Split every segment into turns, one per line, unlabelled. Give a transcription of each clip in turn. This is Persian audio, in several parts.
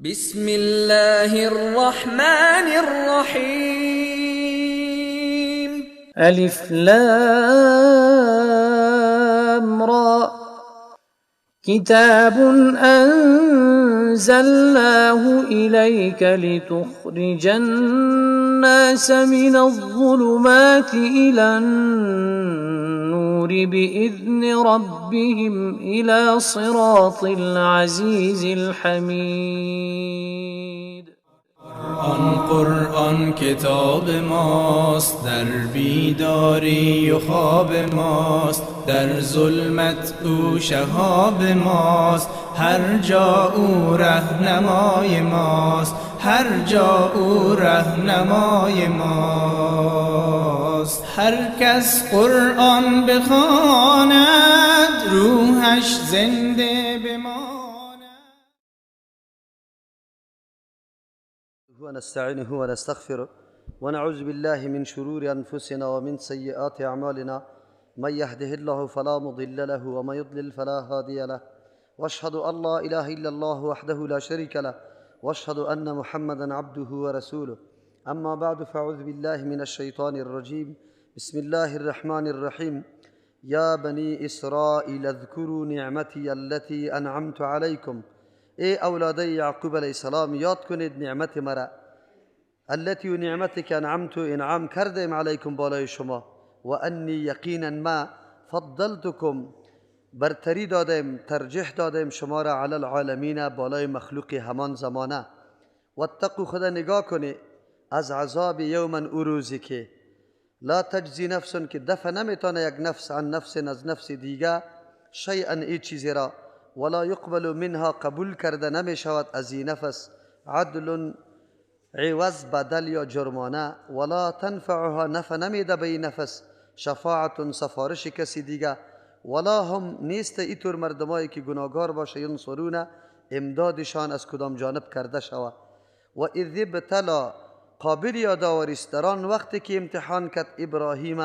بسم الله الرحمن الرحیم.
الف لام را. کتاب انزلناه الیک لتخرج الناس من الظلمات الى النور باذن ربهم الى صراط العزیز الحمید.
قرآن قرآن کتاب ماست، در بیداری و خواب ماست، در ظلمت او شهاب ماست، هر جا او رهنمای ماست، هر جا او رهنمای ماست. هر کس قرآن بخواند روحش زنده بماند.
ونستعينه ونستغفره ونعوذ بالله من شرور أنفسنا ومن سيئات أعمالنا، من يهده الله فلا مضل له ومن يضلل فلا هادي له، واشهد أن لا إله إلا الله وحده لا شريك له، واشهد أن محمدا عبده ورسوله. أما بعد، فأعوذ بالله من الشيطان الرجيم. بسم الله الرحمن الرحيم. يا بني إسرائيل اذكروا نعمتي التي أنعمت عليكم. ای اولادای یعقوب علیه السلام، یاد کنید نعمت مرا، التي نعمتی که انعمت انعام کردم علیکم بالای شما، و انی یقینا ما فضلتکم برتری دادم، ترجیح دادم شما را علی العالمین بالای مخلوق همان زمانه. واتقوا، خدا نگاه کنی از عذاب یوما او روزی که لا تجزی نفس، که دفع نمیتونه یک نفس عن نفس از نفس دیگه، شیئا ای چیزی را، ولا یقبل منها قبول کرده نمی شود از این نفس، عدل عوض بدل یا جرمانه، ولا تنفعها نفع نمیده به این نفس، شفاعت سفارش کسی دیگه، ولا هم نیست ایطور مردمایی که گناهگار باشه ینصرون امدادشان از کدام جانب کرده شود. و اذ ابتلا، قابل یادآوری است در آن وقتی که امتحان کرد ابراهیم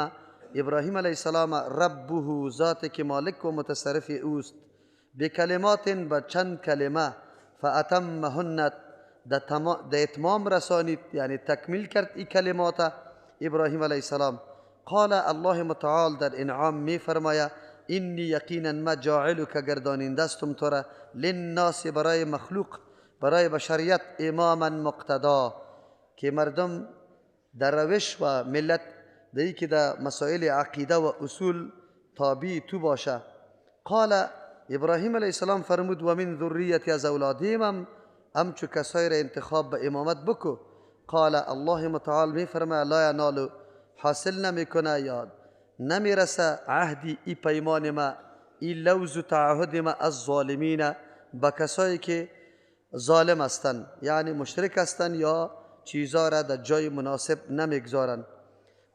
علیه السلام ربه، ذات که مالک و متصرف اوست، بکلمات با چند کلمه، فاتمهن ده اتمام رسانید، یعنی تکمیل کرد این کلمات ابراهیم علیه السلام. قال الله متعال در انعام می فرماید انی یقینا ما جاعلک گردانیندستم تو را للناس برای مخلوق، برای بشریت، اماما مقتدا، که مردم در روش و ملت در که در مسائل عقیده و اصول تابع تو باشه. قال ابراهیم علیه السلام فرمود و من ذریتی از اولادیم هم چو کسایی را انتخاب به امامت بکو. قال الله متعال می فرماید لا ینال حاصل نمیکنه یا نمیرسه عهدی ای پیمان ما، ای لوز و تعهد ما از ظالمین، با کسایی که ظالم هستند، یعنی مشرک هستند یا چیزا را در جای مناسب نمیگذارند.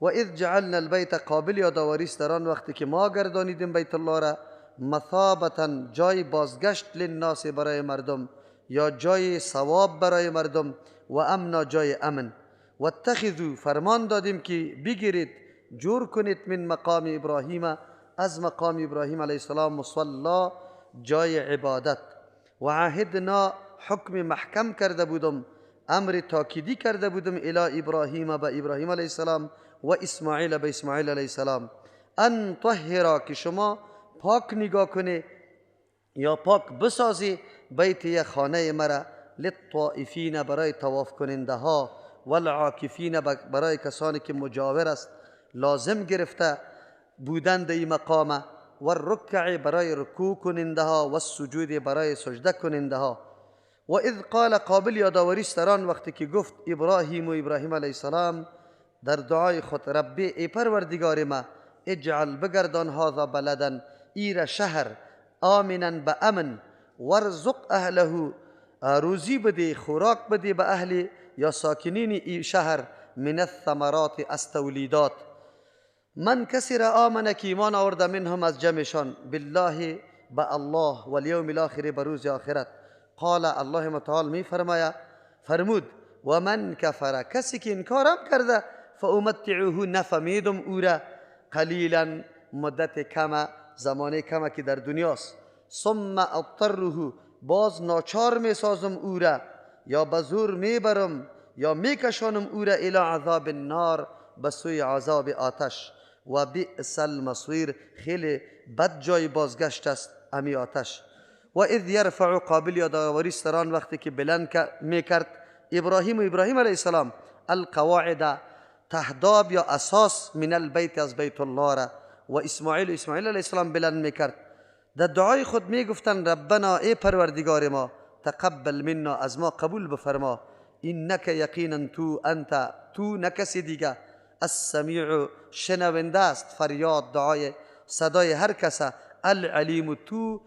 و اذ جعلنا البیت، قابل یادآوری است در آن وقتی که ما گردانیدیم بیت الله را مثابتا جای بازگشت للناس برای مردم، یا جای ثواب برای مردم، و امنا جای امن. واتخذوا فرمان دادیم که بگیرید جور کنید من مقام ابراهیم، از مقام ابراهیم علیه السلام مصلا جای عبادت. و عهدنا حکم محکم کرده بودم، امر تاکیدی کرده بودم الی ابراهیم به ابراهیم علیه السلام و اسماعیل به اسماعیل علیه السلام، ان طهرا که شما پاک نگاه کنی یا پاک بسازی بیت یک خانه مرا، للطائفین برای طواف کننده ها، والعاکفین برای کسانی که مجاور است لازم گرفته بودن در این مقام، والرکع برای رکوع کننده ها، والسجود برای سجده کننده ها. و اذ قال، قابل یادآوری است در آن وقتی که گفت ابراهیم و ابراهیم علیه السلام در دعای خود ربی ای پروردگار ما اجعل بگردان هذا بلدا ایره شهر آمنا به امن، وارزق اهله روزی بده، خوراک بده به اهل یا ساکنین ای شهر، من الثمرات از تولیدات. من کسی را آمنه که ایمان آورده منهم از جمعشان، بالله به الله و الیوم الاخر به روز آخرت. قال الله متعال می فرماید فرمود و من کفر کسی که انکارم کرده، فامتعه نفمیدم او را قلیلا مدت کم، زمانه کم که در دنیاست، ثم اضطره باز ناچار می سازم او را یا به زور میبرم یا میکشانم او را الی عذاب النار، به سوی عذاب آتش. و بئس المصیر، خیلی بد جای بازگشت است امی آتش. و اذ یرفع، قابل یادآوری سران وقتی که بلند میکرد ابراهیم و ابراهیم علیه السلام القواعد، تهداب یا اساس، من البیت، از بیت الله را، و اسماعیل و اسماعیل علیه السلام بلند میکرد. در دعای خود میگفتند ربنا، ای پروردگار ما، تقبل منا، از ما قبول بفرما، انک یقینا تو، انت تو، نه کسی دیگه، السمیع شنونده است فریاد دعای صدای هر کس، العلیم تو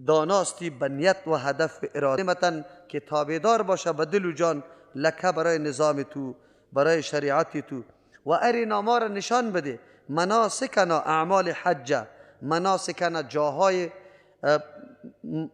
داناستی به نیت و هدف اراده متن که تابعدار باشه به دل و جان، لکه برای نظام تو، برای شریعت تو. و ارنا، ما را نشان بده، مناسکنا، اعمال حج، مناسکنا جاهای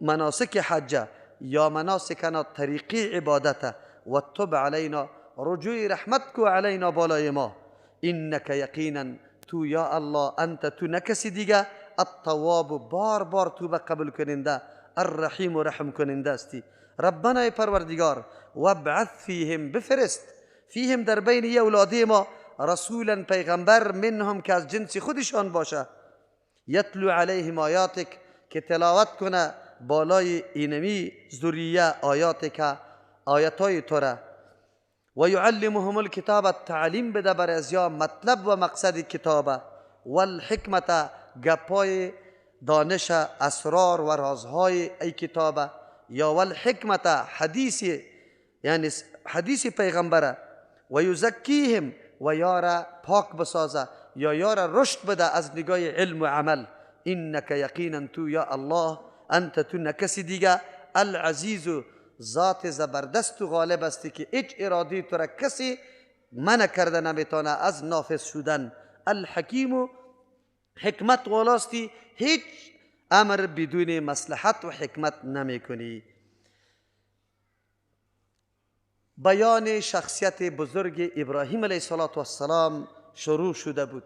مناسک حج یا مناسکنا طریقی عبادت، و تب علینا، رجوع رحمت کو، علینا بالای ما، انک یقینا تو یا الله، انت تو نکسی دیگه، التواب بار بار توبه قبول کننده، الرحیم و رحم کننده استی. ربنا پروردگار، وابعث فیهم، بفرست، فیهم در بین اولادی ما، رسولا پیغمبر، منهم که از جنس خودشان باشه، یتلو علیهم آیاتک، که تلاوت کنه بالای اینمی ذریه آیاتک، آیتای تو را، و یعلمهم الکتاب، تعلیم بده بر ازیا مطلب و مقصد کتابه، والحکمت، گپای دانش اسرار و رازهای ای کتابه، یا والحکمت حدیث، یعنی حدیث پیغمبره، و یزکیهم، و یارا پاک بسازه یا یارا رشد بده از نگاه علم و عمل. انک یقینا تو یا الله، انت تو نکسی دیگه، العزیز ذات زبردست و غالب استی که هیچ ارادی تو را کسی منع کرده نمیتونه از نافذ شدن. الحکیم حکمت والاستی، هیچ امر بدون مصلحت و حکمت نمیکنی. بیان شخصیت بزرگ ابراهیم علیه السلام شروع شده بود.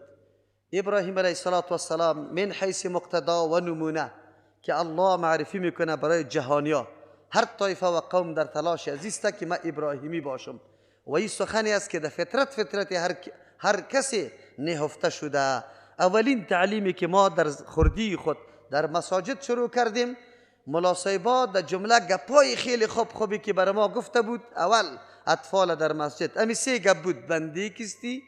ابراهیم علیه السلام من حیث مقتدا و نمونه که الله معرفی میکنه برای جهانیا، هر طایفه و قوم در تلاش ازیست که من ابراهیمی باشم، و این سخنی است که در فطرت هر کسی نهفته شده. اولین تعلیمی که ما در خردی خود در مساجد شروع کردیم، ملا صاحبا در جمله گپای خیلی خوب خوبی که برای ما گفته بود، اول اطفال در مسجد امی سه گپ بود: بنده کیستی،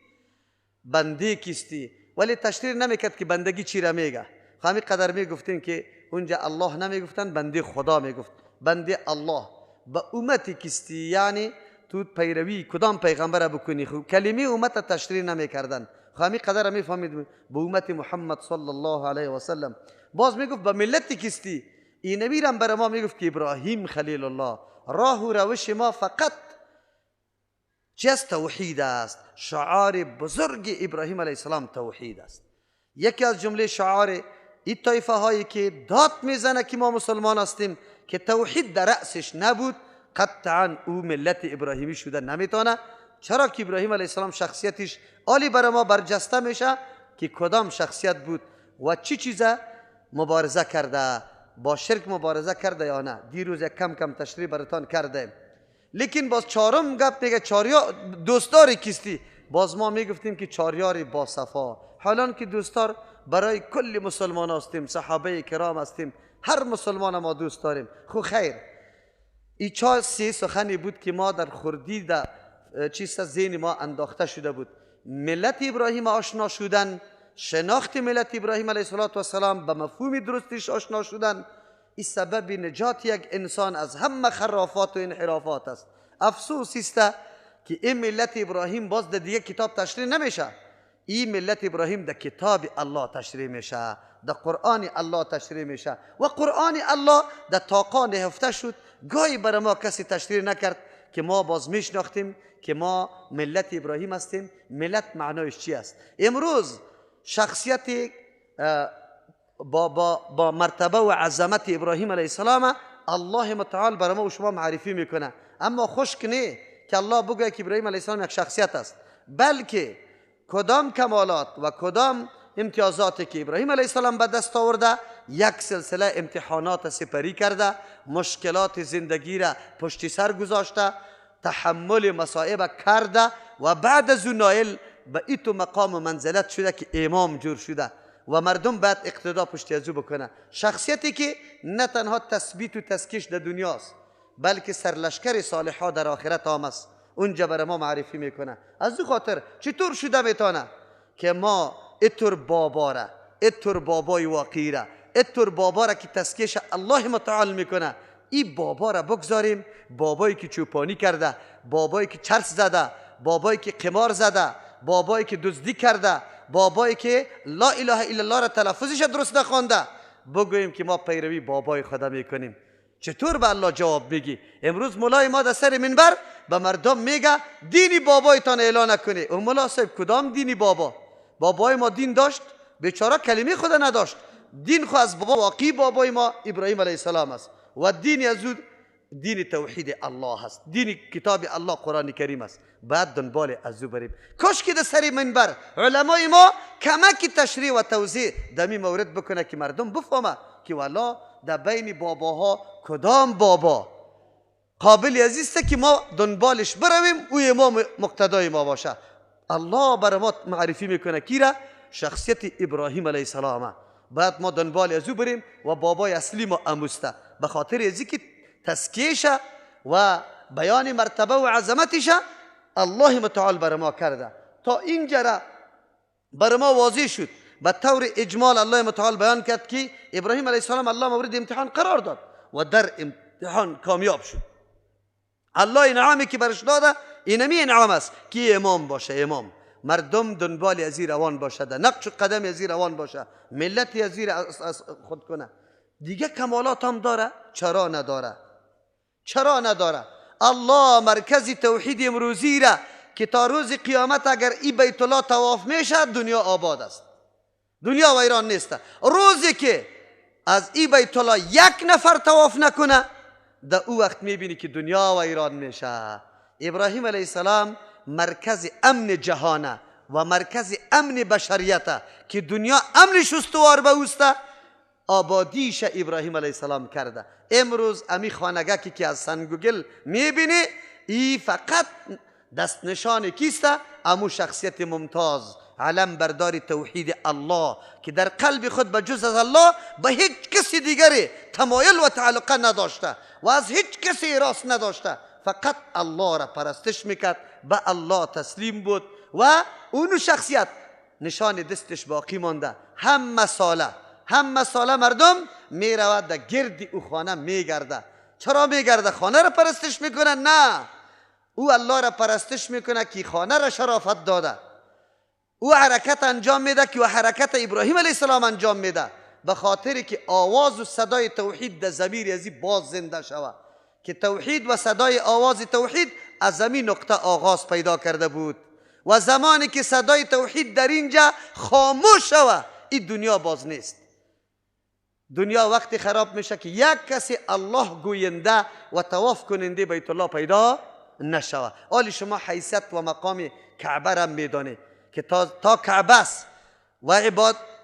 بنده کیستی، ولی تشریح نمیکرد که بندگی چی را میگه. همین قدر میگفتیم که اونجا الله نمیگفتن، بنده خدا میگفت، بنده الله. به امت کیستی، یعنی تو پیروی کدام پیغمبر بکنی. خب کلمه امت تشریح نمیکردن، همین قدر میفهمید به امت محمد صلی الله علیه و سلم. باز میگفت به ملت کیستی، این میرم برای ما میگفت که ابراهیم خلیل الله. راه و روش ما فقط چی است؟ توحید است. شعار بزرگ ابراهیم علیه السلام توحید است. یکی از جمله شعار این طایفه هایی که داد میزنه که ما مسلمان هستیم که توحید در رأسش نبود، قطعا او ملت ابراهیمی شده نمیتونه. چرا که ابراهیم علیه السلام شخصیتش عالی برای ما برجسته میشه که کدام شخصیت بود و چی چیزه مبارزه کرده، با شرک مبارزه کرده یا نه. دیروز یک کم کم تشریح براتان کرده. لیکن باز چهارم گپ دیگه، چهار دوستدار کیستی؟ باز ما میگفتیم که چهاریار با صفا، حالان که دوستدار برای کل مسلمان هستیم، صحابه کرام هستیم، هر مسلمان ما دوست داریم. خو خیر، ای چهار سه سخنی بود که ما در خردی در چیز ذهن ما انداخته شده بود. ملت ابراهیم آشنا شدن، شناخت ملت ابراهیم علیه السلام به مفهوم درستش آشنا شدن، این سبب نجات یک انسان از همه خرافات و انحرافات است. افسوس است که این ملت ابراهیم باز در دیگه کتاب تشریح نمیشه. این ملت ابراهیم در کتاب الله تشریح میشه، در قرآن الله تشریح میشه و قرآن الله در طاقا نهفته شد. گاهی برای ما کسی تشریح نکرد که ما باز میشناختیم که ما ملت ابراهیم هستیم. ملت معنایش چی است؟ امروز شخصیت با مرتبه و عظمت ابراهیم علیه السلام الله متعال برای ما و شما معرفی میکنه. اما خشک نه که الله بگه که ابراهیم علیه السلام یک شخصیت است، بلکه کدام کمالات و کدام امتیازاتی که ابراهیم علیه السلام به دست آورده یک سلسله امتحانات سپری کرده، مشکلات زندگی را پشت سر گذاشته، تحمل مصائب کرده و بعد از او نایل به ایتو مقام و منزلت شده که امام جور شده و مردم باید اقتدا پشت از او بکنه. شخصیتی که نه تنها تثبیت و تسکیش در دنیاست بلکه سرلشکر صالحا در آخرت هم است، اونجا برای ما معرفی میکنه. از او خاطر چطور شده میتونه که ما اتر بابا را، اتر بابای واقعی را، اتر بابا را که تسکیش الله متعال میکنه، این بابا را بگذاریم، بابایی که چوپانی کرده، بابایی که چرس زده، بابایی که قمار زده، بابایی که دزدی کرده، بابایی که لا اله الا الله را تلفظش درست نخوانده، بگوییم که ما پیروی بابای خدا میکنیم. چطور به الله جواب بگی؟ امروز مولای ما در سر منبر به مردم میگه دینی بابایتان اعلان نکنی. اون مولا صاحب کدام دینی بابا؟ بابای ما دین داشت؟ بیچاره کلمه خدا نداشت. دین خو از بابا واقعی بابای ما ابراهیم علیه السلام است و دین از او دین توحید الله است، دین کتاب الله قرآن کریم است. بعد دنبال از او بریم. کاش که در سر منبر علمای ما کمک تشریح و توضیح دمی مورد بکنه که مردم بفهمه که والا در بین باباها کدام بابا قابل عزیزه که ما دنبالش برویم، او امام مقتدای ما باشه. الله بر ما معرفی میکنه کی را؟ شخصیت ابراهیم علیه السلام. بعد ما دنبال از او بریم و بابای اصلی ما اموسته، به خاطر ازی که تزکیشه و بیان مرتبه و عظمتش الله متعال بر ما کرده. تا اینجا را بر ما واضح شد. به طور اجمال الله متعال بیان کرد که ابراهیم علیه السلام الله مورد امتحان قرار داد و در امتحان کامیاب شد. الله انعامی که برش داده اینمی انعام است که امام باشه، امام مردم دنبال از روان باشه، نقش قدم از روان باشه، ملت از خود کنه. دیگه کمالات هم داره؟ چرا نداره؟ چرا نداره؟ الله مرکز توحید امروزی را که تا روز قیامت اگر ای بیت الله طواف میشه دنیا آباد است، دنیا ویران نیست. روزی که از ای بیت الله یک نفر طواف نکنه در او وقت میبینی که دنیا ویران میشه. ابراهیم علیه السلام مرکز امن جهانه و مرکز امن بشریته که دنیا امنش استوار به اوسته، آبادیش ابراهیم علیه السلام کرده. امروز امی خانگه که از سنگ و گل میبینی ای فقط دست نشان کیسته؟ امو شخصیت ممتاز، علم بردار توحید الله که در قلب خود به جز از الله به هیچ کسی دیگری تمایل و تعلقه نداشته و از هیچ کسی راست نداشته، فقط الله را پرستش میکرد، به الله تسلیم بود و اونو شخصیت نشان دستش باقی مانده. هم مساله مردم میرود در گرد او خانه میگرده. چرا میگرده؟ خانه را پرستش میکنه؟ نه، او الله را پرستش میکنه که خانه را شرافت داده. او حرکت انجام میده که او حرکت ابراهیم علیه السلام انجام میده، به خاطر که آواز و صدای توحید در ضمیر ازی باز زنده شود، که توحید و صدای آواز توحید از زمین نقطه آغاز پیدا کرده بود و زمانی که صدای توحید در اینجا خاموش شود این دنیا باز نیست. دنیا وقتی خراب میشه که یک کسی الله گوینده و طواف کننده بیت الله پیدا نشود. حالی شما حیثیت و مقام کعبه را میدانید که تا کعبه است و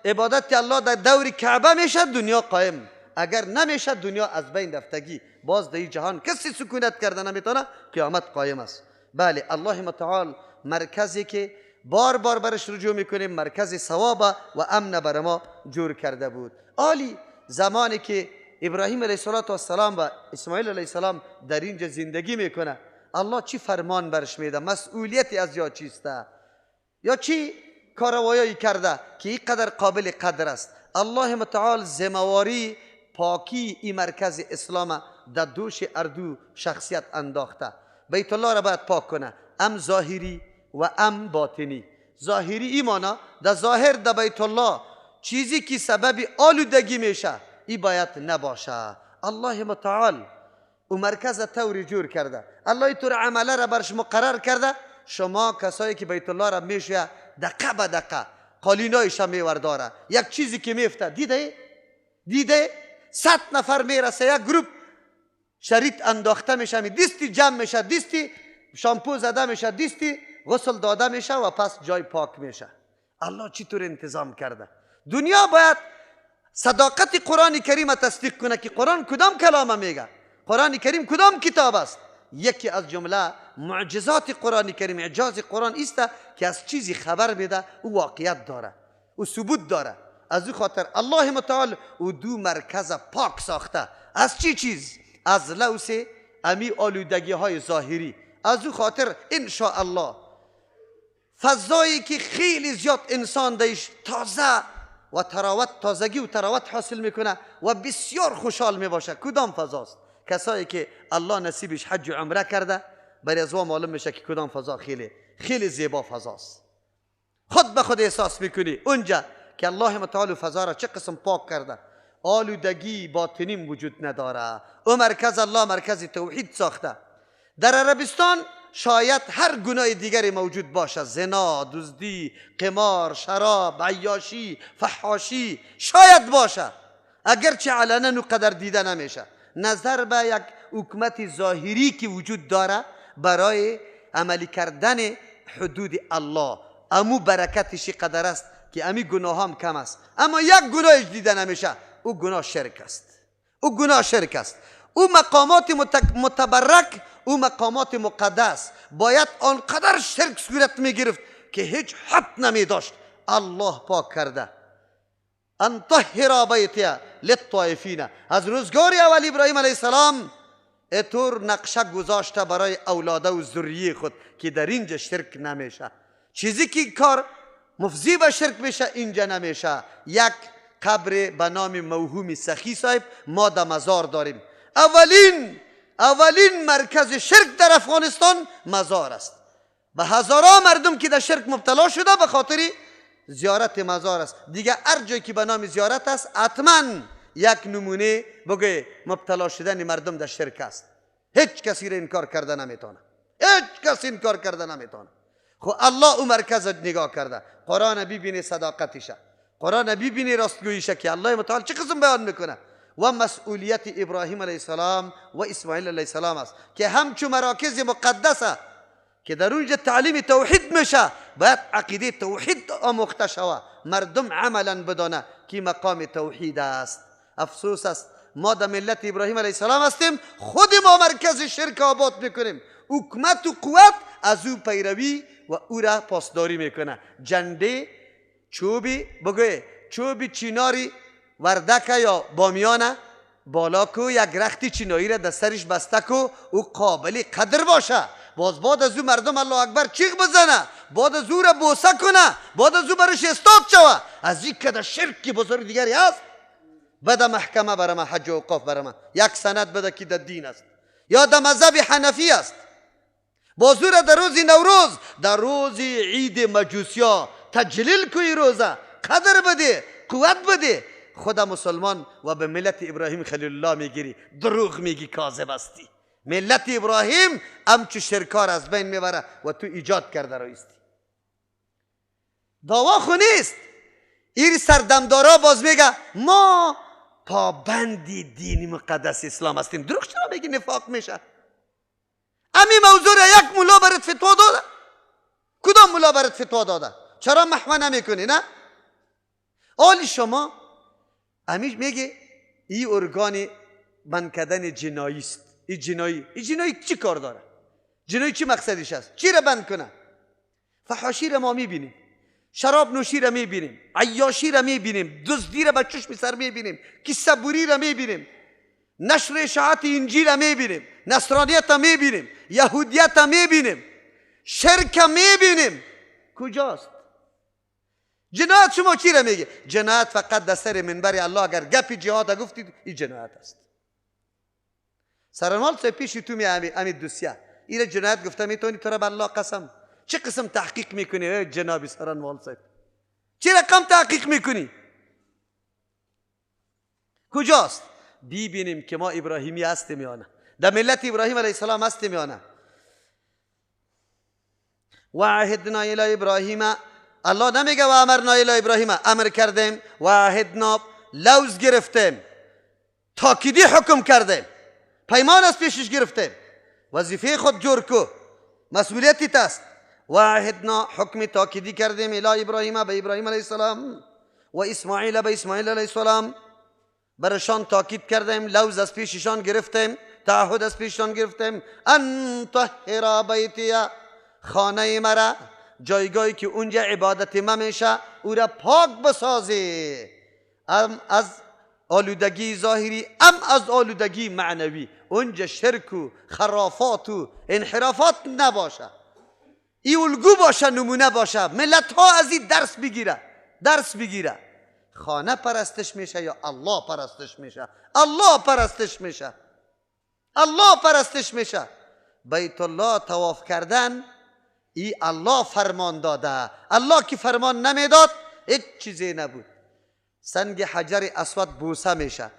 عبادت الله در دور کعبه میشه دنیا قائم، اگر نمیشه دنیا از بین رفتگی، باز در جهان کسی سکونت کرده نمیتونه، قیامت قایم است. بله، الله متعال مرکزی که بار بار برش رجوع میکنیم، مرکز ثواب و امن بر ما جور کرده بود. عالی زمانی که ابراهیم علیه السلام و اسماعیل علیه السلام در اینجا زندگی میکنه، الله چی فرمان برش میده؟ مسئولیت از یا چیسته یا چی کاروایی کرده که اینقدر قابل قدر است؟ الله متعال ذمهواری پاکی این مرکز اسلام در دوش اردو شخصیت انداخته. بیت الله را باید پاک کنه، ام ظاهری و ام باطنی. ظاهری ایمانا در ظاهر در بیت الله چیزی که سبب آلودگی میشه ای باید نباشه. الله متعال او مرکز طوری جور کرده، الله طور عمله را برش مقرر کرده. شما کسایی که بیت الله را میشه دقه به دقه قالینایش میورداره، یک چیزی که میفته دیده 100 نفر میرسه، یک گروپ شریط انداخته میشه، دیستی جمع میشه، دیستی شامپو زده میشه، دیستی غسل داده میشه و پس جای پاک میشه. الله چطور انتظام کرده؟ دنیا باید صداقت قرآن کریم تصدیق کنه که قرآن کدام کلام میگه، قرآن کریم کدام کتاب است. یکی از جمله معجزات قرآن کریم، اعجاز قرآن است که از چیزی خبر میده او واقعیت داره، او ثبوت داره. از او خاطر الله متعال او دو مرکز پاک ساخته. از چی چیز؟ از لوس امی آلودگی های ظاهری. از او خاطر ان شاء الله فضایی که خیلی زیاد انسان دیش تازه و تراوت، تازگی و تراوت حاصل میکنه و بسیار خوشحال میباشه، کدام فضاست؟ کسایی که الله نصیبش حج و عمره کرده، برای از معلوم میشه که کدام فضا خیلی خیلی زیبا فضاست. خود به خود احساس میکنی اونجا که الله متعال فضا را چه قسم پاک کرده، آلودگی باطنی وجود نداره. او مرکز الله مرکز توحید ساخته. در عربستان شاید هر گناه دیگری موجود باشه، زنا، دزدی، قمار، شراب، عیاشی، فحاشی شاید باشه، اگرچه علنا قدر دیده نمیشه. نظر به یک حکومت ظاهری که وجود داره برای عملی کردن حدود الله، امو برکتش قدر است که امی گناه هم کم است، اما یک گناهش دیده نمیشه، او گناه شرک است. او گناه شرک است. او مقامات متبرک، او مقامات مقدس باید آنقدر شرک صورت میگرفت که هیچ حد نمی داشت. الله پاک کرده. ان طهر بیتی للطائفین. از روزگار اول ابراهیم علیه السلام اتور نقشه گذاشته برای اولاده و ذریه خود که در اینجا شرک نمیشه. چیزی که کار مفضی به شرک میشه اینجا نمیشه. یک قبر به نام موهوم سخی صاحب ما در مزار داریم. اولین مرکز شرک در افغانستان مزار است. به هزاران مردم که در شرک مبتلا شده به خاطر زیارت مزار است. دیگه هر جایی که به نام زیارت است حتما یک نمونه بگه مبتلا شدن مردم در شرک است. هیچ کسی را انکار کرده نمیتونه. هیچ کسی انکار کرده نمیتونه. خب الله او مرکز نگاه کرده. قرآن ببینی صداقتشه، قرآن ببینی راستگوییشه که الله متعال چه قسم بیان میکنه. و مسئولیت ابراهیم علیه السلام و اسماعیل علیه السلام است که همچو مراکز مقدسه که در اونجا تعلیم توحید میشه، باید عقیده توحید آموخته شوه، مردم عملا بدانه که مقام توحید است. افسوس است ما در ملت ابراهیم علیه السلام هستیم، خود ما مرکز شرک آباد میکنیم. حکومت و قوت از او پیروی و او را پاسداری میکنه. جنده چوبی بگوی چوبی چیناری وردکه یا بامیانه بالا کو یک رختی چینایی را در سرش بسته کو، او قابل قدر باشه. باز بعد از او مردم الله اکبر چیغ بزنه، بعد از او را بوسه کنه، بعد از او برش استاد شوه. از این که در شرک بزرگ دیگری هست، بده محکمه برای من، حج و اوقاف برای من یک سند بده که در دین است یا در مذهب حنفی است. باز او را در روز نوروز، در روز عید مجوسیا تجلیل کوی، روزه قدر بده، قوت بده. خدا مسلمان و به ملت ابراهیم خلیل الله میگیری، دروغ میگی، کاذب هستی. ملت ابراهیم همچو شرکار از بین میبره و تو ایجاد کرده رایستی. دعوا خو نیست. این سردمدارا باز میگه ما پابند دین مقدس اسلام هستیم. دروغ چرا میگی؟ نفاق میشه. امی موضوع را یک ملا برات فتوا داده. کدام ملا برات فتوا داده؟ چرا محو نمیکنی؟ نه؟ آلی شما امیش میگه این ارگان بند کردن جنایی است. این جنایی، این جنایی چی کار داره؟ جنایی چی مقصدش است؟ چی را بند کنه؟ فحاشی را ما میبینیم، شراب نوشی را میبینیم، عیاشی را میبینیم، دزدی را به چشم سر میبینیم، کیسه بری را میبینیم، نشر اشاعت انجیل را میبینیم، نصرانیت را میبینیم، یهودیت را میبینیم، شرک را میبینیم. کجاست جنایت؟ شما چی را میگه؟ جنایت فقط در سر منبر الله اگر گپی جهاد گفتید این جنایت است. سرمال سه پیش تو می امی دوسیه ایره جنایت گفته میتونی، تو را به الله قسم. چه قسم تحقیق میکنی جناب سرانوال صاحب؟ چه رقم تحقیق میکنی؟ کجاست؟ ببینیم که ما ابراهیمی هستیم یا نه، در ملت ابراهیم علیه السلام هستیم یا نه. و عهدنا الی ابراهیم، الله نمیگه و امرنا الی ابراهیم، امر کردیم، و عهدنا لوز گرفتیم، تاکیدی حکم کردیم، پیمان از پیشش گرفتیم، وظیفه خود جور کو، مسئولیتی است. و عهدنا حکم تاکیدی کردیم الی ابراهیم، به ابراهیم علیه السلام. و اسماعیل به اسماعیل علیه السلام برشان تاکید کردیم، لوز از پیششان گرفتیم، تعهد از پیششان گرفتیم، ان طهر بیتی، خانه مرا، جایگاهی که اونجا عبادت ما میشه، او را پاک بسازی، ام از آلودگی ظاهری ام از آلودگی معنوی. اونجا شرک و خرافات و انحرافات نباشه، ای الگو باشه، نمونه باشه، ملت ها از این درس بگیره، درس بگیره. خانه پرستش میشه یا الله پرستش میشه؟ الله پرستش میشه، الله پرستش میشه. بیت الله طواف کردن ای الله فرمان داده، الله که فرمان نمیداد هیچ چیزی نبود. سنگ حجر اسود بوسه میشه،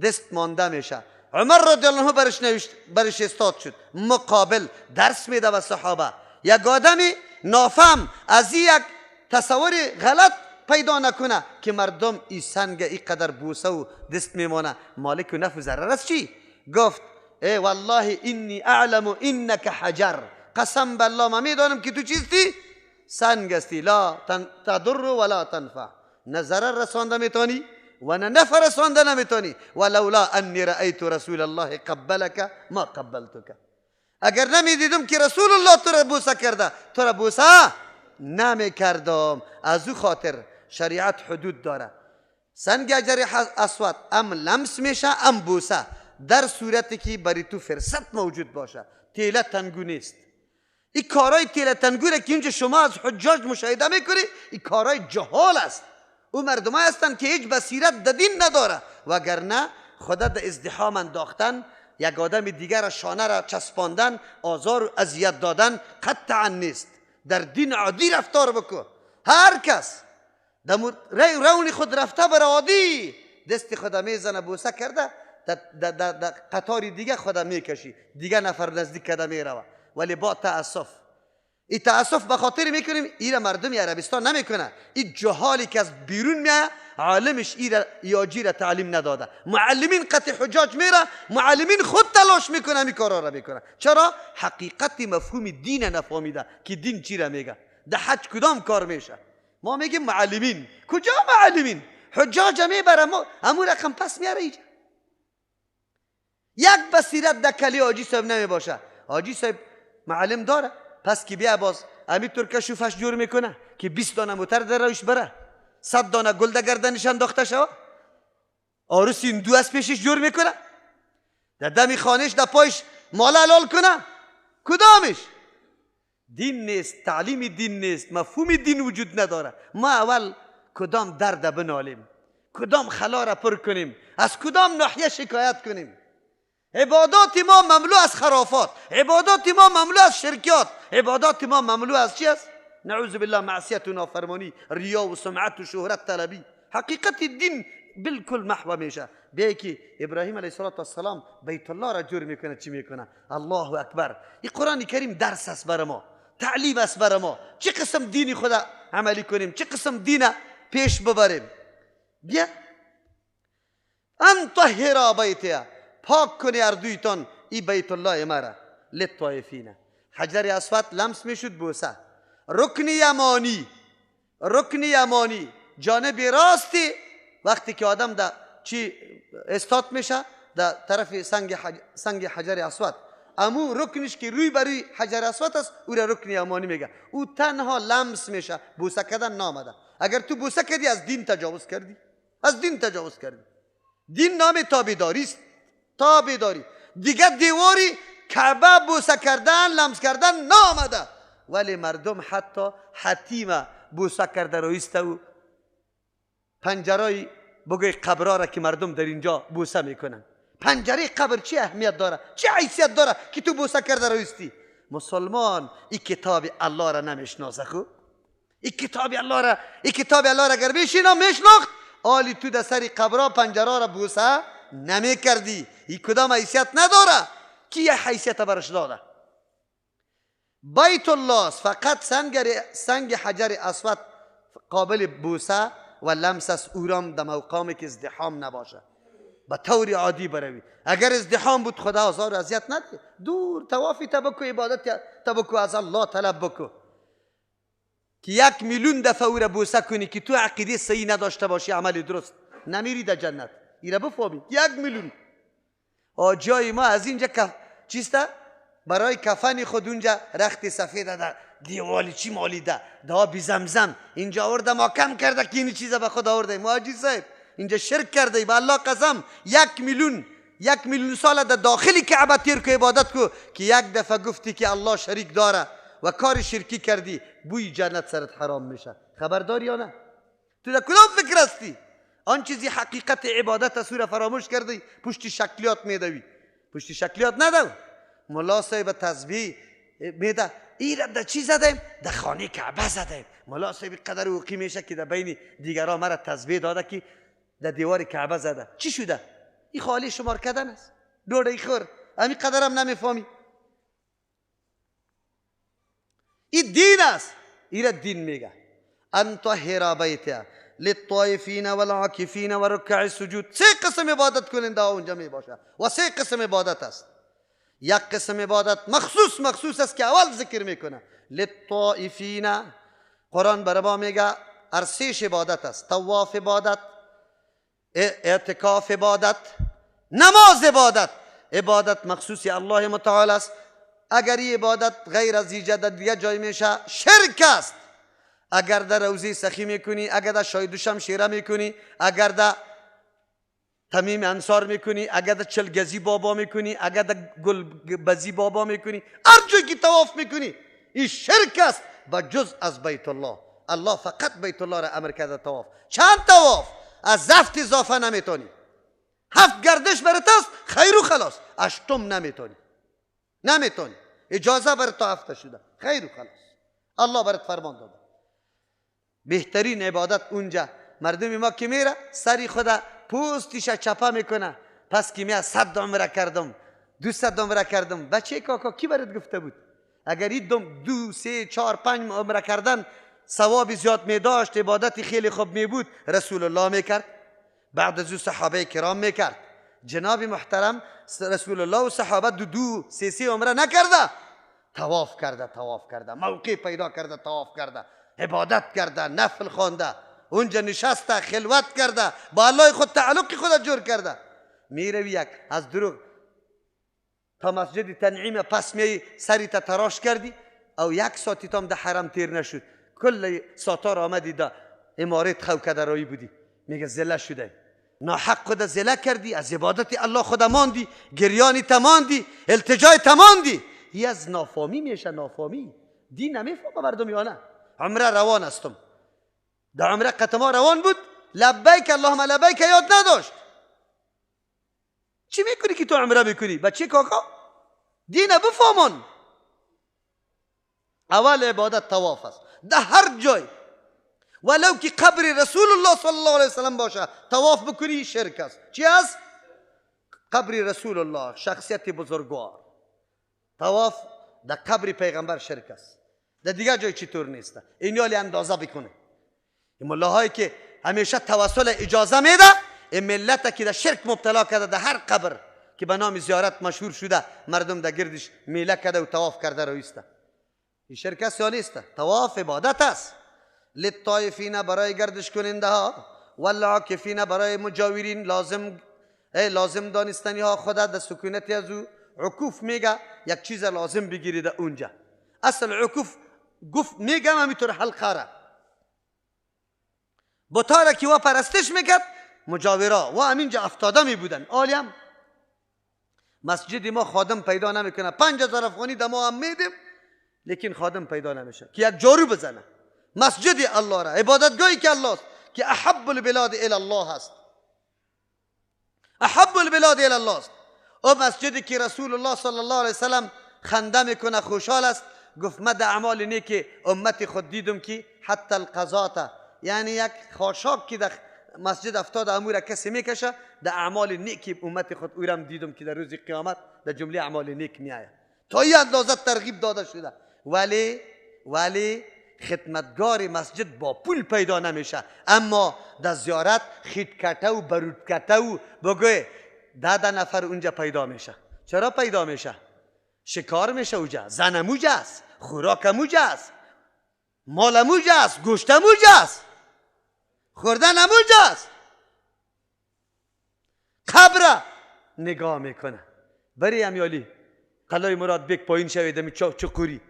دست مانده میشه. عمر رضی الله عنه برش نوشت، برش استاد شد مقابل، درس میده به صحابه. یک آدمی نافهم از یک تصور غلط پیدا نکنه که مردم ای سنگ ای قدر بوسه و دست میمانه، مالک و نفع و ضرر است چی؟ گفت ای والله انی اعلم انک حجر، قسم بالله من میدانم که تو چیستی؟ سنگ هستی، لا تضر ولا تنفع، نه ضرر رسانده میتونی و نه نفع رسانده نمیتونی. ولولا انی رأیت رسول الله قبلک ما قبلتک، اگر نمیدیدم که رسول الله تو را بوسه کرده، تو را بوسه نمیکردم. از او خاطر شریعت حدود داره. سنگ حجر اسود ام لمس میشه ام بوسه، در صورتی که برای تو فرصت موجود باشه، تیله تنگو نیست. این کارای تیله تنگو را که اینجا شما از حجاج مشاهده میکنی، این کارای جهال است. او مردمای هستند که هیچ بصیرت در دین نداره، وگرنه خدا در ازدحام انداختن، یک آدم دیگر را شانه را چسباندن، آزار و اذیت دادن قطعا نیست. در دین عادی رفتار بکن. هر کس در رون خود رفته بر عادی، دست خود میزنه بوسه کرده، در قطار دیگه خود میکشی، دیگه نفر نزدیک کرده میروه. ولی با تأسف، این تأسف به خاطر میکنیم ایره مردم عربستان نمیکنه. این جهالی که از بیرون میایه، عالمش ایره یاجی را تعلیم نداده. معلمین قطع حجاج میره، معلمین خود تلاش میکنه این کارا را میکنه. چرا؟ حقیقت مفهوم دین نفهمیده که دین چی را میگه، در حج کدام کار میشه. ما میگیم معلمین، کجا معلمین؟ حجاج میبره، همون رقم پس میاره اینجا. یک بصیرت در کلی حاجی صاحب نمیباشه. حاجی صاحب معلم داره، پس که بیا باز امی ترکه شوفش جور میکنه که 20 دانه موتر در روش بره، 100 دانه گل در گردنش انداخته شوه، عروس این دو از پیشش جور میکنه، در دم خانهش در پایش مال حلال کنه. کدامش؟ دین نیست، تعلیم دین نیست، مفهوم دین وجود نداره. ما اول کدام درد بنالیم، کدام خلا را پر کنیم، از کدام ناحیه شکایت کنیم. عبادات ما مملو از خرافات، عبادات ما مملو از شرکیات، عبادات ما مملو از چی است؟ نعوذ بالله معصیت و نافرمانی، ریا و سمعت و شهرت طلبی. حقیقت دین بالکل محو میشه. بیای که ابراهیم علیه السلام بیت الله را جور میکنه، چی میکنه؟ الله اکبر. این قرآن کریم درس است بر ما، تعلیم است بر ما، چه قسم دینی خدا عملی کنیم، چه قسم دین پیش ببریم. بیا ان طهر بیتی، پاک کنی اردویتان ای بیت الله مرا، للطائفین. حجر اسود لمس میشد بوسه. رکن یمانی، رکن یمانی جانب راستی، وقتی که آدم در چی استاد میشه در طرف سنگ حجر اسود، امو رکنش که روی بروی حجر اسود است، او را رکن یمانی میگه. او تنها لمس میشه، بوسه کردن نامده. اگر تو بوسه کردی از دین تجاوز کردی، از دین تجاوز کردی. دین نام تابعداری است، تابعداری. دیگه دیواری کعبه بوسه کردن، لمس کردن نامده، ولی مردم حتی حتیمه بوسه کرده رویسته و پنجرای بگوی قبرها را که مردم در اینجا بوسه میکنن. پنجره قبر چه اهمیت داره، چه حیثیت داره که تو بوسه کرده رویستی؟ مسلمان این کتاب الله را نمیشناسه. خو این کتاب الله را، این کتاب الله را اگر بشینا میشناخت، آلی تو در سر قبرها پنجره را بوسه نمی کردی. این کدام حیثیت نداره کی یه حیثیت برش داده؟ بیت الله فقط سنگ حجر اسود قابل بوسه و لمس است، اورام در مقامی که ازدحام نباشه، به طور عادی بروی. اگر ازدحام بود خدا آزار و اذیت نده، دور طوافی تبکو، عبادت تبکو، از الله طلب بکو. که 1 میلیون دفعه او را بوسه کنی که تو عقیده صحیح نداشته باشی، عمل درست، نمیری در جنت. ایره بفهمی. 1 میلیون آجای ما از اینجا کف چیسته؟ برای کفن خود اونجا رخت سفید ده دیوالی چی مالیده ده بی زمزم اینجا آورده، ما کم کرده که این چیزا به خود آورده. ما حاجی صاحب اینجا شرک کرده. به الله قسم، 1 میلیون، 1 میلیون سال در داخل کعبه تیر کو، عبادت کو، که یک دفعه گفتی که الله شریک داره و کار شرکی کردی، بوی جنت سرت حرام میشه. خبرداری یا نه؟ تو در کدام فکر هستی؟ آن چیزی حقیقت عبادت است فراموش کردی، پشت شکلیات میدوی. پشت شکلیات ندو. ملا صاحب تسبیح میده، این را در چی زدیم؟ در خانه کعبه زدیم. ملا صاحب قدر وقی میشه که در بین دیگران مرا تسبیح داده که در دیوار کعبه زده. چی شده؟ این خالی شمار کردن است. دوره خور همین قدرم نمیفهمی. این دین است. این دین میگه ان طهر بیتی للطائفین والعاکفین ورکع السجود. سه قسم عبادت کننده اونجا می باشه و سه قسم عبادت است. یک قسم عبادت مخصوص مخصوص است که اول ذکر میکنه للطائفین. قرآن برای ما میگه هر سیش عبادت است: طواف عبادت، اعتکاف عبادت، نماز عبادت. عبادت مخصوص الله متعال است. اگر این عبادت غیر از ایجاد دیگه جای میشه، شرک است. اگر در روضه سخی میکنی، اگر در شاهی دوشم شیره میکنی، اگر در تمیم انصار میکنی، اگر در چلگزی بابا میکنی، اگر در گل بزی بابا میکنی، هر جایی که طواف میکنی، این شرک است و جز از بیت الله. الله فقط بیت الله را امر کرده طواف. چند طواف؟ از هفت اضافه نمیتونی. هفت گردش برات است، خیر و خلاص. اشتم نمیتونی، نمیتونی. اجازه بر تو هفته شده، خیر و خلاص. الله برات فرمان داده. بهترین عبادت اونجا. مردم ما که میره سری خدا پوستیش چپه میکنه، پس که میاد 100 عمره کردم، 200 عمره کردم. بچه کاکا، کی برات گفته بود؟ اگر این دم دو سه چهار پنج عمره کردن ثواب زیاد می داشت، عبادت خیلی خوب می بود، رسول الله میکرد، بعد از او صحابه کرام میکرد. جناب محترم، رسول الله و صحابه دو دو سه سه عمره نکرده. طواف کرده، طواف کرده، موقع پیدا کرده، طواف کرده، عبادت کرده، نفل خوانده، اونجا نشسته، خلوت کرده، با الله خود تعلق خود جور کرده. میروی یک از دروغ تا مسجد تنعیم، پس می سری تا تراش کردی او یک ساعتی تام ده حرم تیر نشد، کل ساتار آمدی دا امارت خو کده رایی بودی. میگه زله شده. ناحق خود زله کردی، از عبادت الله خود ماندی، گریانی تماندی، التجای تماندی. ای از نافامی میشه. نافامی دین نمیفهمه مردم یا نه؟ عمره روان هستم. در عمره قطما روان بود، لبیک اللهم لبیک یاد نداشت. چی میکنی که تو عمره میکنی؟ بچه کاکا، دین بفهمان. اول عبادت طواف است در هر جای، ولو که قبر رسول الله صلی الله علیه وسلم باشه، طواف بکنی شرک است. چی است؟ قبر رسول الله، شخصیت بزرگوار. طواف در قبر پیغمبر شرک است. در دیگر جای چطور نیست؟ این یالی اندازه بکنه. این ملاهایی که همیشه توسل اجازه میده، این ملت که در شرک مبتلا کرده. در هر قبر که به نام زیارت مشهور شده، مردم در گردش میله کرده و طواف کرده رویسته. این شرک است یا نیست؟ طواف عبادت است. للطائفین برای گردش کننده ها، والعاکفین برای مجاورین، لازم لازم دانستنی ها خدا در سکونت از او. عکوف میگه یک چیز لازم بگیرید اونجا. اصل عکوف گفت میگم همینطور حلقه را بتا که و پرستش میکرد مجاورا و همینجا افتاده می بودن. عالیم مسجد ما خادم پیدا نمیکنه. 5000 افغانی دما هم میدیم، لیکن خادم پیدا نمیشه که یک جارو بزنه. مسجد الله را، عبادتگاهی که الله است، که احب البلاد الی الله است، احب البلاد الی الله است، او مسجدی که رسول الله صلی الله علیه وسلم خنده میکنه، خوشحال است. گفت ما در اعمال نیک امت خود دیدم که حتی القضات، یعنی یک خاشاک که در مسجد افتاد امور کسی میکشه، در اعمال نیک امت خود اورم دیدم که در روز قیامت در جمله اعمال نیک میآید. تا این اندازه ترغیب داده شده، ولی خدمتگار مسجد با پول پیدا نمیشه. اما در زیارت خیت کته و برود کته و بگوی ده ده نفر اونجا پیدا میشه. چرا پیدا میشه؟ شکار میشه اوجا، زن موجه است، خوراک موجه است. مال اموج است، گوشت اموج است، خوردن اموج است. قبر نگاه میکنه. بری امیالی قلای مراد بیک پایین شوید امی چقوری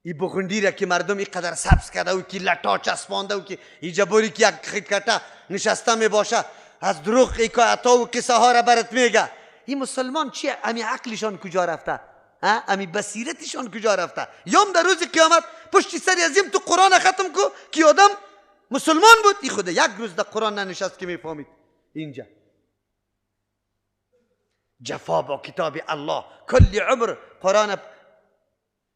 ای بغندی را که مردم اینقدر سبز کرده و که لطا چسبانده و که ای جبوری که یک خیکته نشسته می باشه از دروغ حکایت‌ها و قصه ها را برات میگه. این مسلمان چیه؟ امی عقلشان کجا رفته؟ امی بصیرتشان کجا رفته؟ یوم در روز قیامت پشت سری ازیم تو قرآن ختم کو که آدم مسلمان بود. ای خود یک روز در قرآن ننشست که میفهمید. اینجا جفا با کتاب الله، کل عمر قرآن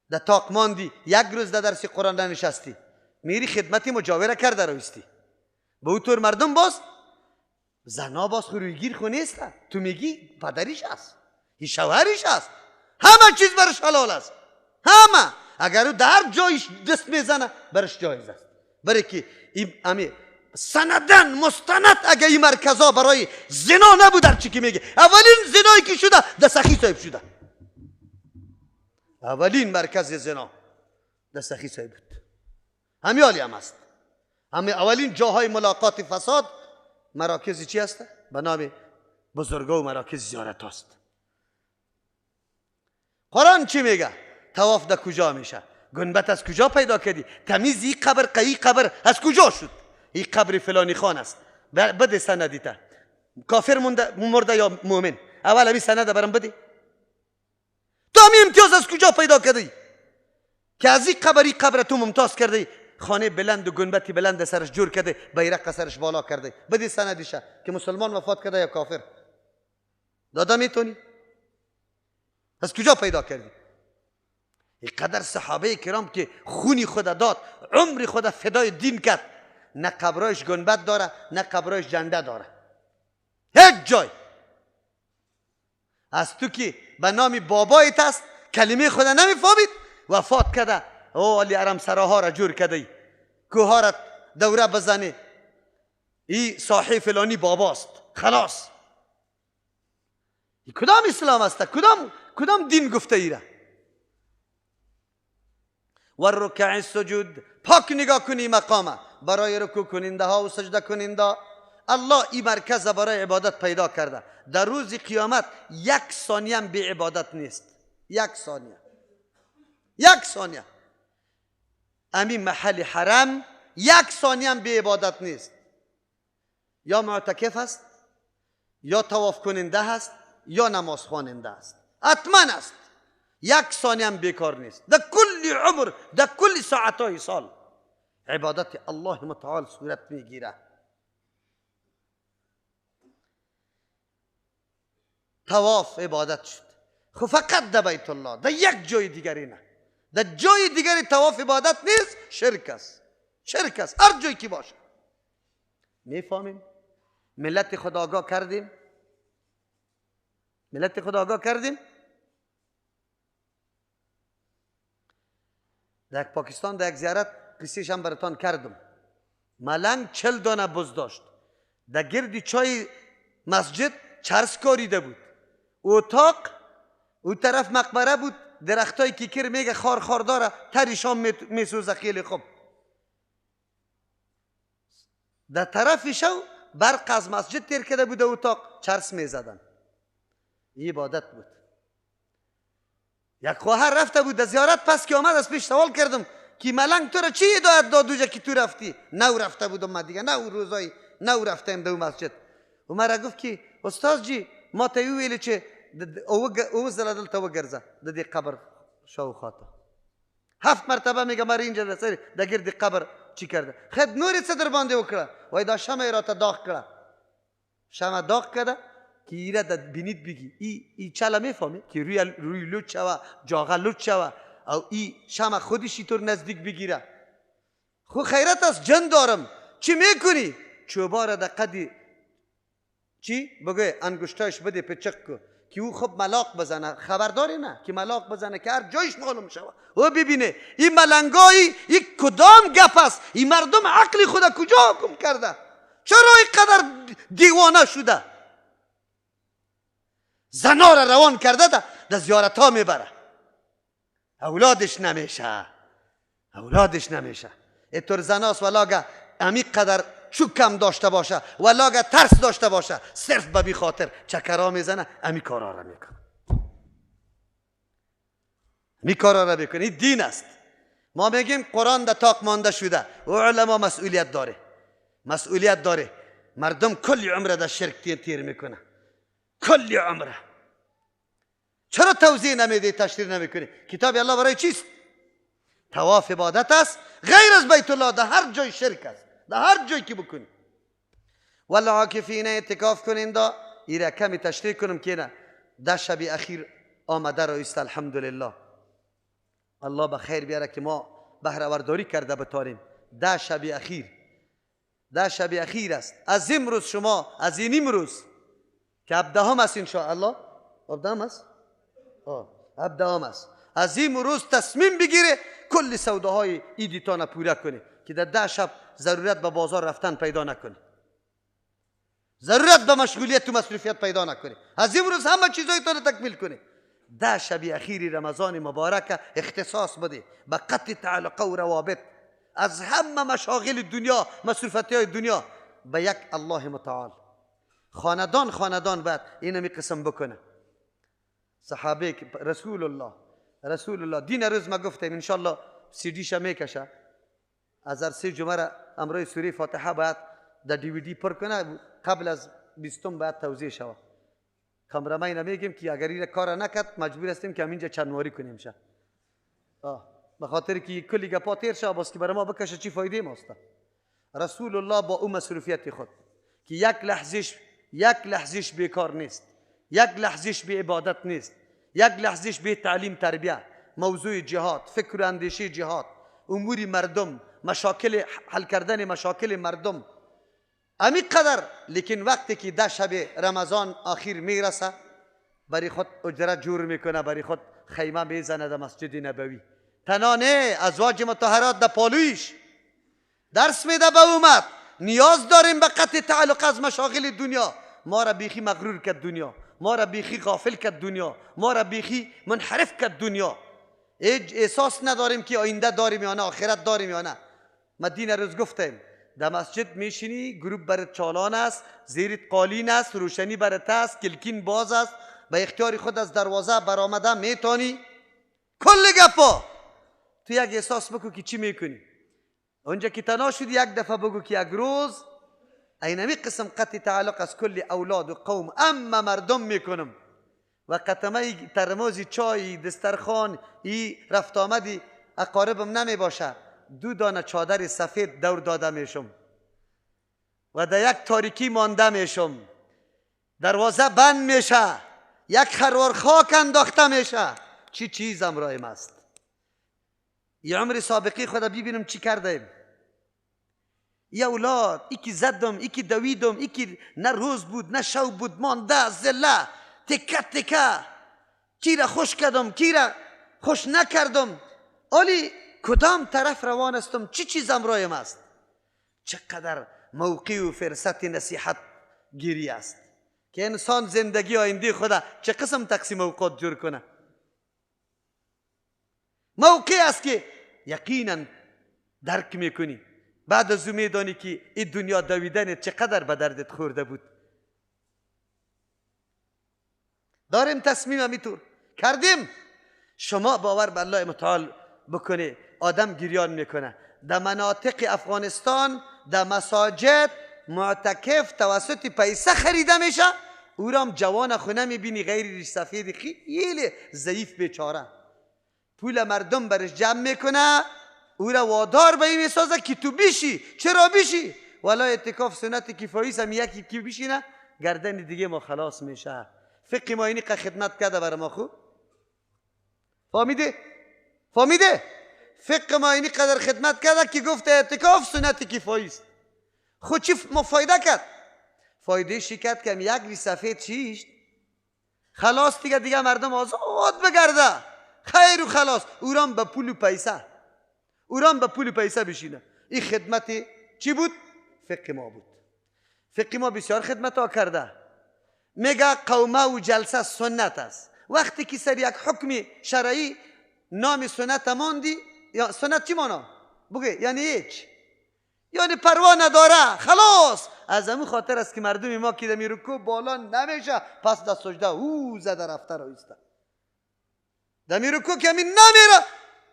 در تاق ماندی، یک روز در درس قرآن ننشستی، میری خدمت مجاوره کرده رویستی به او طور مردم باز زنا باز خرویگیر خو نیست. تو میگی پدریش است، شوهریش است، همه چیز برش حلال است، همه. اگر او در جایش دست میزنه برش جایز است. برای که امی سندن مستند اگه این مرکزا برای زنا نبود، هر چی که میگه اولین زنایی که شده در سخی صاحب شده، اولین مرکز زنا در سخی صاحب بود. همیالی هم است. همه اولین جاهای ملاقات فساد مراکز چی هست؟ به نام بزرگا و مراکز زیارت هست. قرآن چی میگه؟ طواف در کجا میشه؟ گنبت از کجا پیدا کردی؟ تمیز این قبر قی قبر از کجا شد؟ این قبر فلانی خان است. بده سندیته. کافر مرده یا مؤمن؟ اول همین سند برام بده. تو همین امتیاز از کجا پیدا کردی؟ که از این قبر این قبر تو ممتاز کردی، خانه بلند و گنبتی بلند سرش جور کرده، بیرق سرش بالا کرده. بده سندیشه که مسلمان وفات کرده یا کافر. دادا میتونی؟ از کجا پیدا کردی؟ اینقدر صحابه کرام که خونی خود داد، عمر خود فدای دین کرد، نه قبرایش گنبد داره نه قبرایش جنده داره، هیچ جای. از تو که به نام بابایت است کلمه خود نمیفهمید وفات کرده، او علی ارم سراها را جور کرده، کوها را دوره بزنه، ای صاحب فلانی باباست، خلاص. ای کدام اسلام است؟ کدام دین گفته ایره؟ و رکع السجود، پاک نگاه کنی مقامه برای رکوع کننده ها و سجده کننده. الله این مرکز برای عبادت پیدا کرده. در روز قیامت یک ثانیه هم بی عبادت نیست، یک ثانیه، یک ثانیه. امی محل حرم یک ثانیه هم بی عبادت نیست. یا معتکف است، یا طواف کننده است، یا نماز خواننده است، حتما است. یک ثانیه هم بیکار نیست. در کل عمر، در کل ساعتهای سال عبادت الله متعال صورت میگیره. طواف عبادت شد، خب فقط در بیت الله، در یک جای دیگری نه. در جای دیگری طواف عبادت نیست، شرک است، شرک است، هر جایی که باشه. میفهمیم؟ ملت خود آگاه کردیم، ملت خود آگاه کردیم. در پاکستان در یک زیارت قصه‌ش هم براتان کردم. ملنگ 40 دانه بز داشت، در گرد چای مسجد چرس کاریده بود، اتاق او طرف مقبره بود، درختای کیکر میگه خار خار داره، تریشان میسوزه خیلی خوب. در طرف شو برق از مسجد تیر کرده بود، اتاق چرس میزدن. این عبادت بود. یک خواهر رفته بود در زیارت، پس که آمد از پیش سوال کردم که ملنگ تو را چی هدایت داد اوجا که تو رفتی؟ نو رفته بودم من دیگه، نو روزای نو رفتم به مسجد. و مرا گفت که استاد جی ما ته ویل چې اوه ځله دلته وګرځه د دې قبر شاوخوا ته. 7 مرتبه میگه مرا اینجا د سر د ګرد قبر چی کرده. خیر نور څه در باندې وکړه؟ وای دا شمع یې راته داغ کړه. شمع داغ کړه که ایره د بینید بگی ای چله میفهمی که روی لوت شوه، جاغه لوت شوه، او ای شمع خودش اینطور نزدیک بگیره. خو خیرت است جن دارم، چی میکنی؟ چوبا را در قدی چی؟ بگوی انگشتایش بده پچک کو که او خب ملاق بزنه، خبرداری نه که ملاق بزنه که هر جایش معلوم شوه. او ببینه این ملنگایی این کدام گپ است؟ این مردم عقل خود کجا حکم کرده؟ چرا اینقدر دیوانه شده؟ زنا را روان کرده ده در زیارت ها میبره، اولادش نمیشه. اولادش نمیشه. اینطور زناست ولاگه امی قدر چوکم داشته باشه، ولاگه ترس داشته باشه، صرف به بی خاطر چکرا میزنه، امی کارا را میکنه، امی کارا را میکنه. این دین است. ما میگیم قرآن در تاق مانده شده و علما مسئولیت داره، مسئولیت داره. مردم کلی عمره در شرک تیر میکنه، کلی عمره. چرا توضیح نمیده، تشریح نمیکنه؟ کتاب الله برای چیست؟ طواف عبادت است، غیر از بیت الله در هر جای شرک است، در هر جای که بکنی. والعاکفین اعتکاف کنین. دا ایره کمی تشریح کنم که نه ده شب اخیر آمده را است. الحمدلله الله به خیر بیاره که ما بهره ورداری کرده بتاریم. ده شب اخیر، ده شب اخیر است. از امروز شما، از این امروز که 17 است انشاءالله، 17 است، 17 است، از امروز تصمیم بگیره کل سوداهای ایدیتان پوره کنه که در 10 شب ضرورت به بازار رفتن پیدا نکنه، ضرورت به مشغولیت و مصروفیت پیدا نکنه. از امروز همه چیزایتان تکمیل کنه. 10 شب اخیر رمضان مبارک اختصاص بده به قطع تعلقه و روابط از همه مشاغل دنیا، مصروفیت های دنیا، به یک الله متعال. خاندان خاندان باید اینمی قسم بکنه. صحابه رسول الله، رسول الله دین روز ما گفتیم انشالله سی دیش میکشه، از هر سه جمعه را امروز سوره فاتحه باید در دی وی دی پر کنه، قبل از 20 باید توزیع شود. کامرامین میگیم که اگر این کار نکرد مجبور هستیم که همینجا چندواری کنیم شه، به خاطر که کلی گپا تیر شه باز که برای ما بکشه چی فایده ماست. رسول الله با او مصروفیت خود که یک لحظهش، یک لحظهش بیکار نیست، یک لحظهش بی عبادت نیست، یک لحظهش بی تعلیم تربیه، موضوع جهاد، فکر و اندیشه جهاد، امور مردم، مشاکل حل کردن مشاکل مردم، امی قدر. لیکن وقتی که 10 شب رمضان آخر میرسه برای خود اجره جور میکنه، برای خود خیمه میزنه در مسجد نبوی. تنها نه، ازواج مطهرات در پالویش درس میده به امت. نیاز داریم به قطع تعلق از مشاغل دنیا. ما را بیخی مغرور کرد دنیا، ما را بیخی غافل کرد دنیا، ما را بیخی منحرف کرد دنیا. هیچ احساس نداریم که آینده داریم یا نه، آخرت داریم یا نه. ما دین روز گفتیم در مسجد میشینی، گروپ برات چالان است، زیرت قالین است، روشنی برات است، کلکین باز است، به اختیار خود از دروازه برآمده میتونی. کل گپا تو یک احساس بکو که چی میکنی. اونجا که تنها شدی یک دفعه بگو که یک روز اینمی قسم قطع تعلق از کل اولاد و قوم اما مردم میکنم و قطمه ترموز چای دسترخوان ای رفت آمدی اقاربم نمی باشه، 2 دانه چادر سفید دور داده میشم و در یک تاریکی مانده میشم، دروازه بند میشه، یک خروار خاک انداخته میشه. چی چیز امرایم است؟ یه عمر سابقی خدا ببینم چی کردیم. یه اولاد ایکی زدم، ایکی دویدم، ایکی نه روز بود نه شو بود، مانده زله تکه تکه، کی را خوش کردم کی را خوش نکردم، آلی کدام طرف روان هستم، چی چیز امرایم است. چقدر موقع و فرصت نصیحت گیری است که انسان زندگی آینده خدا چه قسم تقسیم اوقات جور کنه. موقع است که یقینا درک میکنی، بعد از او میدانی که این دنیا دویدن چقدر به دردت خورده بود. داریم تصمیم همینطور کردیم. شما باور به الله متعال بکنه آدم گریان میکنه. در مناطق افغانستان در مساجد معتکف توسط پیسه خریده میشه، او را هم جوان خونه میبینی غیر ریش سفید خیلی ضعیف بیچاره، پول مردم برش جمع میکنه، او را وادار به این میسازه که تو بیشی. چرا بیشی؟ والا اعتکاف سنت کفایی هم یکی که بیشینه گردن دیگه ما خلاص میشه. فقه ما اینی خدمت کرده برای ما خوب. فهمیده؟ فهمیده؟ فقه ما اینی قدر خدمت کرده که گفت اعتکاف سنت کفایی است. خود چی ما فایده کرد؟ فایده شکرد که یک ری سفید چیشت خلاص دیگه، دیگه مردم آزاد بگرده خیر و خلاص. اورام به پول و پیسه، اورام به پول و پیسه بشینه. این خدمت چی بود؟ فقه ما بود. فقه ما بسیار خدمت ها کرده. میگه قومه و جلسه سنت است. وقتی که سر یک حکم شرعی نام سنت ماندی، یا سنت چی مانا؟ بگه یعنی هیچ، یعنی پروا نداره، خلاص. از همون خاطر است که مردم ما که دمی رکوع بالا نمیشه، پس در سجده او زده رفته رو ایسته. دمی رکوع که همین نمیره،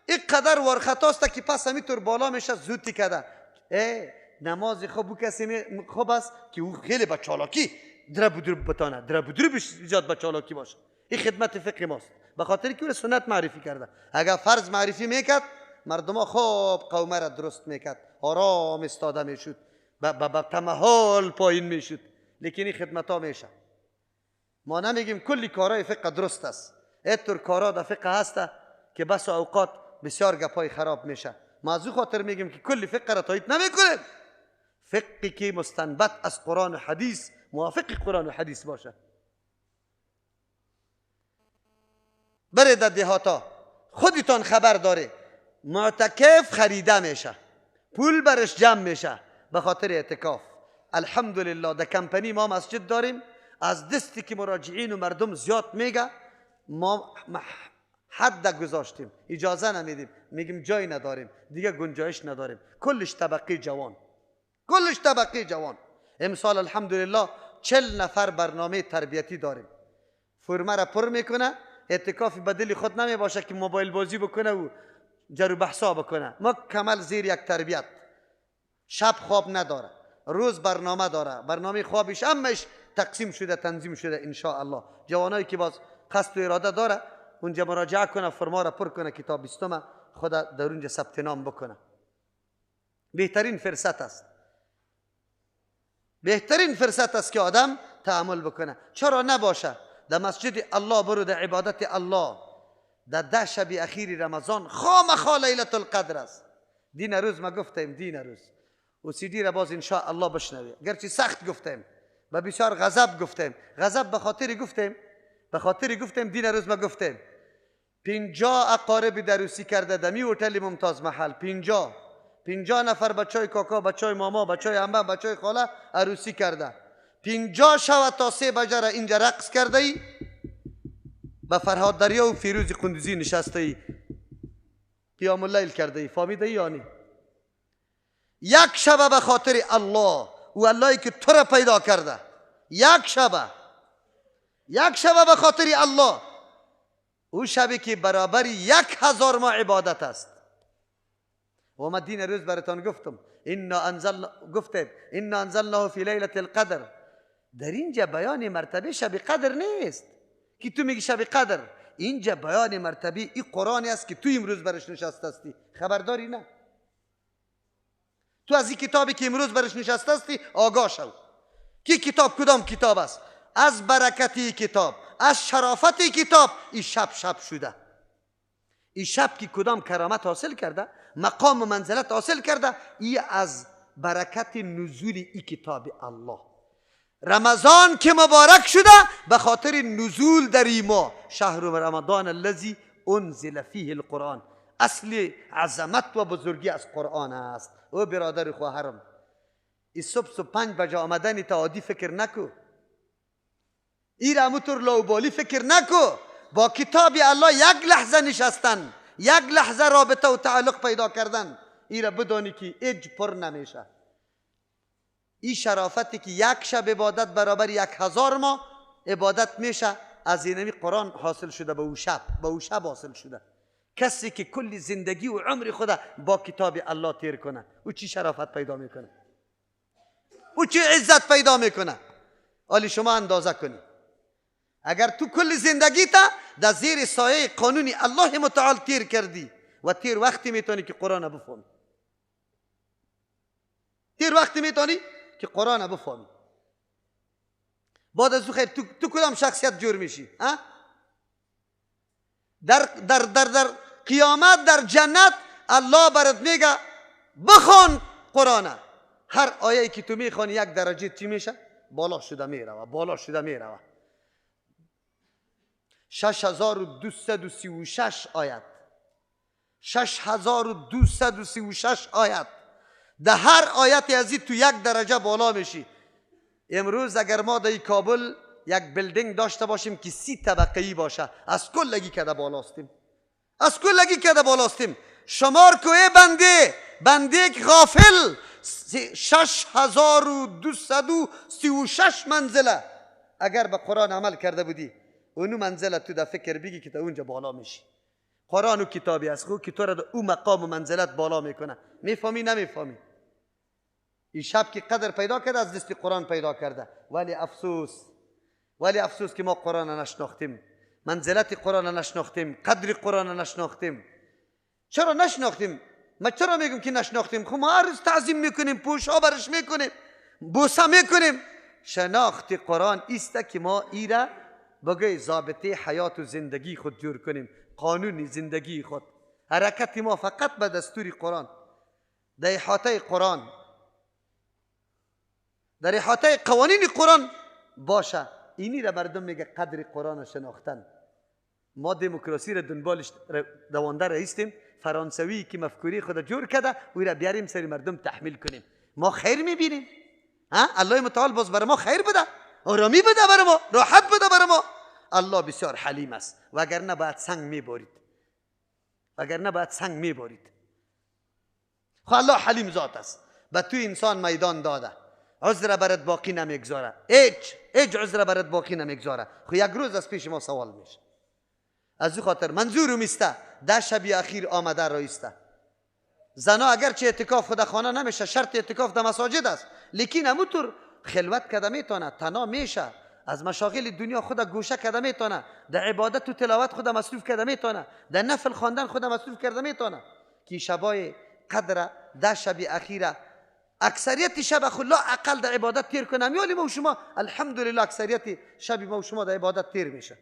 اینقدر وار خطاست که پس همینطور بالا میشه زودی کده. ای نماز خوب او کسی خوب است که او خیلی با چالاکی درب و درب بتانه، درب و دربش زیاد با چالاکی باشه. این خدمت فقه ماست، به خاطر که او سنت معرفی کرده. اگر فرض معرفی میکرد مردم ها خوب قومه را درست میکرد، آرام استاده میشد، به تمهل پایین میشد. لیکن این خدمت ها میشه. ما نمیگیم کلی کارهای فقه درست است، اینطور کارها در فقه هسته که بس اوقات بسیار گپای خراب میشه. ما از او خاطر میگیم که کلی فقه را تایید نمیکنیم. فقهی که مستنبط از قرآن و حدیث، موافق قرآن و حدیث باشه. بره در دهاتا خودتان خبر داره، معتکف خریده میشه، پول برش جمع میشه به خاطر اعتکاف. الحمدلله در کمپنی ما مسجد داریم، از دستی که مراجعین و مردم زیاد میگه ما حد گذاشتیم، اجازه نمیدیم، میگیم جای نداریم دیگه، گنجایش نداریم. کلش طبقه جوان، کلش طبقه جوان. امسال الحمدلله 40 نفر برنامه تربیتی داریم. فرمه را پر میکنه، اعتکاف به دل خود نمی باشه که موبایل بازی بکنه و جرو بحثا بکنه. ما کمل زیر یک تربیت، شب خواب نداره، روز برنامه داره، برنامه خوابش همش تقسیم شده، تنظیم شده ان شاء الله. جوانایی که باز قصد و اراده داره اونجا مراجعه کنه، فرما را پر کنه، کتاب 20 خود در اونجا ثبت نام بکنه. بهترین فرصت است، بهترین فرصت است که آدم تعامل بکنه. چرا نباشه؟ در مسجد الله برو، در عبادت الله، در 10 شب اخیر رمضان خامخا لیلة القدر است. دین روز ما گفتیم، دین روز و سی دی را باز ان شاء الله بشنوی. گرچه سخت گفتیم و بسیار غضب گفتیم، غضب به خاطر گفتیم، به خاطر گفتیم دین روز ما گفتیم 50 اقارب دروسی کرده دمی هتل ممتاز محل، 50 نفر بچای کاکا، بچای ماما، بچای عمه، بچای خاله عروسی کرده. 50 شب تا 3 بجه را اینجا رقص کرده ای، به فرهاد دریا و فیروز قندوزی نشسته ای، قیام اللیل کرده ای. فهمیده ای یعنی یک شب به خاطر الله، او اللهی که تو را پیدا کرده، یک شب، یک شب به خاطر الله، او شبی که برابر 1000 ماه عبادت است. و ما دین روز براتان گفتم انا انزل، گفتم انا انزلناه فی لیلة القدر. در اینجا بیان مرتبه شب قدر نیست که تو میگی شب قدر. اینجا بیان مرتبه این قرآنی است که تو امروز برش نشسته هستی، خبرداری نه؟ تو از این کتابی که امروز برش نشسته هستی آگاه شو که کتاب کدام کتاب است. از برکت کتاب، از شرافت کتاب این شب شب شده. این شب که کدام کرامت حاصل کرده، مقام و منزلت حاصل کرده، ای از برکت نزول ای کتاب الله. رمضان که مبارک شده به خاطر نزول در ما، شهر رمضان الذی انزل فیه القرآن. اصل عظمت و بزرگی از قرآن است. او برادر خواهرم، ای صبح 5 بجه آمدن تا عادی فکر نکو، ای را همونطور لاوبالی فکر نکو. با کتاب الله یک لحظه نشستن، یک لحظه رابطه و تعلق پیدا کردن، ای را بدانی که اج پر نمیشه. این شرافتی که یک شب عبادت برابر 1000 ماه عبادت میشه، از اینمی قرآن حاصل شده، به او شب، به او شب حاصل شده. کسی که کل زندگی و عمر خود با کتاب الله تیر کنه، او چی شرافت پیدا میکنه، او چی عزت پیدا میکنه. حالی شما اندازه کنی، اگر تو کل زندگی تا در زیر سایه قانون الله متعال تیر کردی و تیر وقتی میتونی که قرآن بفهمی، تیر وقتی میتونی که قرآن بفهمی. بعد از خیر تو کدام شخصیت جور میشی؟ در در در در قیامت در جنت الله برات میگه بخوان قرآن. هر آیه که تو میخوانی یک درجه چی میشه؟ بالا شده میروه، بالا شده میروه. 6236 آیت، 6236 آیت، در هر آیت از این تو یک درجه بالا میشی. امروز اگر ما در کابل یک building داشته باشیم که 30 طبقه ای باشه، از کلگی کده بالاستیم، از کلگی کده بالاستیم. شمار کو ای بنده، بنده که غافل، 6236 منزله اگر به قرآن عمل کرده بودی، اونو منزله تو در فکر بگی که تا اونجا بالا میشی. قرآن و کتابی است خو که تو را او مقام و منزلت بالا میکنه. میفهمی نمیفهمی؟ این شب که قدر پیدا کرده از دست قرآن پیدا کرده. ولی افسوس، ولی افسوس که ما قرآن نشناختیم، منزلت قرآن نشناختیم، قدر قرآن نشناختیم. چرا نشناختیم؟ ما چرا میگم که نشناختیم؟ خب ما هر روز تعظیم میکنیم، پوشا برش میکنیم، بوسه میکنیم. شناخت قرآن ایسته که ما ایره بگه ضابطه حیات و زندگی خود جور کنیم، قانون زندگی خود. حرکت ما فقط به دستور قرآن، در احاطه قرآن، در احاطه قوانین قرآن باشه. اینی را مردم میگه قدر قرآن شناختن. ما دموکراسی را دنبالش دوانده رئیستیم، فرانسوی که مفکوری خود جور کرده او را بیاریم سر مردم تحمیل کنیم. ما خیر میبینیم، ها؟ الله متعال باز بر ما خیر بده، آرامی بده بر ما، راحت بده بر ما. الله بسیار حلیم است، وگرنه باید سنگ میبارید، وگرنه باید سنگ میبارید. خب الله حلیم ذات است، به تو انسان میدان داده، عذر برات باقی نمیگذاره، هیچ عذر برات باقی نمیگذاره. خب یک روز از پیش ما سوال میشه. از او خاطر منظورم ایسته ده شب اخیر آمده را ایسته. زنا اگرچه اعتکاف خود خانه نمیشه، شرط اعتکاف در مساجد است، لیکن همونطور خلوت کده میتونه، تنها میشه، از مشاغل دنیا خود گوشه کده میتونه، در عبادت و تلاوت خود مصروف کرده میتونه، در نفل خواندن خود مصروف کرده میتونه. که شبای قدر ده شب اخیره اکثریت شب خود لا اقل در عبادت تیر کنم. یالی ما و شما الحمدلله اکثریت شب ما و شما در عبادت تیر میشه.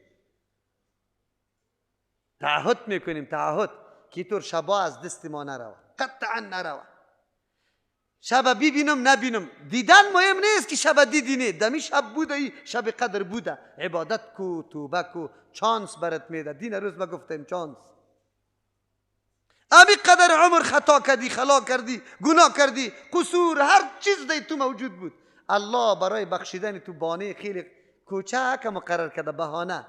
تعهد میکنیم، تعهد که طور شبا از دست ما نروه، قطعا نروه. شب ببینم نبینم، دیدن مهم نیست که شب دیدی نه، دمی شب بوده، ای شب قدر بوده، عبادت کو، توبه کو، چانس برات میده. دین روز ما گفتیم چانس. امی قدر عمر خطا کردی، خلا کردی، گناه کردی، قصور، هر چیز دی تو موجود بود، الله برای بخشیدن تو بانه خیلی کوچک مقرر کرده، بهانه.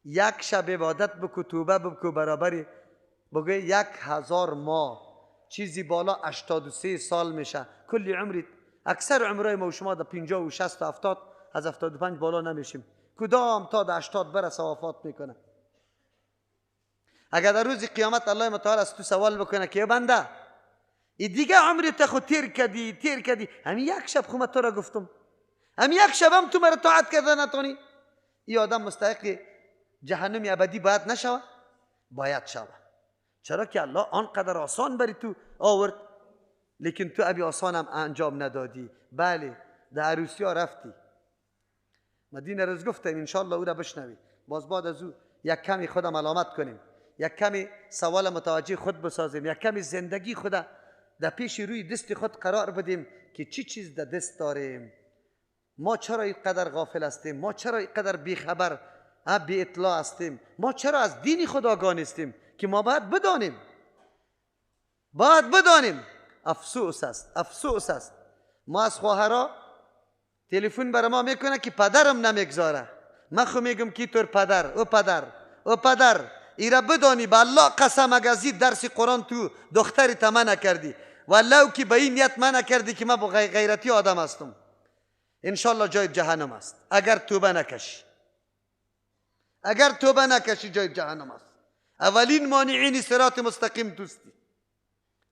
یک شب عبادت بکو، توبه بکو، برابری بگه 1000 ماه، چیزی بالا 83 سال میشه. کلی عمری، اکثر عمرای ما و شما در 50 و 60 و 70، از 75 بالا نمیشیم. کدام تا در 80 برسه وفات میکنه. اگر در روز قیامت الله متعال از تو سوال بکنه که بنده ای دیگه عمری تا خود تیر کردی، تیر کردی، همین یک شب خو تو را گفتم، همین یک شب هم تو مرا طاعت کرده نتونی، ای آدم مستحق جهنم ابدی باید نشوه؟ باید شوه. چرا که الله آنقدر آسان بری تو آورد، لیکن تو ابی آسانم انجام ندادی. بله در عروسی ها رفتی، مدینه روز گفتم انشالله او را بشنوی، باز بعد از او یک کمی خودم علامت کنیم، یک کمی سوال متوجه خود بسازیم، یک کمی زندگی خود در پیش روی دست خود قرار بدیم که چی چیز در دست داریم. ما چرا اینقدر غافل هستیم؟ ما چرا اینقدر بیخبر، بی اطلاع هستیم؟ ما چرا از دین خود آگاه نیستیم که ما باید بدانیم؟ باید بدانیم. افسوس است، افسوس است. ما از خواهرا تلفن برای ما میکنه که پدرم نمیگذاره. من خو میگم کی طور پدر، او پدر، او پدر، ایرا بدانی به الله قسم اگر از درس قرآن تو دختری تا من نکردی، ولو که به این نیت من نکردی که من با غیرتی آدم هستم، انشالله جای جهنم است اگر توبه نکشی. اگر توبه نکشی جای جهنم است. اولین مانعین صراط مستقیم توستی،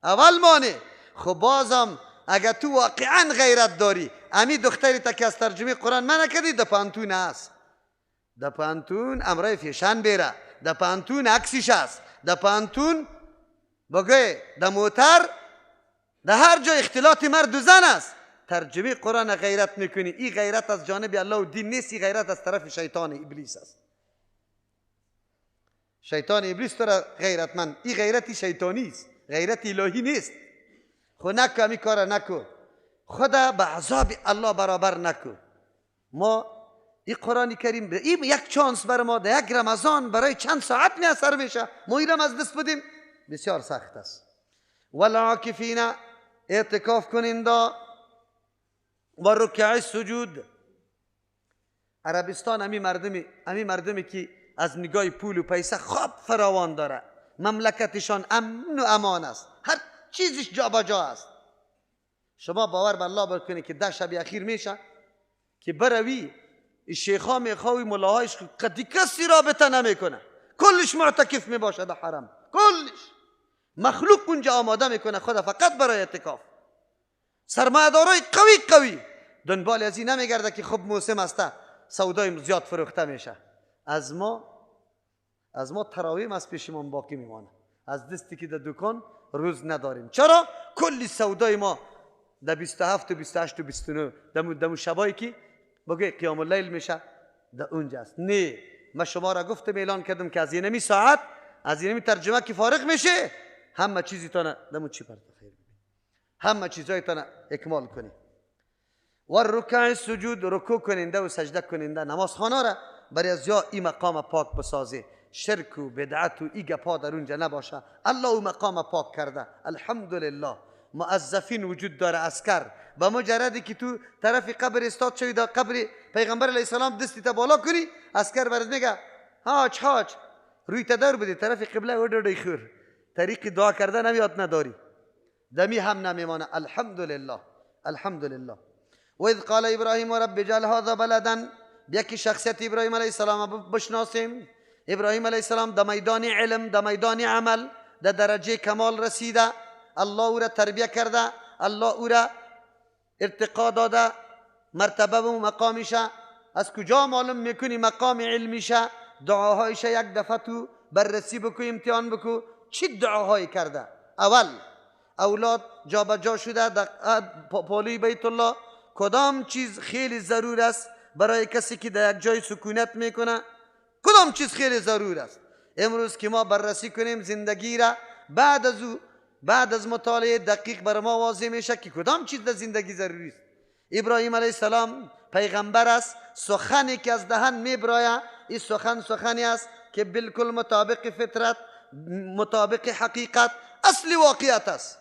اول مانع. خب بازم اگر تو واقعا غیرت داری، امی دختری تا که از ترجمه قرآن من نکردی، در پانتون هست، در پانتون امرای فیشن بیره، در پانتون عکسش هست، در پانتون بگه، در موتر، در هر جای اختلاط مرد و زن است. ترجمه قرآن غیرت میکنی، این غیرت از جانب الله و دین نیست، این غیرت از طرف شیطان ابلیس است. شیطان ابلیس تو را غیرتمند، این غیرتی شیطانی است، غیرت الهی نیست. خو نکو امی کار نکو، خدا به عذاب الله برابر نکو. ما این قرآن کریم این یک چانس بر ما در یک رمضان برای چند ساعت می اثر میشه، ما این از دست بدیم بسیار سخت است. والعاکفین اعتکاف کننده و رکع سجود. عربستان امی مردمی که از نگاه پول و پیسه خواب فراوان داره، مملکتشان امن و امان است، هر چیزش جا به جا است. شما باور به الله بکنید که 10 شب اخیر میشه که بروی شیخا میخوای ملاهایش قدی کسی رابطه نمیکنه، کلش معتکف میباشه در حرم، کلش مخلوق اونجا آماده میکنه خدا فقط برای اعتکاف. سرمایه‌دارای قوی قوی دنبال از این نمیگرده که خب موسم است سودای زیاد فروخته میشه. از ما تراویم از پیشمان باقی میمانه، از دستی که در دکان روز نداریم. چرا؟ کلی سودای ما در 27 و 28 و 29 دمو شبایی که بگه قیام اللیل میشه در اونجا است. نه، ما شما را گفتم اعلان کردم که از اینمی ساعت از اینمی ترجمه که فارغ میشه همه چیزی تانه دمو چی پرده خیر همه چیزای تانه اکمال کنی. و رکع سجود، رکوع کننده و سجده کننده نماز خانه را برای از یا این مقام پاک بسازه، شرک و بدعت و ای گپا در اونجا نباشه. الله او مقام پاک کرده، الحمدلله. موظفین وجود داره، عسکر با مجردی که تو طرف قبر استاد شوی در قبر پیغمبر علیه السلام دستی تا بالا کنی، عسکر برات میگه هاچ هاچ، روی تدار بده طرف قبله و خور، طریق دعا کردن هم یاد نداری، دمی هم نمیمانه. الحمدلله الحمدلله. و اذ قال ابراهیم رب اجعل هذا بلدا، یکی شخصیت ابراهیم علیه السلام بشناسیم. ابراهیم علیه السلام در میدان علم، در میدان عمل، در درجه کمال رسیده. الله او را تربیه کرده، الله او را ارتقا داده، مرتبه و مقامشه. از کجا معلوم میکنی مقام علمیشه؟ دعاهایش یک دفعه تو بررسی بکو، امتحان بکو چی دعاهایی کرده. اول اولاد جابجا شده در پالوی بیت الله، کدام چیز خیلی ضرور است برای کسی که در یک جای سکونت میکنه؟ کدام چیز خیلی ضرور است؟ امروز که ما بررسی کنیم زندگی را، بعد از مطالعه دقیق بر ما واضح میشه که کدام چیز در زندگی ضروری است. ابراهیم علیه السلام پیغمبر است، سخنی که از دهن میبرایه این سخن سخنی است که بالکل مطابق فطرت، مطابق حقیقت، اصل واقعیت است.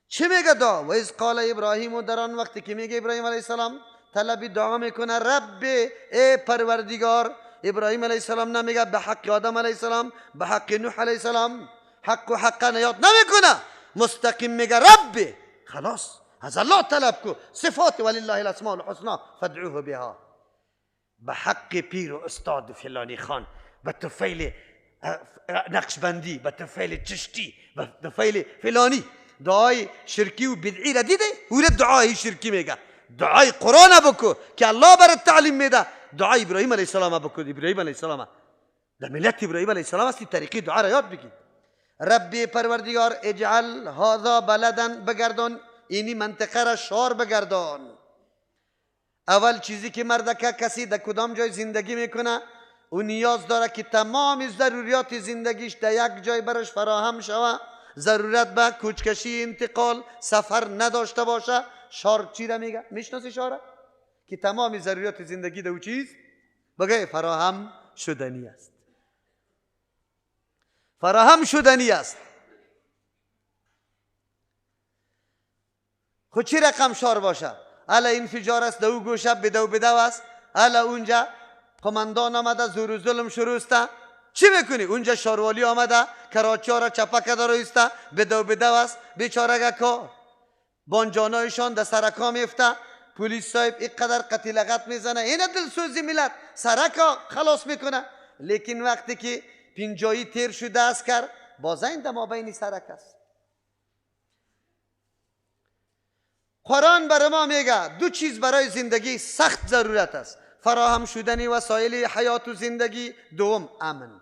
چی میگه دعا؟ و اذ قال ابراهیم، و در آن وقتی که میگه ابراهیم علیه السلام طلب دعا میکنه، رب ای پروردگار. ابراهیم علیه السلام نمیگه به حق آدم علیه السلام، به حق نوح علیه السلام، حق و حق یاد نمیکنه، مستقیم میگه رب. خلاص از الله طلب کو، صفات ولله الاسماء الحسنى فادعوه بها. به حق پیر و استاد فلانی خان، به طفیل نقشبندی، به طفیل چشتی، به طفیل فلانی، دعای شرکی و بدعی را دیده؟ او را دعای شرکی میگه. دعای قرآن بکو که الله برات تعلیم میده. دعای ابراهیم علیه السلام بکو. ابراهیم علیه السلام در ملت ابراهیم علیه السلام است، طریقی دعا را یاد بگیر. ربی پروردگار اجعل هذا بلدا، بگردان اینی منطقه را شار بگردان. اول چیزی که مردکه کسی در کدام جای زندگی میکنه او نیاز داره که تمام ضروریات زندگیش در یک جای برش فراهم شوه، ضرورت به کوچکشی، انتقال، سفر نداشته باشه. شار چی را میگه؟ میشناسی شاره؟ که تمام ضروریات زندگی در او چیز بگه فراهم شدنی است، فراهم شدنی است. خود چی رقم شار باشه؟ الا انفجار است دو گوشه بدو بدو است، الا اونجا قماندان آمده زور و ظلم شروع است. چی میکنی؟ اونجا شاروالی آمده کراچی ها را چپه کرده رویسته، بدو بدو است، بیچاره که بانجانایشان در سرکا میفته، پلیس صاحب اینقدر قتیلغت میزنه، این دلسوزی ملت سرکا خلاص میکنه. لیکن وقتی که پینجایی تیر شده است کر باز این در مابین سرک است. قرآن بر ما میگه دو چیز برای زندگی سخت ضرورت است: فراهم شدن وسایل حیات و زندگی، دوم امن.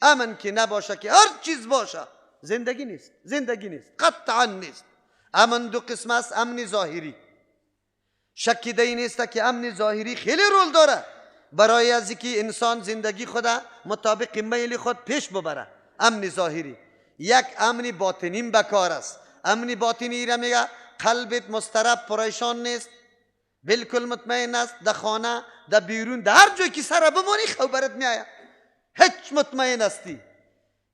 امن که نباشه که هر چیز باشه زندگی نیست، زندگی نیست، قطعا نیست. امن دو قسم است: امن ظاهری، شکی در نیست که امن ظاهری خیلی رول داره برای از اینکه انسان زندگی خود مطابق میل خود پیش ببره. امن ظاهری. یک امن باطنی بکار است. امن باطنی را میگه قلبت مضطرب پریشان نیست، بالکل مطمئن است، در خانه، در بیرون، در هر جایی که سر بمانی خبرت میآید، هیچ مطمئن هستی.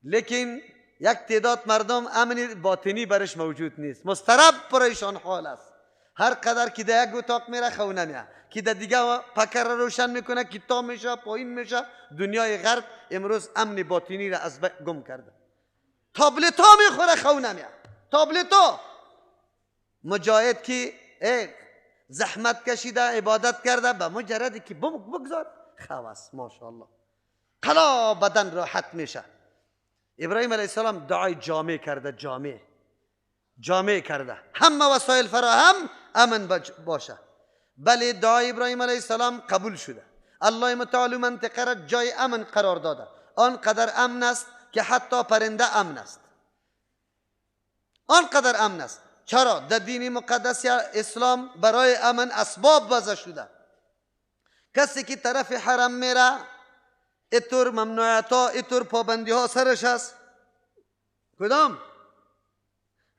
لیکن یک تعداد مردم امن باطنی برش موجود نیست، مضطرب پریشان حال است. هر قدر که در یک اتاق میره خو نمیاد، که در دیگه پکر را روشن میکنه، کتاب میشه، پایین میشه. دنیای غرب امروز امن باطنی را از گم کرده. تابلت ها میخوره خو نمیه. تابلت ها. مجاهد که زحمت کشیده عبادت کرده، به مجردی که بگذار خواست ماشاءالله قلا بدن راحت میشه. ابراهیم علیه السلام دعای جامع کرده، جامع کرده، همه وسایل فراهم، امن باشه. بله دعای ابراهیم علیه السلام قبول شده. الله متعال منطقه را جای امن قرار داده. آنقدر امن است که حتی پرنده امن است، آنقدر امن است. چرا؟ در دین مقدس اسلام برای امن اسباب وضع شده. کسی که طرف حرم میره اتور ممنوعیت ها، اتور پابندی ها سرش است. کدام؟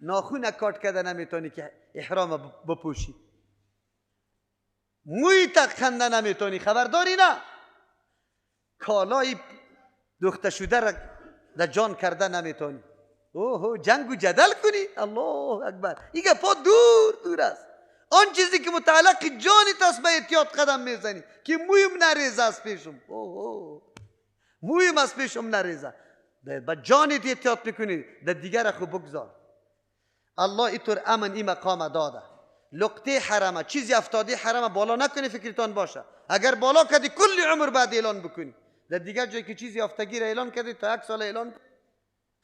ناخون کات کرده نمیتونی که احرام بپوشی، موی تک خنده نمیتونی، خبرداری نه، کالای دوخته شده را در جان کرده نمیتونی. اوه جنگ و جدل کنی، الله اکبر، این گپا دور دور است. آن چیزی که متعلق جانت است به احتیاط قدم میزنی که مویم نریزه از پیشم. اوه مویم از پیشم نریزه، به جانت احتیاط میکنی، در دیگر خو بگذار. الله اینطور امن این مقام داده. لقطه حرمه، چیزی افتاده حرمه بالا نکنی، فکرتان باشه. اگر بالا کردی کل عمر بعد اعلان بکنی. در دیگر جایی که چیزی افتادگی را اعلان کردی تا یک سال اعلان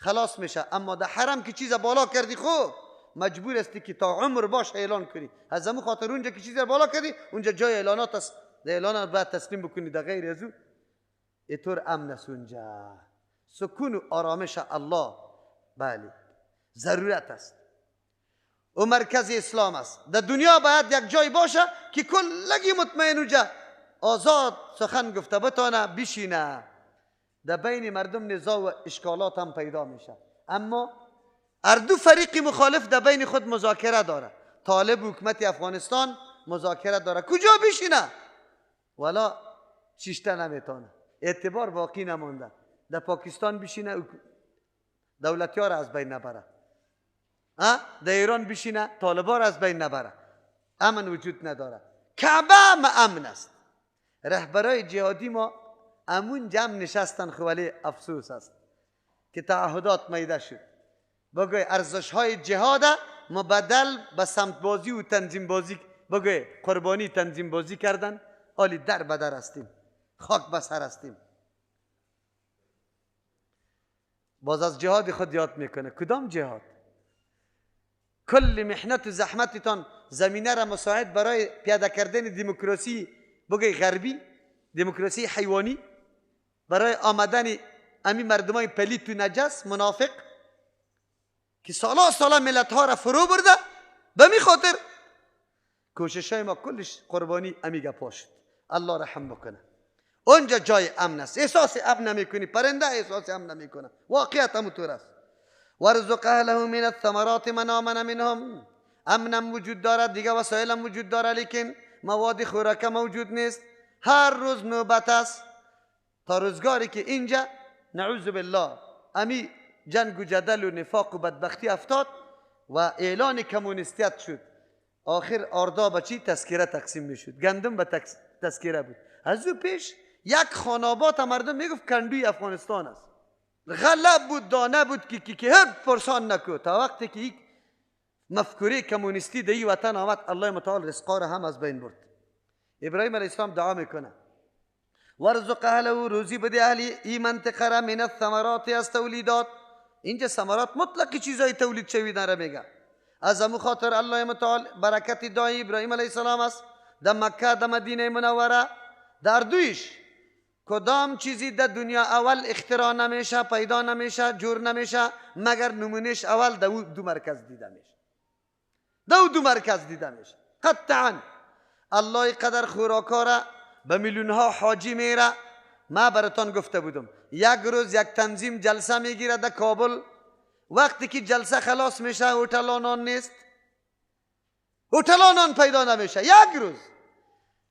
خلاص میشه، اما در حرم که چیز بالا کردی خو مجبور هستی که تا عمر باش اعلان کنی. از همون خاطر اونجا که چیز بالا کردی اونجا جای اعلانات است، در اعلانات باید تسلیم بکنی. در غیر از او اینطور امن است اونجا. سکون و آرامش الله بله ضرورت است. او مرکز اسلام است. در دنیا باید یک جای باشه که کلگی مطمئن اونجا آزاد سخن گفته بتانه بشینه. در بین مردم نزاع و اشکالات هم پیدا میشه، اما هر دو فریق مخالف در بین خود مذاکره داره. طالب حکومت افغانستان مذاکره داره، کجا بشینه؟ ولا شیشته نمیتونه، اعتبار باقی نمانده. در پاکستان بشینه دولتی ها را از بین نبره، در ایران بشینه طالبا را از بین نبره، امن وجود نداره. کعبه امن است. رهبرای جهادی ما امون جمع نشستن، ولی افسوس است که تعهدات میده شد. بگوی ارزش های جهاد مبدل به سمت بازی و تنظیم بازی، بگوی قربانی تنظیم بازی کردن. حالی در بدر هستیم، خاک به سر هستیم. باز از جهاد خود یاد میکنه. کدام جهاد؟ کل محنت و زحمتتان زمینه را مساعد برای پیاده کردن دموکراسی بگوی غربی، دموکراسی حیوانی، برای آمدن امی مردمای پلیت و نجس منافق که سالا سالا ملت ها را فرو برده. به می خاطر کوشش های ما کلش قربانی امی گپا شد. الله رحم بکنه. اونجا جای امن است، احساس امن نمیکنی، پرنده احساس امن نمیکنه. واقعیت همونطور است. ورزق اهله من الثمرات من آمن منهم. امنم وجود دارد، دیگه وسایل هم وجود داره، لیکن مواد خوراکه موجود نیست. هر روز نوبت است تا روزگاری که اینجا نعوذ بالله امی جنگ و جدل و نفاق و بدبختی افتاد و اعلان کمونیستیت شد. آخر آردا به چی تذکره تقسیم میشد، گندم به تذکره بود. از او پیش یک خانابات مردم میگفت کندوی افغانستان است. غلب بود، دانه بود که هر پرسان نکو. تا وقتی که یک مفکوره کمونیستی در این وطن آمد، الله متعال رزقا را هم از بین برد. ابراهیم علیه السلام دعا میکنه ورزق اهله، روزی بده اهل این منطقه را، من الثمرات، از تولیدات. اینجا ثمرات مطلق چیزای تولید شویدن را میگه. از همون خاطر الله متعال برکت دعای ابراهیم علیه السلام است در مکه، در مدینه منوره، در دویش کدام چیزی در دنیا اول اختراع نمیشه، پیدا نمیشه، جور نمیشه، مگر نمونهش اول در دو مرکز دیده میشه. در دو مرکز دیده میشه قطعا. الله قدر خوراکا را به میلیون ها حاجی میره. ما براتان گفته بودم یک روز یک تنظیم جلسه میگیره در کابل. وقتی که جلسه خلاص میشه هتل نان نیست، هتل نان پیدا نمیشه. یک روز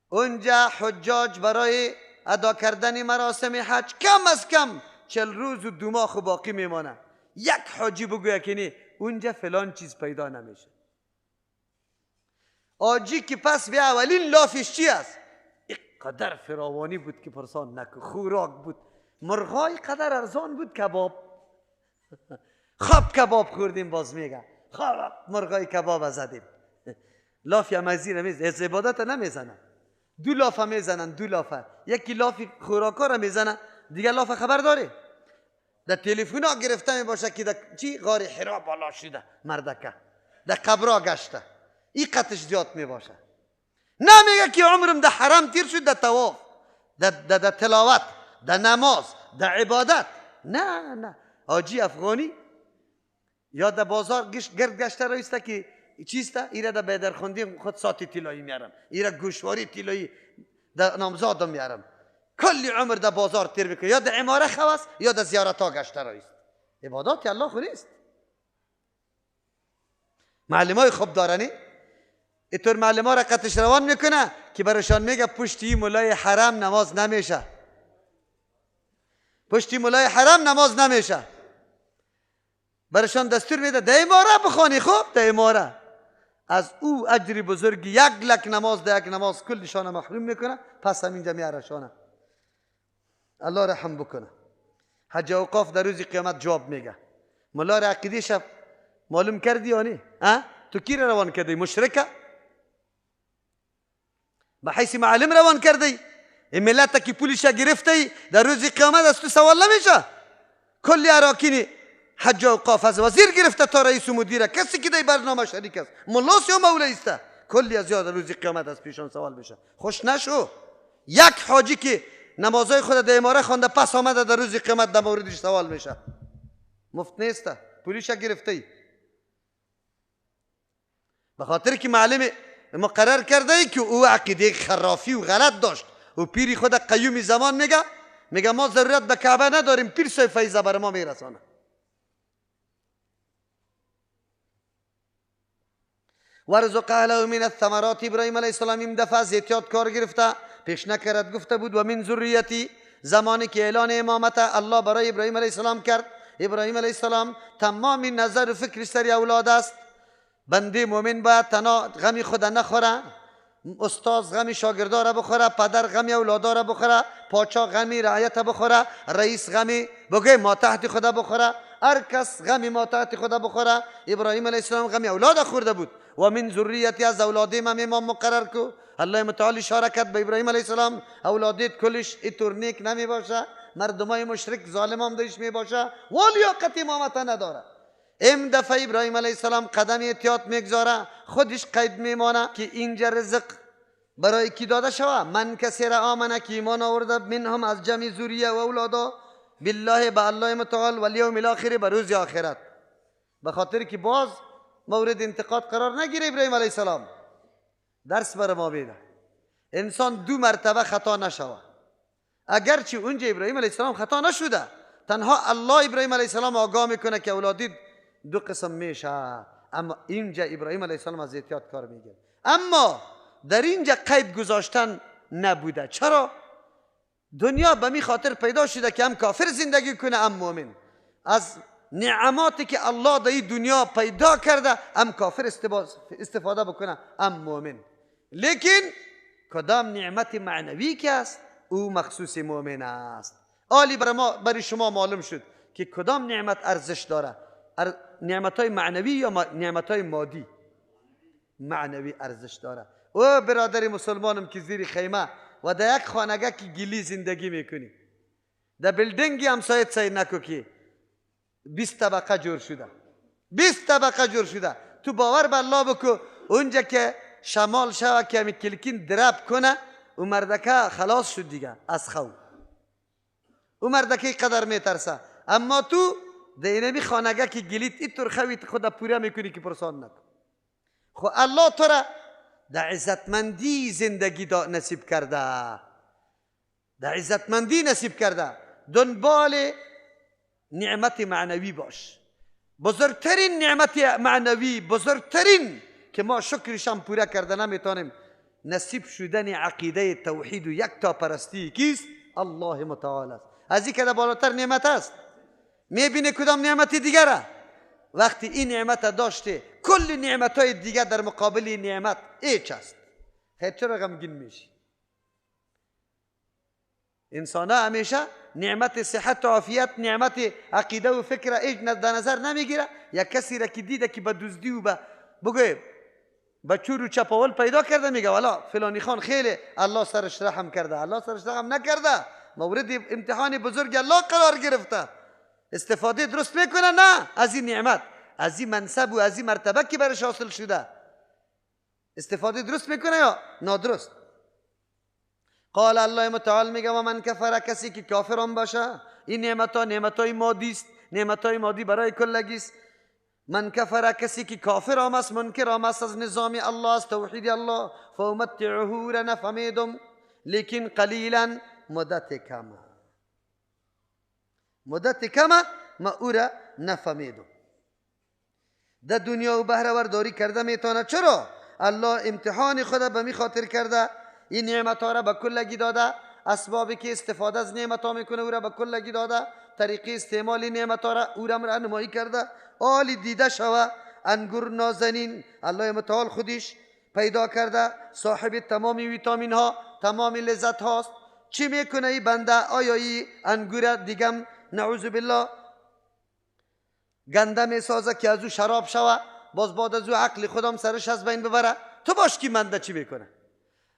اونجا حجاج برای ادا کردن مراسم حج کم از کم 40 روز و 2 ماه باقی میمانه. یک حاجی بگویه که نه اونجا فلان چیز پیدا نمیشه. آجی که پس به اولین لافش چی است؟ قدر فراوانی بود که پرسان نکن، خوراک بود، مرغای قدر ارزان بود، کباب خواب کباب خوردیم باز میگه خواب مرغای کباب زدیم. لافی هم از زیر میزنه، از عبادت نمیزنه. دو لافه میزنن، دو لافه، یکی لافی خوراکا را میزنه، دیگه لافه خبر داره در تلفن ها گرفته میباشه که در چی غار حرا بالا شده مردکه در قبرا گشته، این قطش زیاد میباشه. نمیگه که عمرم در حرم تیر شد، در طواف، در تلاوت، در نماز، در عبادت. نه نه، حاجی افغانی یا در بازار گرد گشته رایسته که چیسته ایره در بیدرخوندی خود ساعت طلایی میارم، ایره گوشواری طلایی در نامزادم میارم. کلی عمر در بازار تیر میکنه، یا در عماره خواست یا در زیارت ها گشته رایست. عبادات الله خو نیست. معلم های خوب دارنی اینطور معلم ها را قطش روان میکنه که برایشان میگه پشتی مولای حرم نماز نمیشه، پشتی مولای حرم نماز نمیشه. برایشان دستور میده در عماره بخوانی. خوب در عماره از او اجر بزرگ یک لک نماز ده یک نماز کلشان محروم میکنه، پس همینجا میارشانه. الله رحم بکنه. حج اوقاف در روز قیامت جواب میگه ملا را عقیده شب معلوم کردی یا نه؟ تو کی را روان کردی؟ مشرکه به حیث معلم روان کردی، این ملت که پولش گرفتی در روز قیامت از تو سوال نمیشه. کلی اراکین حج اوقاف از وزیر گرفته تا رئیس و مدیره، کسی که در برنامه شریک است، ملاس یا مولی است، کلی از یاد روز قیامت از پیشان سوال بشه. خوش نشو یک حاجی که نمازهای خود در اماره خوانده پس آمده در روز قیامت در موردش سوال میشه. مفت نیست، پولیش گرفته ای. به خاطر که معلم مقرر کرده ای که او عقیده خرافی و غلط داشت و پیری خود قیوم زمان میگه، میگه ما ضرورت به کعبه نداریم، پیر سوی فیض بر ما میرسانه. ورزق اهله من الثمرات. ابراهیم علیه السلام این دفعه از احتیاط کار گرفته، پیش نکرد، گفته بود و من ذریتی. زمانی که اعلان امامت الله برای ابراهیم علیه السلام کرد، ابراهیم علیه السلام تمام نظر و فکر سر اولاد است. بنده مؤمن باید تنها غمی خود نخوره، استاد غمی شاگردا را بخوره، پدر غمی اولادا را بخوره، پاچا غمی رعیت بخوره، رئیس غمی بگه ما تحت خدا بخوره، هر کس غمی ما تحت خدا بخوره. ابراهیم علیه السلام غمی اولاد خورده بود. و من ذریتی، از اولادی من امام مقرر کو. الله متعال اشاره کرد به ابراهیم علیه السلام اولادیت کلش اینطور نیک نمی باشه، مردمای مشرک ظالم هم درش می باشه و لیاقت امامت نداره. ام دفعه ابراهیم علیه السلام قدم احتیاط میگذاره، خودش قید میمانه که اینجا رزق برای کی داده شوه؟ من کسی را آمنه که ایمان آورده، منهم از جمع ذریه و اولادا، بالله به الله متعال و الیوم الاخر به روز آخرت. به خاطر که باز مورد انتقاد قرار نگیره ابراهیم علیه السلام. درس بر ما بیده انسان دو مرتبه خطا نشوه. اگرچه اونجا ابراهیم علیه السلام خطا نشده، تنها الله ابراهیم علیه السلام آگاه میکنه که اولادی دو قسم میشه، اما اینجا ابراهیم علیه السلام از احتیاط کار میگیره. اما در اینجا قید گذاشتن نبوده. چرا؟ دنیا به می خاطر پیدا شده که هم کافر زندگی کنه هم مؤمن. از نعماتی که الله در این دنیا پیدا کرده هم کافر استفاده بکنه هم مؤمن. لیکن کدام نعمت معنوی که است او مخصوص مؤمن است. آلی برای شما معلوم شد که کدام نعمت ارزش داره، نعمت های معنوی یا نعمت های مادی؟ معنوی ارزش داره. او برادر مسلمانم که زیر خیمه و در یک خانگه که گلی زندگی میکنی، در building همسایت سعی نکو که 20 طبقه جور شده، 20 طبقه جور شده. تو باور به الله بکو اونجا که شمال شوه که همی کلکین درب کنه، او مردکه خلاص شد دیگه از خو. او مردکه قدر میترسه. اما تو در اینمی خانگه که گلیت اینطور خویت خود پوره میکنی که پرسان نکن. خو الله تو را در عزتمندی زندگی نصیب کرده، در عزتمندی نصیب کرده. دنبال نعمت معنوی باش. بزرگترین نعمت معنوی، بزرگترین که ما شکرش هم پوره کرده نمیتونیم، نصیب شدن عقیده توحید و یک تا پرستی کیست؟ الله متعال است. از این که بالاتر نعمت است. میبینه کدام نعمت دیگره. وقتی این نعمت داشته، کل نعمت های دیگر در مقابل نعمت هیچ است. خیر چرا غمگین میشی؟ انسان ها همیشه نعمت صحت و عافیت، نعمت عقیده و فکر ایج در نظر نمیگیره. یک کسی را که دیده که به دزدی و به بگوی به چور و چپاول پیدا کرده، میگه والا فلانی خان خیلی الله سرش رحم کرده. الله سرش رحم نکرده، مورد امتحان بزرگ الله قرار گرفته. استفاده درست میکنه نه از این نعمت، از این منصب و از این مرتبه که برش حاصل شده، استفاده درست میکنه یا نادرست؟ قال الله متعال میگه و من کفر، کسی که کافرم باشه، این نعمت ها نعمت های مادی است، نعمت های مادی برای کلگی است. من کفر، کسی که کافر هم است، منکر هم است از نظام الله، از توحید الله، فامتعه را نفهمیدم، لیکن قلیلا، مدت کمه، مدت کمه ما او را نفهمیدم. در دنیا و بهره ورداری کرده میتونه. چرا؟ الله امتحان خود به می خاطر کرده، این نعمت ها را به کلگی داده، اسبابی که استفاده از نعمت ها میکنه او را به کلگی داده، طریقه استعمال نعمت ها را او را راهنمایی کرده. آلی دیده شوه انگور نازنین، الله متعال خودش پیدا کرده، صاحب تمام ویتامین ها، تمام لذت هاست. چی میکنه ای بنده؟ آیا ای انگور دیگم نعوذ بالله گنده میسازه که از او شراب شوه، باز بعد از او عقل خودم سرش از بین ببره؟ تو باش که بنده چی میکنه؟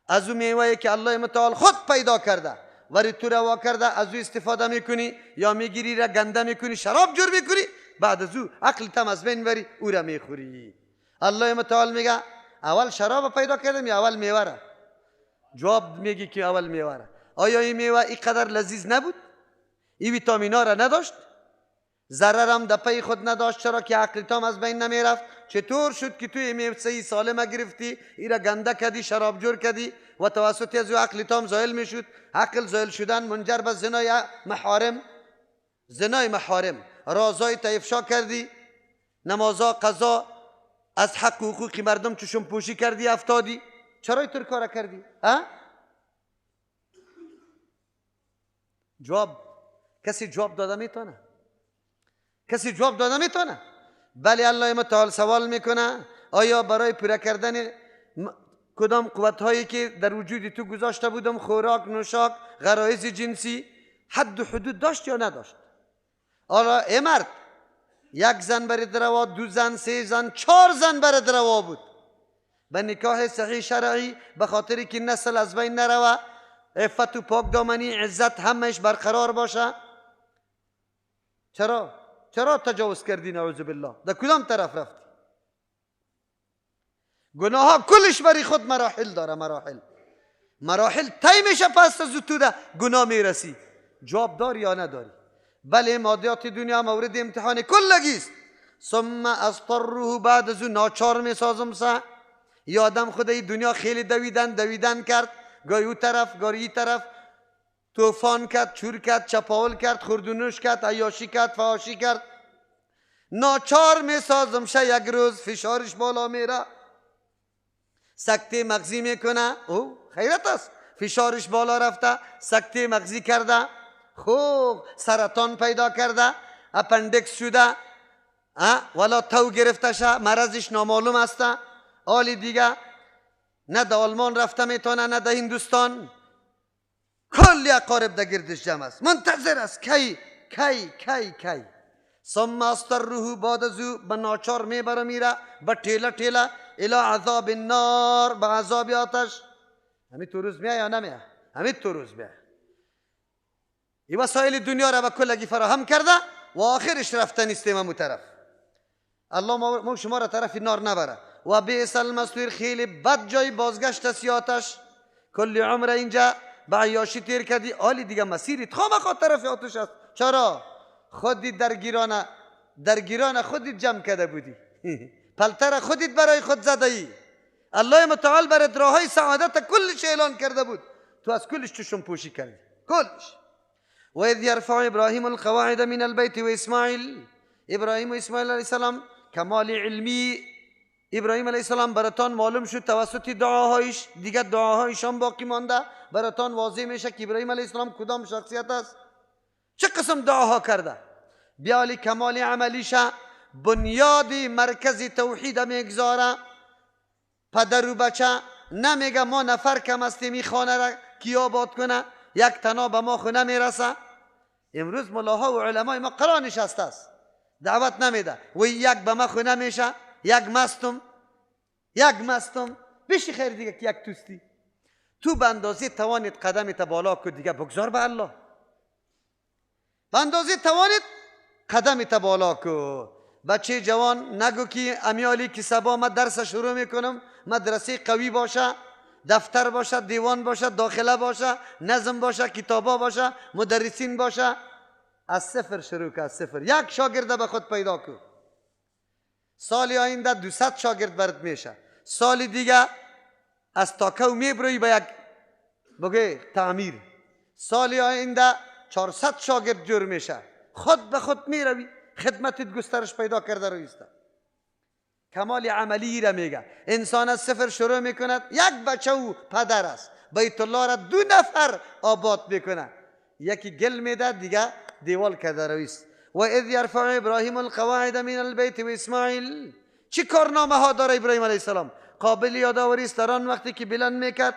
از او میوه که الله متعال خود پیدا کرده ولی تو روا کرده، از او استفاده میکنی یا میگیری را گنده میکنی، شراب جور میکنی، بعد از او عقل تم از بین بری، او را میخوری. الله متعال میگه اول شراب پیدا کردم یا اول میوه را؟ جواب میگی که اول میوه را. آیا این میوه اینقدر لذیذ نبود؟ این ویتامینا را نداشت؟ ضررم در پی خود نداشت؟ چرا که عقل تام از بین نمیرفت؟ چطور شد که توی میوه سالم گرفتی، ای را گنده کردی، شراب جور کردی و توسط از او عقل تام زایل میشد؟ عقل زایل شدن منجر به زنای محارم، زنای محارم، رازای تا افشا کردی، نمازا قضا، از حق و حقوق مردم چشم پوشی کردی، افتادی. چرا اینطور کار کردی؟ ها؟ جواب کسی جواب داده میتونه؟ کسی جواب داده میتونه؟ بله، الله متعال سوال میکنه آیا برای پوره کردن کدام قوت هایی که در وجود تو گذاشته بودم، خوراک، نوشاک، غرایز جنسی، حد و حدود داشت یا نداشت؟ آره ای مرد، یک زن برای روا، دو زن، سه زن، چهار زن برای روا بود. به نکاح صحیح شرعی، به خاطری که نسل از بین نروه، عفت و پاک دامنی، عزت همش برقرار باشه. چرا؟ چرا تجاوز کردی؟ نعوذ بالله. در کدام طرف رفتی؟ گناه ها کلش برای خود مراحل داره، مراحل مراحل طی میشه، پس از تو ده گناه میرسی. جواب داری یا نداری؟ بله، مادیات دنیا مورد امتحان کلگی است. ثم اضطره، بعد از او ناچار میسازم سه. یادم خود این دنیا خیلی دویدن دویدن کرد، گاهی او طرف گاهی این طرف، طوفان کرد، چور کرد، چپاول کرد، خوردونوش کرد، عیاشی کرد، فحاشی کرد. ناچار میسازم شه یک روز فشارش بالا میره، سکته مغزی میکنه. او خیرت است، فشارش بالا رفته، سکته مغزی کرده، خوب سرطان پیدا کرده، اپندکس شده، ولا تو گرفته شه، مرضش نامعلوم است. آلی دیگه نه در آلمان رفته میتونه، نه در هندوستان، کلی اقارب در گردش جمع است، منتظر است کی کی کی کی. ثم اضطره، بعد از او به ناچار میبره میره به ټیله ټیله، الی عذاب النار، به عذاب آتش. همین تو روز میایه یا نمیایه؟ همین تو روز میایه. این وسایل دنیا را به کلگی فراهم کرده و آخرش رفته نیستیم همون طرف. الله ما شما را طرف نار نبره. و بئس المصیر، خیلی بد جای بازگشت است آتش. کل عمر اینجا به عیاشی تیر کردی، آلی دیگه مسیرت خامخا طرف آتش است. چرا؟ خودت درگیرانه خودت جمع کرده بودی، پلتر خودت برای خود زده ای. الله متعال برات راههای سعادت کلش اعلان کرده بود، تو از کلش چشم پوشی کردی، کلش. و اذ یرفع ابراهیم القواعد من البیت و اسماعیل، ابراهیم و اسماعیل علیه السلام کمال علمی ابراهیم علیه السلام براتان معلوم شد توسط دعاهایش، دیگه دعاهایشان باقی مانده، براتان واضح میشه که ابراهیم علیه السلام کدام شخصیت است، چه قسم دعاها کرده. بیالی کمال عملیشه، بنیاد مرکز توحید میگذاره. پدر و بچه نمیگه ما نفر کم هستیم این خانه را کی آباد کنه، یک تنا به ما خونه میرسه. امروز ملاها و علمای ما قرار نشسته است، دعوت نمیده. و یک به ما خونه میشه، یک مستم، یک مستم بشی خیر دیگه که یک توستی. تو به اندازه توانت قدمت بالا کن دیگه، بگذار به الله. به اندازه توانت قدمت بالا کن. بچه جوان نگو که امیالی که سبا ما درس شروع میکنم، مدرسه قوی باشه، دفتر باشه، دیوان باشه، داخله باشه، نظم باشه، کتابا باشه، مدرسین باشه. از صفر شروع کن، از صفر. یک شاگرد به خود پیدا کن. سال آینده 200 شاگرد برات میشه. سال دیگه از تاکو میبروی به یک بگه تعمیر. سال آینده 400 شاگرد جور میشه. خود به خود میروی، خدمتت گسترش پیدا کرده رویسته. کمال عملی را میگه. انسان از صفر شروع میکند. یک بچه او پدر است، بیت الله را 2 نفر آباد میکنه، یکی گل میده، دیگه دیوال کرده رویست. و اذ یرفع ابراهیم القواعد من البیت و اسماعیل. چی کارنامه ها داره ابراهیم علیه السلام؟ قابل یادآوری است در آن وقتی که بلند میکرد،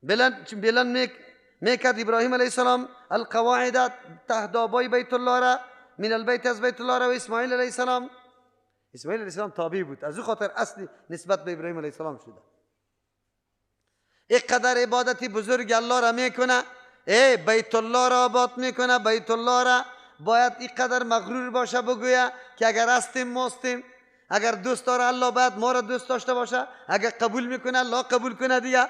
بلند میکرد ابراهیم علیه السلام القواعد تهدابای بیت الله را، من البیت از بیت الله را، و اسماعیل علیه السلام. اسماعیل علیه السلام تابع بود، از او خاطر اصلی نسبت به ابراهیم علیه السلام شده. اینقدر عبادتی بزرگ الله را میکنه، ای بیت الله را آباد میکنه. بیت الله را باید اینقدر مغرور باشه بگویه که اگر هستیم ماستیم، اگر دوست داره الله باید ما را دوست داشته باشه، اگر قبول میکنه الله قبول کنه دیگه.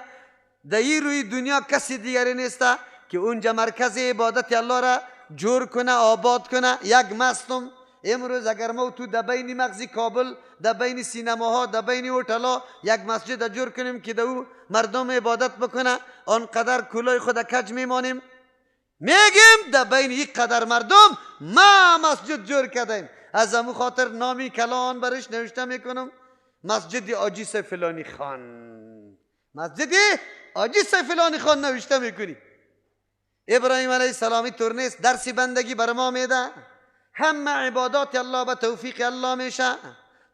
در این روی دنیا کسی دیگری نیست که اونجا مرکز عبادت الله را جور کنه، آباد کنه. یک مستم امروز اگر ما تو در بین مغزی کابل، در بین سینماها، در بین هتل‌ها یک مسجد جور کنیم که در او مردم عبادت بکنه، آنقدر کلای خود کج میمانیم. میگیم در بین یک قدر مردم ما مسجد جور کردیم. از امو خاطر نامی کلان برش نوشته میکنم، مسجد آجیس فلانی خان. مسجد آجیس فلانی خان نوشته میکنی. ابراهیم علیه السلام طور نیست، درس بندگی بر ما میده. همه عبادات الله به توفیق الله میشه.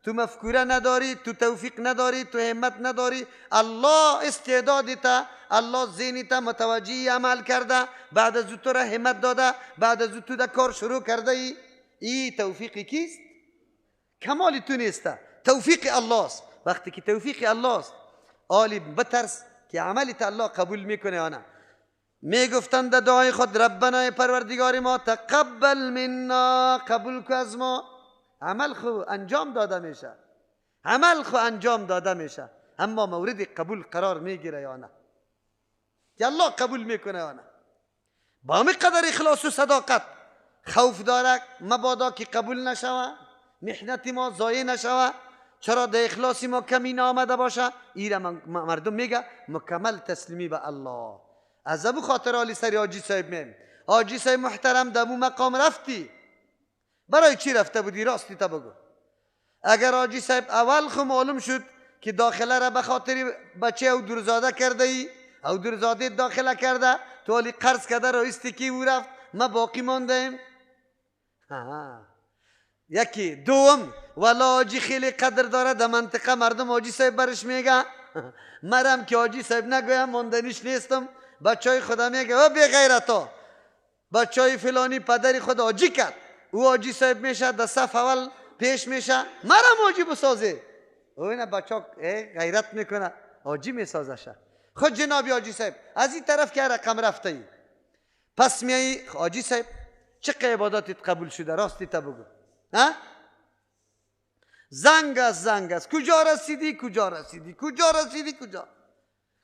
تو مفکوره نداری، تو توفیق نداری، تو همت نداری. الله استعدادت، الله ذهنت متوجه عمل کرده، بعد از تو را همت داده، بعد از تو در کار شروع کرده ای. ای توفیق کیست؟ کمال تو نیست، توفیق الله است. وقتی که توفیق الله است، عالی بترس که عملت الله قبول میکنه یا نه. میگفتند در دعای خود ربنا پروردگار ما تقبل منا، قبول کو از ما. عمل خو انجام داده میشه، عمل خو انجام داده میشه، اما مورد قبول قرار میگیره یا نه، که الله قبول میکنه یا نه. با همین قدر اخلاص و صداقت خوف داره مبادا که قبول نشوه، محنت ما ضایع نشوه، چرا در اخلاص ما کمی نامده باشه. ایره مردم میگه مکمل تسلیمی به الله. از ابو خاطر عالی سری حاجی صاحب میم، حاجی صاحب محترم دمو مقام رفتی، برای چی رفته بودی؟ راستی تا بگو. اگر حاجی صاحب اول خو معلوم شد که داخله را به خاطر بچه او دورزاده کرده ای، او دورزاده داخله کرده، تو علی قرض کرده رایستی کی او رفت، ما باقی ماندیم. یکی دوم والا حاجی خیلی قدر داره در منطقه، مردم حاجی صاحب برش میگه. مرم که حاجی صاحب نگویم ماندنیش نیستم. بچه های خدا میگه او بی غیرتا، بچه های فلانی پدر خود حاجی کرد، او حاجی صاحب میشه، در صف اول پیش میشه، مرم حاجی بسازه. او اینا بچه ها غیرت میکنه، حاجی میسازه شه. خود جناب حاجی صاحب از این طرف که رقم رفته ای، پس میایی حاجی صاحب چه عباداتت قبول شده؟ راستی تا بگو. ها؟ زنگ است، زنگ است، کجا رسیدی؟ کجا رسیدی؟ کجا رسیدی؟ کجا؟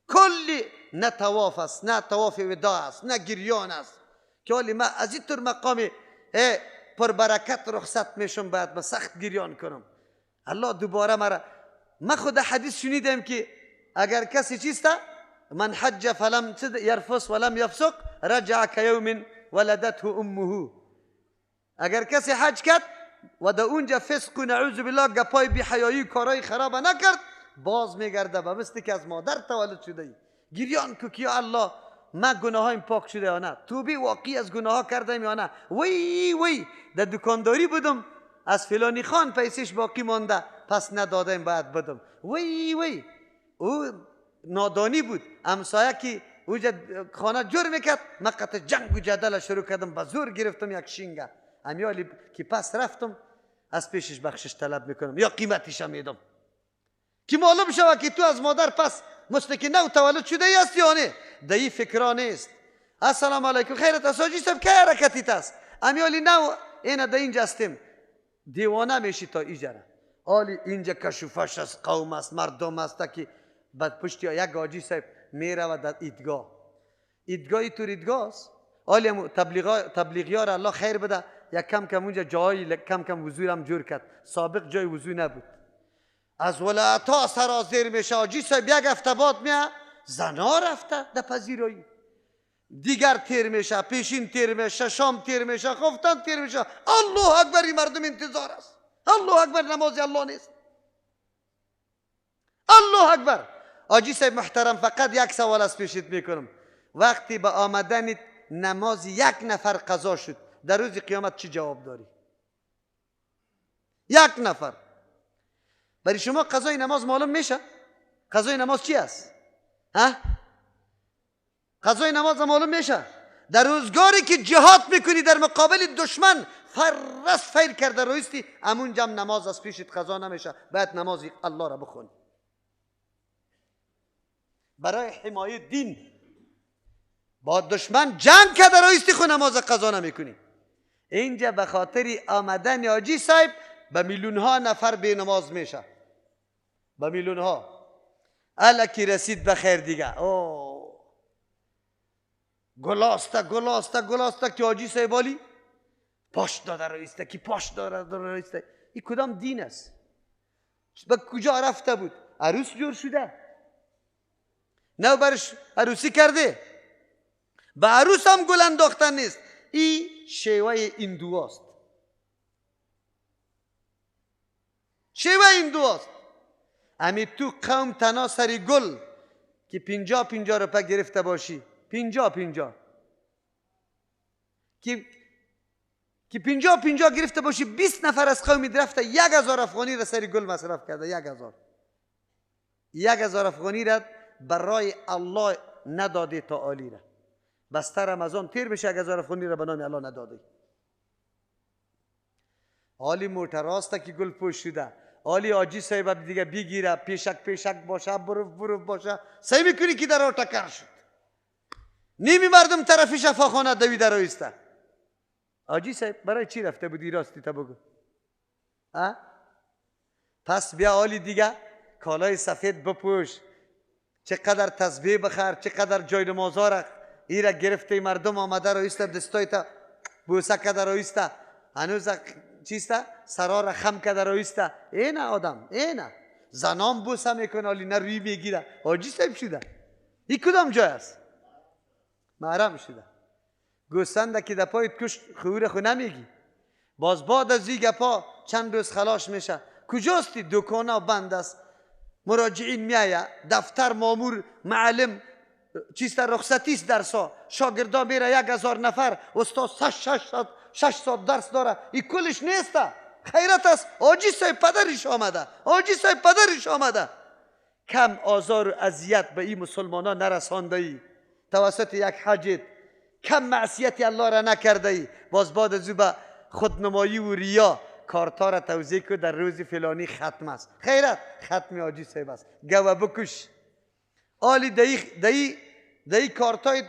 کلی نه طواف است، نه طواف وداع است، نه گریان است که حالی من از این طور مقام پربرکت رخصت میشم، باید من سخت گریان کنم. الله دوباره مرا، من خود حدیث شنیدم که اگر کسی چیسته من حج فلم یرفس ولم یفسق رجع کیوم ولدته امه، اگر کسی حج کرد و در اونجا فسق و نعوذ بالله گپای بی حیایی کارای خراب نکرد، باز میگرده به مثل که از مادر تولد شده ای. گریان کو که یا الله ما گناهایم پاک شده یا نه، توبه واقعی از گناه ها کردم یا نه. وی وی در دکانداری بودم، از فلانی خان پیسش باقی مانده، پس ندادم باید بدم. وی وی او نادانی بود. همسایه که اوجا خانه جور میکرد، من قطع جنگ و جدل شروع کردم، به زور گرفتم یک شینگه. امیالی که پس رفتم از پیشش بخشش طلب میکنم یا قیمتش هم میدم که معلوم شود که تو از مادر پس مثل که نو تولد شده ای است یا نه. در فکرا نیست. السلام علیکم خیرت است حاجی صاحب، که حرکتیت است؟ امیالی نو اینه در اینجا هستیم. دیوانه میشی تا اینجا. آلی اینجا کشوفش است، قوم است، مردم است که بعد پشتی یک حاجی صاحب میره و در ایدگاه، ایدگاهی تو ایدگاه است. آلی تبلیغی ها را الله خیر بده، یک کم کم اونجا جایی کم کم وضو هم جور کرد، سابق جای وضو نبود. از ولایت ها سرازیر میشه. حاجی صاحب یک هفته بعد میه زنا رفته در پذیرایی، دیگر تیر میشه، پیشین تیر میشه، شام تیر میشه، خفتن تیر میشه. الله اکبر، این مردم انتظار است. الله اکبر، نماز الله نیست. الله اکبر. حاجی صاحب محترم فقط یک سوال از پیشت میکنم، وقتی به آمدن نماز یک نفر قضا شد در روز قیامت چی جواب داری؟ یک نفر. برای شما قضای نماز معلوم میشه؟ قضای نماز چی است؟ ها؟ قضای نماز معلوم میشه؟ در روزگاری که جهاد میکنی در مقابل دشمن فرس فیر کرده رویستی، امون جم نماز از پیشت قضا نمیشه، باید نماز الله را بخونی برای حمایت دین. با دشمن جنگ کرده رویستی خو نماز قضا نمیکنی. اینجا به خاطر آمدن حاجی صاحب به میلیون ها نفر به نماز میشه، به میلیون ها. الکی رسید به خیر دیگه. اوه گلاسته گلاسته گلاسته که حاجی صاحب عالی پاش داده رایسته، که پاش داده رایسته. این کدام دین است؟ به کجا رفته بود؟ عروس جور شده، نو برش عروسی کرده، به عروس هم گل انداختن نیست. این شیوه هندوست، شیوه هندوست. امی تو قوم تنها سری گل که 50-50 روپه گرفته باشی، 50-50 که 50-50 گرفته باشی، 20 نفر از قوم رفته 1000 افغانی را سری گل مصرف کرده. 1000 افغانی را برای الله نداده تا عالی را. بسته رمضان تیر بشه 1000 افغانی را به نام الله نداده. عالی موتر که گل پوش شده، عالی حاجی صاحب دیگه بگیره، پیشک پیشک باشه، برف برف باشه، سعی میکنی که در تکر شد. نیمی مردم طرفی شفاخانه دوی در ایسته. حاجی صاحب برای چی رفته بودی راستی تا بگو؟ پس بیا عالی دیگه کالای سفید بپوش، چقدر تسبیح بخر، چقدر جای نمازها را ایره گرفته مردم آمده رو ایسته، دستای تا بوسه کرده رو ایسته، هنوز چیسته سرا را خم کرده رو ایسته. اینه آدم، اینه زنان بوسه میکنه عالی نه روی میگیره. حاجی صاحب شده این کدام جای است؟ محرم شده. گوسنده که در پایت کشت خور خو نمیگی. باز بعد از این گپا چند روز خلاص میشه. کجاستی؟ دکانا بند است، مراجعین میایه، دفتر مامور معلم چیست رخصتی است درسا، شاگردا میره 1000 نفر، استاد 6 ساعت درس داره. این کلش نیست. خیرت است. حاجی صاحب پدرش آمده، حاجی صاحب پدرش آمده. کم آزار و اذیت به این مسلمانان نرسانده ای توسط یک حجت، کم معصیت الله را نکرده ای. باز بعد از او به خودنمایی و ریا کارتا را توزیع که در روز فلانی ختم است. خیرت ختم حاجی صاحب است. گوه بکش. آلی دهی کارتای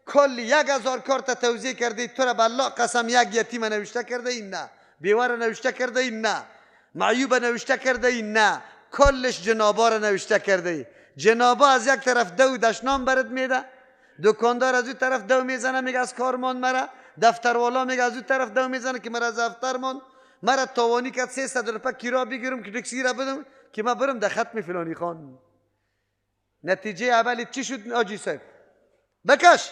کل 1000 کارت توزیع کرده، تو را به الله قسم یک یتیم نوشته کرده این نه، بیوه را نوشته کرده این نه، معیوب نوشته کرده این نه، کلش جنابا را نوشته کرده ای. جنابا از یک طرف دو دشنام برد میده، دکاندار از اون طرف دو میزنه میگه از کارمان مرا، دفتروالا میگه از اون طرف دو میزنه که مرا از دفترمان مرا توانی کرد 300 روپه کرا بگیرم که تاکسی را بدم که من برم در ختم فلانی خان. نتیجه اولی چی شد حاجی صاحب؟ بکش.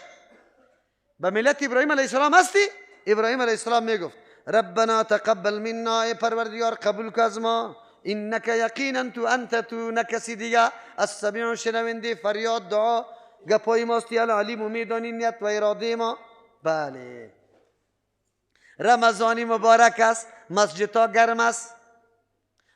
به ملت ابراهیم علیه السلام هستی؟ ابراهیم علیه السلام میگفت ربنا تقبل منا، ای پروردگار قبول کن از ما، انک یقینا تو انت تو نکسی دیگه، السمیع شنونده فریاد دعا گپای ماستی، العلیم و میدانی نیت و اراده ما. بله رمضانی مبارک است، مسجدها گرم است،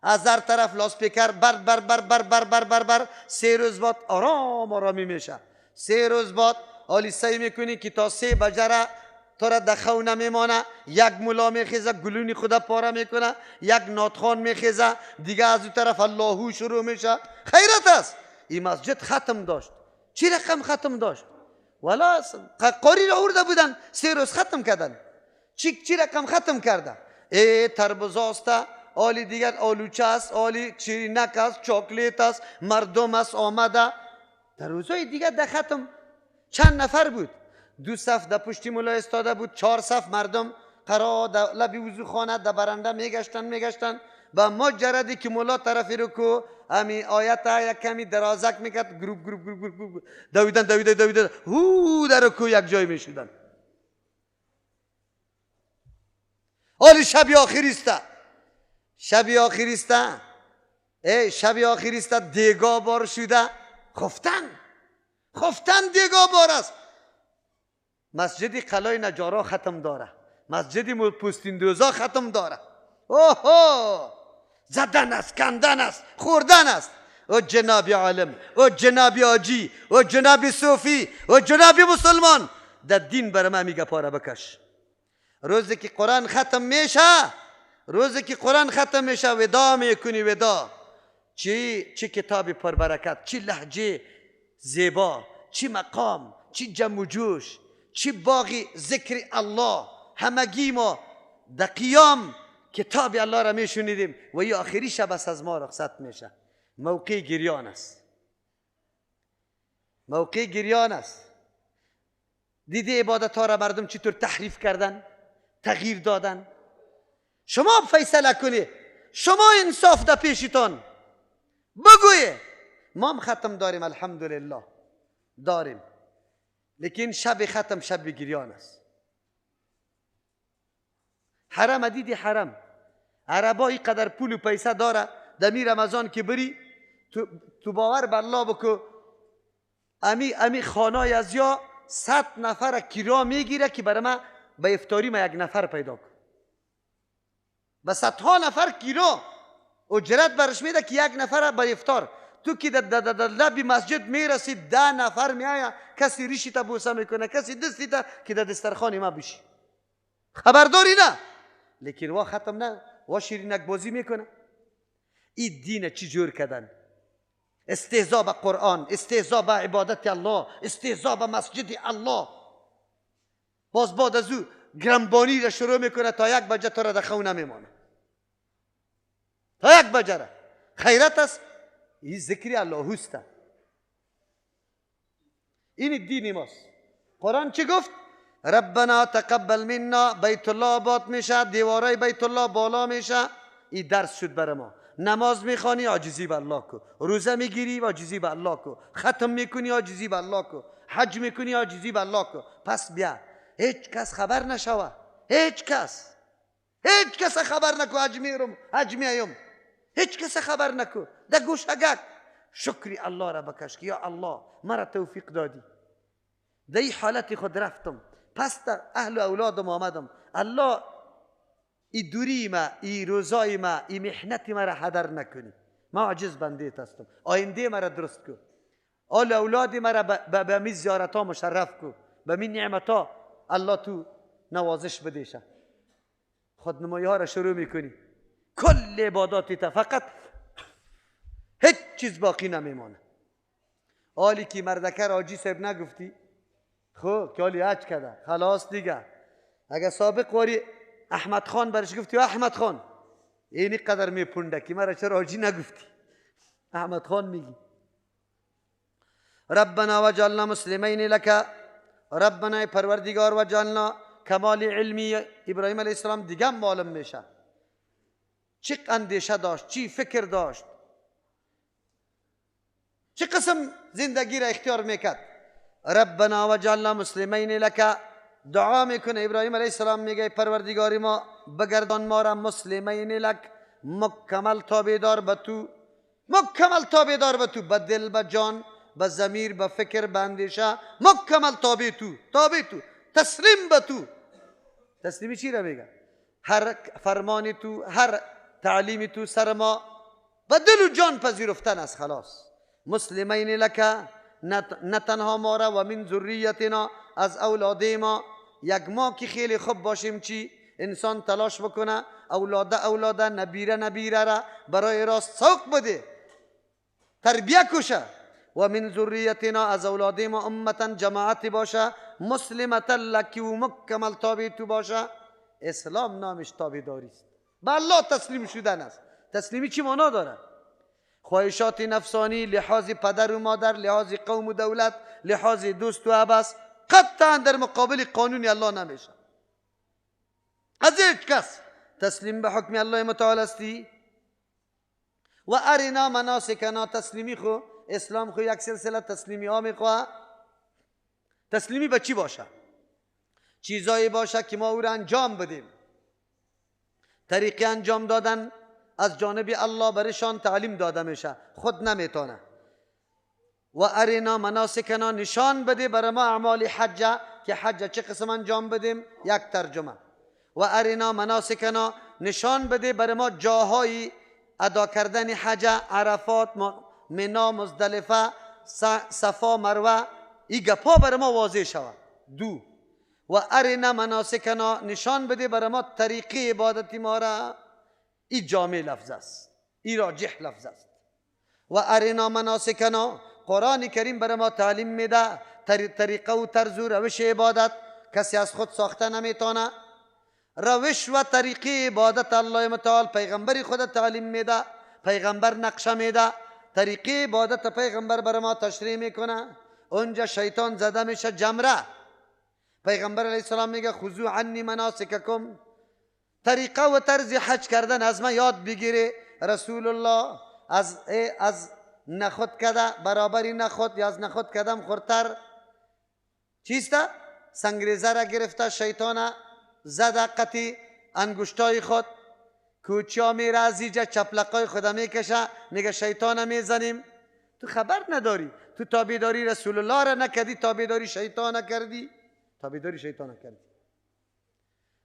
از هر طرف لاسپیکر بر بر بر بر بر بر بر بر، 3 روز بعد آرام آرامی میشه. 3 روز بعد حالی سعی میکنی که تا 3 بجره تو را دخو نمیمانه. یک ملا میخیزه گلونی خدا پاره میکنه، یک ناتخان میخیزه، دیگه از اون طرف اللهو شروع میشه. خیرت است. این مسجد ختم داشت. چی رقم ختم داشت؟ والا قاری را آورده بودن، 3 روز ختم کردن. چی رقم ختم کرده؟ ای تربوز است، آلی دیگر آلوچه است، آلی چیرینک است، چاکلیت است، مردم است آمده. در روزهای دیگر در ختم چند نفر بود؟ 2 صف در پشتی ملا استاده بود، 4 صف مردم قرار در لبی وضوخانه در برنده میگشتن. با مجردی که ملا طرفی رو کو امی آیت یک کمی درازک میکرد، گروپ گروپ گروپ گروپ دویدن دویدن دویدن هو در کو یک جای میشدن. حالی شب آخریسته، شب آخریسته، ای شب آخریسته دیگا بار شده، خفتن خفتن دیگا بار است. مسجد قلای نجارا ختم داره، مسجد پوستین دوزا ختم داره. اوهو زدن است، کندن است، خوردن است. او جناب عالم، او جناب آجی، او جناب صوفی، او جناب مسلمان، در دین بر ما میگه پاره بکش. روزی که قرآن ختم میشه، روزی که قرآن ختم میشه ودا میکنی، ودا. چی کتاب پربرکت، چی لهجه زیبا، چی مقام، چی جمع و جوش، چی باغی ذکر الله. همگی ما در قیام کتاب الله را میشنیدیم و این آخری شب است از ما رخصت میشه. موقع گریان است، موقع گریان است. دیدی عبادت ها را مردم چطور تحریف کردن، تغییر دادن؟ شما فیصله کنی، شما انصاف در پیشتان بگویی. ما هم ختم داریم الحمدلله داریم، لیکن شب ختم شب گریان است. حرم دیدی؟ حرم عربا قدر پول و پیسه داره، دمی رمضان که بری تو باور بر الله بکو، امی خانای از یا 100 نفر کرا میگیره که برای ما به افطاری ما 1 نفر پیدا کن. به 100 نفر کرا اجرت برش میده که 1 نفر به افطار. تو که در لب مسجد میرسی 10 نفر میآید، کسی ریشی تا بوسه میکنه، کسی دستی تا که در دسترخوان ما بشی. خبرداری نه، لیکن وا ختم نه، وا شیرینک بازی میکنه. این دین چی جور کردن؟ استهزا به قرآن، استهزا به عبادت الله، استهزا به مسجد الله. باز بعد از او گرمبانی را شروع میکنه تا 1 بجه تو را در خونه میمانه، تا 1 بجه را. خیرت است، این ذکر الله است، این دین ماست. قرآن چی گفت؟ ربنا تقبل منا. بیت الله آباد میشه، دیوارای بیت الله بالا میشه. این درس شد بر ما. نماز میخوانی عاجزی به الله کو، روزه میگیری عاجزی به الله کو، ختم میکنی عاجزی به الله کو، حج میکنی عاجزی به الله کو. پس بیا هیچ کس خبر نشوه، هیچ کس، هیچ کس خبر نکو. حج میرم، حج میایم، هیچ کس خبر نکو. در گوشگک شکری الله را بکش که یا الله مرا توفیق دادی، در این حالت خود رفتم، پس در اهل و اولادم آمدم. الله ای دوری ما، ای روزای ما، ای محنت ما را هدر نکنی. ما عاجز بنده هستم، آینده مرا درست کو، آل اولاد مرا به می زیارت ها مشرف کو، به می نعمت ها الله تو نوازش بدیشه. خودنمایی ها را شروع میکنی، کل عباداتی تا فقط هیچ چیز باقی نمیمانه. آلی که مردکر آجی صاحب نگفتی، خب که آلی حج کرده خلاص دیگه. اگه سابق واری احمد خان برش گفتی احمد خان اینی قدر میپونده که مرا چرا آجی نگفتی؟ احمد خان میگی ربنا وجعلنا مسلمین لک. ربنا پروردگار وجعلنا کمال علمی ابراهیم علیه السلام دیگه معلوم میشه چی اندیشه داشت، چی فکر داشت، چه قسم زندگی را اختیار میکرد. ربنا وجعلنا مسلمین لک. دعا میکنه ابراهیم علیه السلام، میگه پروردگاری ما بگردان ما را مسلمین لک، مکمل تابعدار به تو، مکمل تابعدار به تو، به دل، به جان، به ضمیر، به فکر، به اندیشه، مکمل تابع تو، تابع تو، تسلیم به تو. تسلیمی چی را میگه؟ هر فرمان تو، هر تعلیم تو سر ما به دل و جان پذیرفتن است. خلاص مسلمین لک نه تنها ما را، و من ذریتنا، از اولاد ما. یک ما که خیلی خوب باشیم چی؟ انسان تلاش بکنه اولاده اولاده، نبیره نبیره را برای راست سوق بده، تربیه کشه. و من ذریتنا، از اولاد ما، امتا جماعت باشه، مسلمتا لکی و مکمل تابع تو باشه. اسلام نامش تابعداری است، به الله تسلیم شدن است. تسلیمی چی معنا داره؟ خواهشات نفسانی، لحاظ پدر و مادر، لحاظ قوم و دولت، لحاظ دوست و عبس، قطعا در مقابل قانون الله نمیشه. از هیچ کس تسلیم به حکم الله متعال استی. و ارنا مناسکنا، تسلیمی خو اسلام خو یک سلسله تسلیمی ها میخواه. تسلیمی به چی باشه؟ چیزایی باشه که ما او را انجام بدیم. طریقی انجام دادن از جانب الله برشان تعلیم داده میشه، خود نمیتونه. و ارنا مناسکنا، نشان بده بر ما اعمال حج، که حج چه قسم انجام بدیم. یک ترجمه. و ارنا مناسکنا، نشان بده بر ما جاهای ادا کردن حج، عرفات، منا، مزدلفه، صفا، مروه، این گپا بر ما واضح شود. دو، و ارنا مناسکنا، نشان بده بر ما طریقه عبادت ما را. این جامع لفظ است، این راجح لفظ است. و ارنا مناسکنا، قرآن کریم بر ما تعلیم میده طریقه و طرز و روش عبادت. کسی از خود ساخته نمیتونه. روش و طریقه عبادت الله متعال پیغمبر خود تعلیم میده، پیغمبر نقشه میده، طریقه عبادت پیغمبر بر ما تشریح میکنه. اونجا شیطان زده میشه جمره. پیغمبر علیه السلام میگه خذوا عنی مناسککم، طریقه و طرز حج کردن از ما یاد بگیره. رسول الله از نخود کده برابری نخود یا از نخود کدم خورتر چیسته؟ سنگریزه را گرفته، شیطان زده قطی انگشتای خود، کوچیا میره از اینجا چپلقای خود میکشه، میگه شیطان میزنیم. تو خبر نداری، تو تابعداری رسول الله را نکردی، تابعداری شیطان کردی، تابعداری شیطان کردی،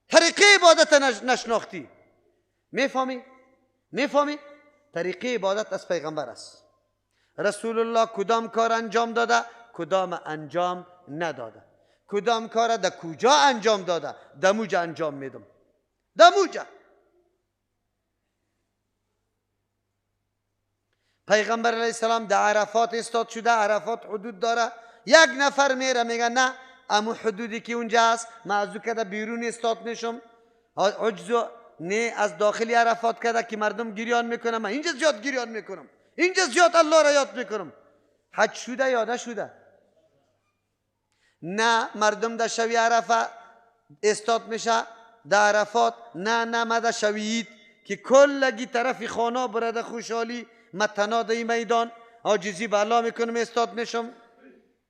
طریقه عبادت نشناختی. میفهمی؟ میفهمی؟ طریقه عبادت از پیغمبر است. رسول الله کدام کار انجام داده، کدام انجام نداده، کدام کار در کجا انجام داده، دموجا انجام میدم، دموجا. پیغمبر علیه السلام در عرفات استاد شده، عرفات حدود داره. یک نفر میره میگه نه، امو حدودی که اونجا است من از او کده بیرون استاد میشم، عجز نه از داخلی عرفات کده که مردم گریان میکنم، من اینجا زیاد گریان میکنم، اینجا زیاد الله را یاد میکنم. حج شده یا نشده؟ نه، مردم در شوی عرفه استاد میشه در عرفات، نه نه ما در شویید که کلگی طرف خانه برده خوشحالی، ما تنها در این میدان عاجزی به الله میکنم استاد میشم.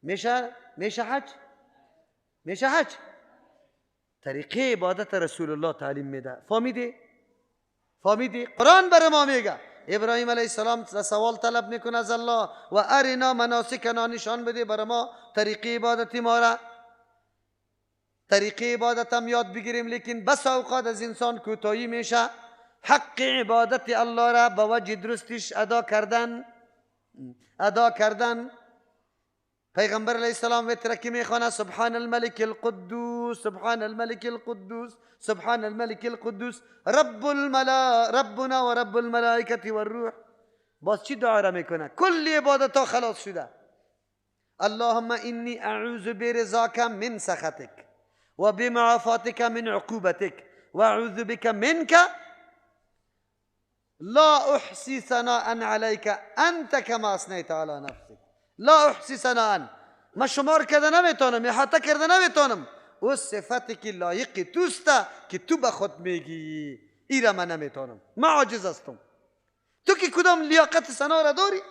میشه؟ میشه حج؟ میشه حج؟ طریقه عبادت رسول الله تعلیم میده. فهمیدی؟ فهمیدی؟ قرآن بر ما میگه. ابراهیم علیه السلام سوال طلب میکنه از الله، و ارنا مناسکنا، نشان بده بر ما طریقه عبادت ما را. طریقه عبادت هم یاد بگیریم، لیکن بس اوقات از انسان کوتاهی میشه. حق عبادت الله را به وجه درستش ادا کردن، ادا کردن. پیغمبر علیه السلام وتر که میخوانه سبحان الملک القدوس، سبحان الملک القدوس، سبحان الملک القدوس، رب الملا ربنا و رب الملائکه والروح. باز چی دعا را میکنه؟ کل عبادت ها خلاص شده. اللهم انی اعوذ برضاک من سخطک و بمعافاتک من عقوبتک و اعوذ بک منک لا احصی ثناء علیک انت کما اثنیت علی نفسک. لا احصی ثناء، ما شمار کرده نمیتونم، احاطه کرده نمیتونم، او صفتی که لایق توست که تو به خود میگی، ای را من نمیتونم، من عاجز هستم. تو که کدام لیاقت ثنا را داری؟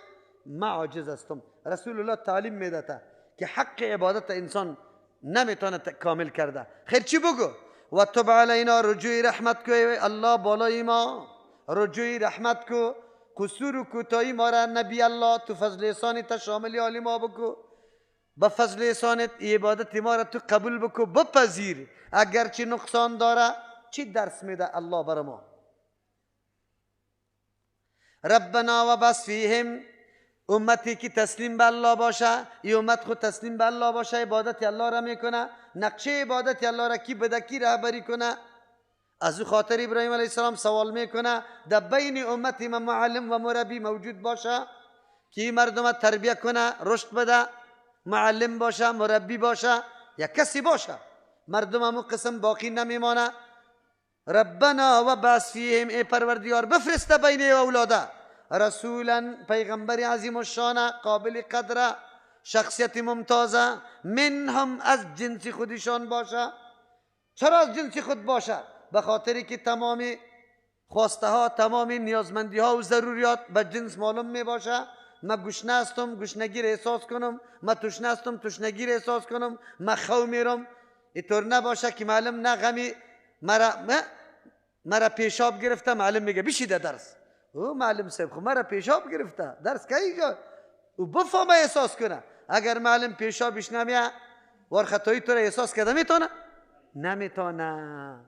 من عاجز هستم. رسول الله تعلیم میداده که حق عبادت انسان نمیتونه کامل کرده. خیر چی بگو؟ و تب علینا، رجوع رحمت کو الله بالای ما، رجوع رحمت کو، قصور و کوتاهی ما را نبی الله تو فضل احسانت شامل حال ما بکو، به فضل احسانت عبادت ما را تو قبول بکو، بپذیر اگرچه نقصان داره. چی درس میده الله بر ما؟ ربنا و بس فیهم، امتی که تسلیم به الله باشه، ای امت خود تسلیم به الله باشه، عبادت الله را میکنه، نقشه عبادت الله را کی بده، کی رهبری کنه. از او خاطر ابراهیم علیه السلام سوال میکنه در بین امت ما معلم و مربی موجود باشه که مردم تربیه کنه، رشد بده، معلم باشه، مربی باشه، یا کسی باشه، مردم همون قسم باقی نمیمانه. ربنا و بعث فیهم، ای پروردگار بفرسته بین اولاده رسولا، پیغمبر عظیم الشان، قابل قدر، شخصیت ممتازه، منهم از جنس خودشان باشه. چرا از جنس خود باشه؟ به خاطری که تمام خواسته ها، تمام نیازمندی ها و ضروریات به جنس معلوم می باشه. ما گشنه هستم، گشنگی را احساس کنم، ما تشنه هستم، تشنگی را احساس کنم، ما خو میرم. اینطور نباشه که معلم نه غمی مرا پیشاب گرفته، معلم میگه بشیده درس. او معلم صاحب خو مرا پیشاب گرفته، درس کی اینجا؟ او بفهمه احساس کنه. اگر معلم پیشابش نمیه، وار خطایی تو را احساس کرده میتونه؟ نمیتونه.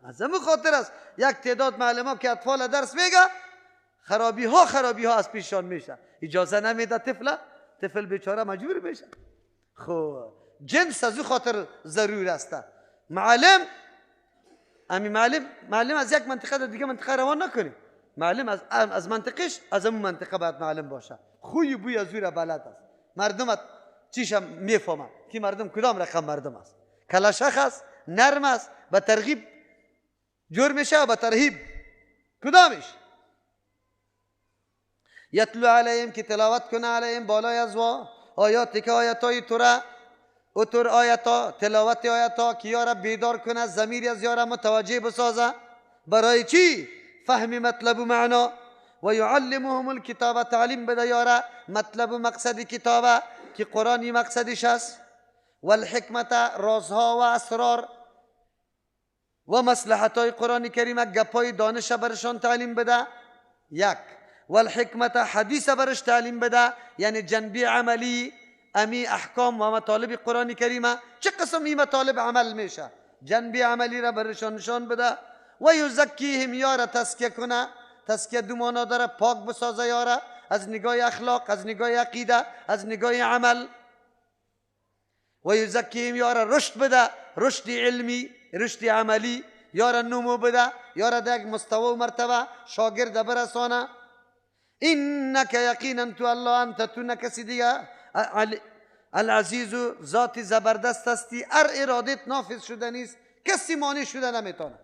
از همون خاطر است یک تعداد معلم ها که اطفال درس میگه، خرابی ها از پیششان میشه، اجازه نمیده طفل بیچاره مجبور میشه. خب جنس از او خاطر ضرور است. معلم امی معلم از یک منطقه در دیگه منطقه روان نکنی. معلم از منطقش، از اون منطقه باید معلم باشه. خوی بوی از او را بلد است. مردم چیشم میفهمه که مردم کدام رقم مردم است. کلاشخ است، نرم است، به ترغیب جور میشه و به ترهیب کدامش. یتلو علیهم که تلاوت کنه، علیهم بالای از وا آیات که آیتای تو را، اتر آیتا، تلاوت آیتا که یارا بیدار کنه، ضمیر از یارا متوجه بسازه. برای چی؟ فهم مطلب و معنا. و یعلمهم الکتاب، تعلیم بده یارا مطلب و مقصد کتابه که قرآنی مقصدش است. والحکمت، رازها و اسرار و مصلحت های قرآن کریم، گپای دانش برشان تعلیم بده. یک والحکمت، حدیث برش تعلیم بده، یعنی جنبی عملی امی احکام و مطالب قرآن کریمه چه قسم این مطالب عمل میشه، جنبی عملی را برشان نشان بده. و یزکیهم، یارا تزکیه کنه. تزکیه دو معنا داره، پاک بسازه یارا از نگاه اخلاق، از نگاه عقیده، از نگاه عمل. و یزکیهم، یارا رشد بده، رشد علمی، رشد عملی، یارا نمو بده، یارا در یک مستوى و مرتبه شاگرد برسانه. انک یقینا تو الله، انت تو نه کسی دیگه، العزیز ذات زبردست هستی، هر ارادت نافذ شده نیست، کسی مانع شده نمیتونه.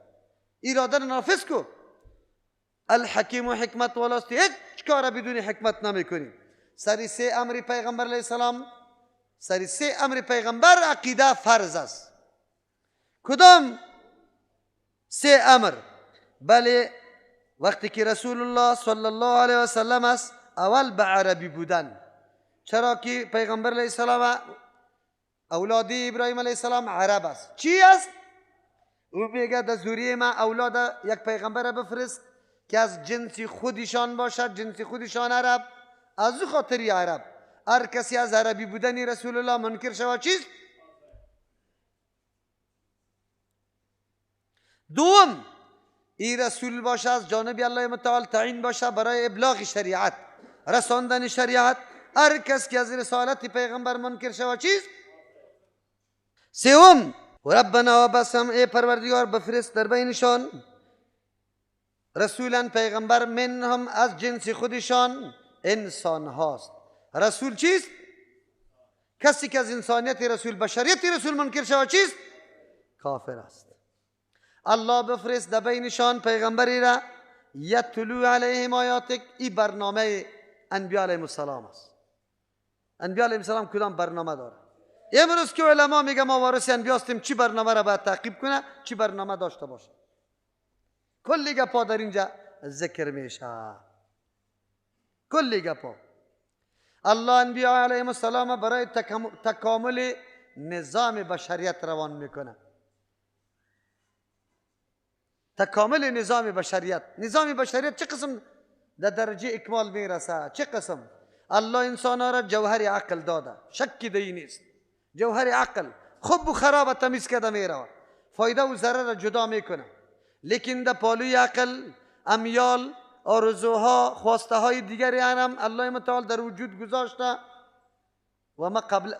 اراده نافذ کو. الحکیم و حکمت والاستی، هیچ کار بدون حکمت نمیکنی. سری سه امر پیغمبر علیه السلام، سری سه امر پیغمبر عقیده فرض است. کدام سه امر؟ بله وقتی که رسول الله صلی الله علیه و سلم است، اول به عربی بودن. چرا که پیغمبر علیه السلام اولاد ابراهیم علیه السلام عرب است. چی است؟ او میگه در ذریه ما اولاد یک پیغمبر بفرست که از جنس خودشان باشد، جنس خودشان عرب، از او خاطری عرب. هر کسی از عربی بودن رسول الله منکر شود چیست؟ دوم، ای رسول باشه از جانب الله متعال تعیین باشه برای ابلاغ شریعت، رساندن شریعت. هر کس که از رسالت پیغمبر منکر شود چیست؟ سوم، ربنا و بسم، ای پروردگار بفرست در بینشان رسولا پیغمبر، منهم از جنس خودشان انسان هاست. رسول چیست؟ کسی که از انسانیت رسول، بشریت رسول منکر شود چیست؟ کافر است. الله بفرست در بینشان پیغمبری را یتلو علیهم آیاتک. ای برنامه انبیاء علیهم السلام است. انبیاء علیهم السلام کدام برنامه داره؟ امروز که علما میگه ما وارث انبیا هستیم، چی برنامه را باید تعقیب کنه، چی برنامه داشته باشه؟ کلی گپا در اینجا ذکر میشه، کلی گپا. الله انبیاء علیهم السلام برای تکامل نظام بشریت روان میکنه. تکامل نظام بشریت، نظام بشریت چه قسم در درجه اکمال میرسه؟ چه قسم؟ الله انسان را جوهر عقل داده، شکی دی نیست. جوهر عقل خوب و خراب تمیز کرده میره، فایده و ضرر را جدا میکنه. لیکن در پالوی عقل امیال، آرزوها، خواسته های دیگری هم الله متعال در وجود گذاشته. و ما قبل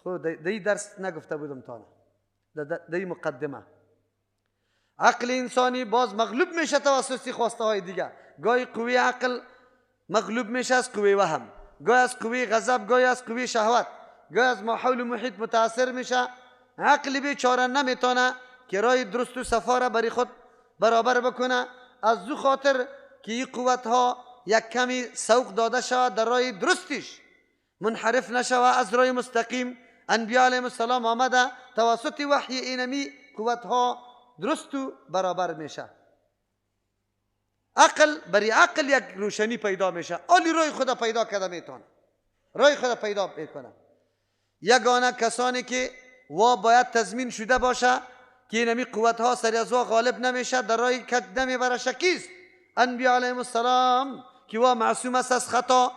خود دی درس نگفته بودم تانه دی مقدمه. عقل انسانی باز مغلوب میشه توسط خواسته های دیگه. گاهی قوی عقل مغلوب میشه از قوی وهم، گاهی از قوی غضب، گاهی از قوی شهوت، گاهی از ماحول محیط متاثر میشه. عقل بیچاره نمیتونه که رای درست و صفا را برای خود برابر بکنه. از دو خاطر که این قوت ها یک کمی سوق داده شود در رای درستش، منحرف نشود از رای مستقیم. انبیاء علیهم السلام آمده توسط وحی اینمی قوت ها درست و برابر میشه. عقل برای عقل یک روشنی پیدا میشه، آلی رای خدا پیدا کرده میتونه، رای خدا پیدا میکنه. یگانه کسانی که وا باید تضمین شده باشه که اینمی قوت ها سری از وا غالب نمیشه، در رای کج نمیبره، کیست؟ انبیاء علیهم السلام که وا معصوم است از خطا.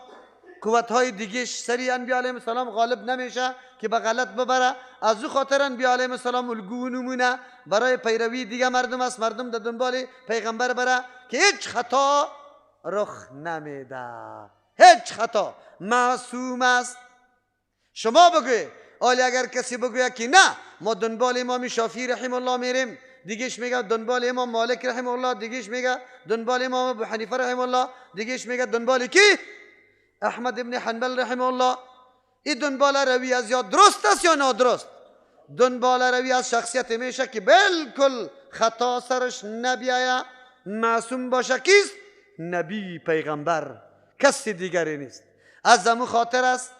قوت های دیگه سری انبیاء علیهم السلام غالب نمیشه که به غلط ببره. از او خاطر انبیاء علیهم السلام الگو نمونه برای پیروی دیگه مردم است. مردم در دنبال پیغمبر بره که هیچ خطا رخ نمیده، هیچ خطا، معصوم است. شما بگوی آلی اگر کسی بگوید که نه ما دنبال امام شافعی رحم الله میریم، دیگهش میگه دنبال امام مالک رحم الله، دیگهش میگه دنبال امام ابو حنیفه رحم الله، دیگهش میگه دنبال کی؟ احمد ابن حنبل رحم الله. این دنبال روی از یا درست است یا نادرست؟ دنبال روی از شخصیت میشه که بالکل خطا سرش نبیایه، معصوم باشه. کیست؟ نبی، پیغمبر، کسی دیگری نیست. از امو خاطر است،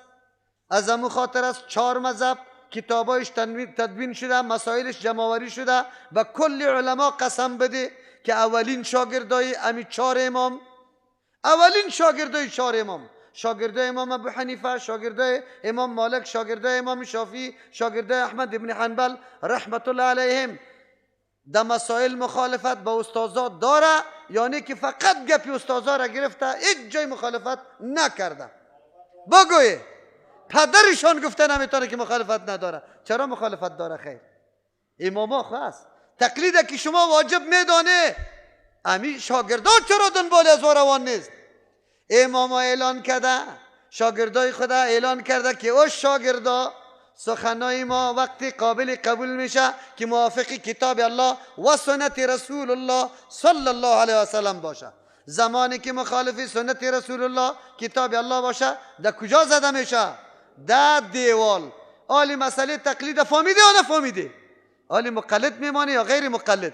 از امو خاطر است چهار مذهب کتابایش تدوین شده، مسائلش جمع‌آوری شده و کل علما قسم بده که اولین شاگردای امی چهار امام، اولین شاگردای چهار امام، شاگردای امام ابو حنیفه، شاگردای امام مالک، شاگردای امام شافعی، شاگردای احمد ابن حنبل رحمت الله علیهم، در مسائل مخالفت با استاذا داره، یعنی که فقط گپی استاذا را گرفته، هیچ جای مخالفت نکرده. بگوی پدرشان گفته نمیتونه که مخالفت نداره. چرا مخالفت داره؟ خیر اماما خو است. تقلید که شما واجب میدانه، امی شاگردان چرا دنبال از روان نیست؟ اماما اعلان کرده، شاگردای خدا اعلان کرده که او شاگردا سخنای ما وقتی قابل قبول میشه که موافق کتاب الله و سنت رسول الله صلی الله علیه و سلم باشه. زمانی که مخالف سنت رسول الله کتاب الله باشه در کجا زده میشه؟ در دیوال. آلی مسئله تقلید فهمیده یا نفهمیده؟ آلی مقلد میمانه یا غیر مقلد؟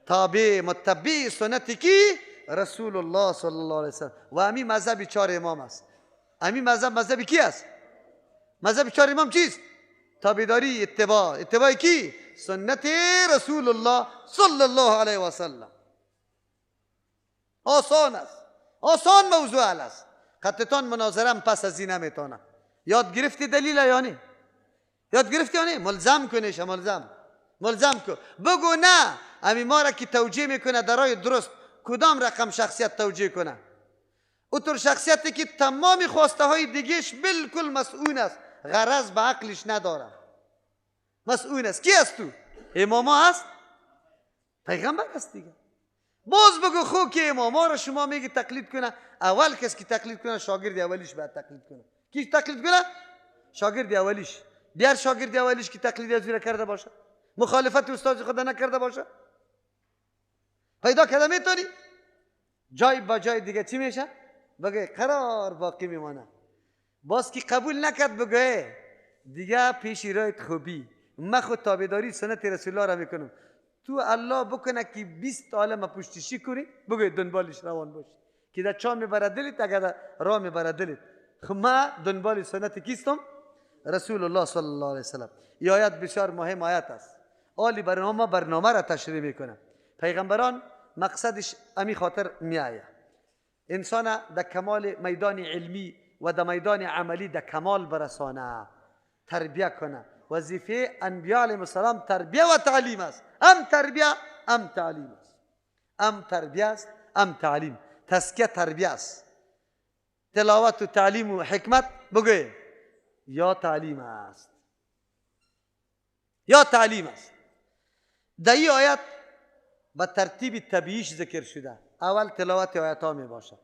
تابع متبع سنت کی؟ رسول الله صلی الله علیه وسلم. و امی مذهب چهار امام است. امی مذهب مذهب کی است؟ مذهب چهار امام چیست؟ تابعداری، اتباع. اتباع کی؟ سنت رسول الله صلی الله علیه و سلم. آسان است، آسان موضوع است. خطتان مناظره پس از این نمیتونه. یاد گرفتی دلیل یا نه؟ یاد گرفتی یا نه؟ ملزم کنیش، ملزم، ملزم کن. بگو نه امی ما را که توجیه میکنه در راه درست، کدام رقم شخصیت توجیه کنه؟ اوتر شخصیتی که تمام خواسته های دیگهش بالکل مسئول است، غرض به عقلش نداره، مسئول است. کی است تو؟ اماما است؟ پیغمبر است دیگه. باز بگو خو که اماما را شما میگی تقلید کنه، اول کس که تقلید کنه شاگرد اولیش باید تقلید کنه. کی تقلید کنه؟ شاگرد اولیش. بیار شاگرد اولیش که تقلید از او کرده باشه، مخالفت استاد خود نکرده باشه. پیدا کرده میتونی؟ جای با جای دیگه چی میشه؟ بگه قرار باقی میمانه. باز که قبول نکرد بگه دیگه پیش رایت خوبی، من خود تابعداری سنت رسول الله را میکنم، تو الله بکنه که 20 عالم پشتشی کنی، بگه دنبالش روان باشی که در چا میبره دلت، اگر راه میبره دلت. خب ما دنبال سنت کیستم؟ رسول الله صلی الله علیه وسلم. این آیت بسیار مهم آیت است. آلی برنامه برنامه را تشریح میکنه. پیغمبران مقصدش امی خاطر میآید انسان در کمال میدان علمی و در میدان عملی در کمال برسانه، تربیه کنه. وظیفه انبیاء علیهم السلام تربیه و تعلیم است. ام تربیه ام تعلیم است. ام تربیه است ام تعلیم. تزکیه تربیه است. تلاوت و تعلیم و حکمت بگوی یا تعلیم است، یا تعلیم است. در این آیت به ترتیب طبیعیش ذکر شده. اول تلاوت آیت ها می باشه.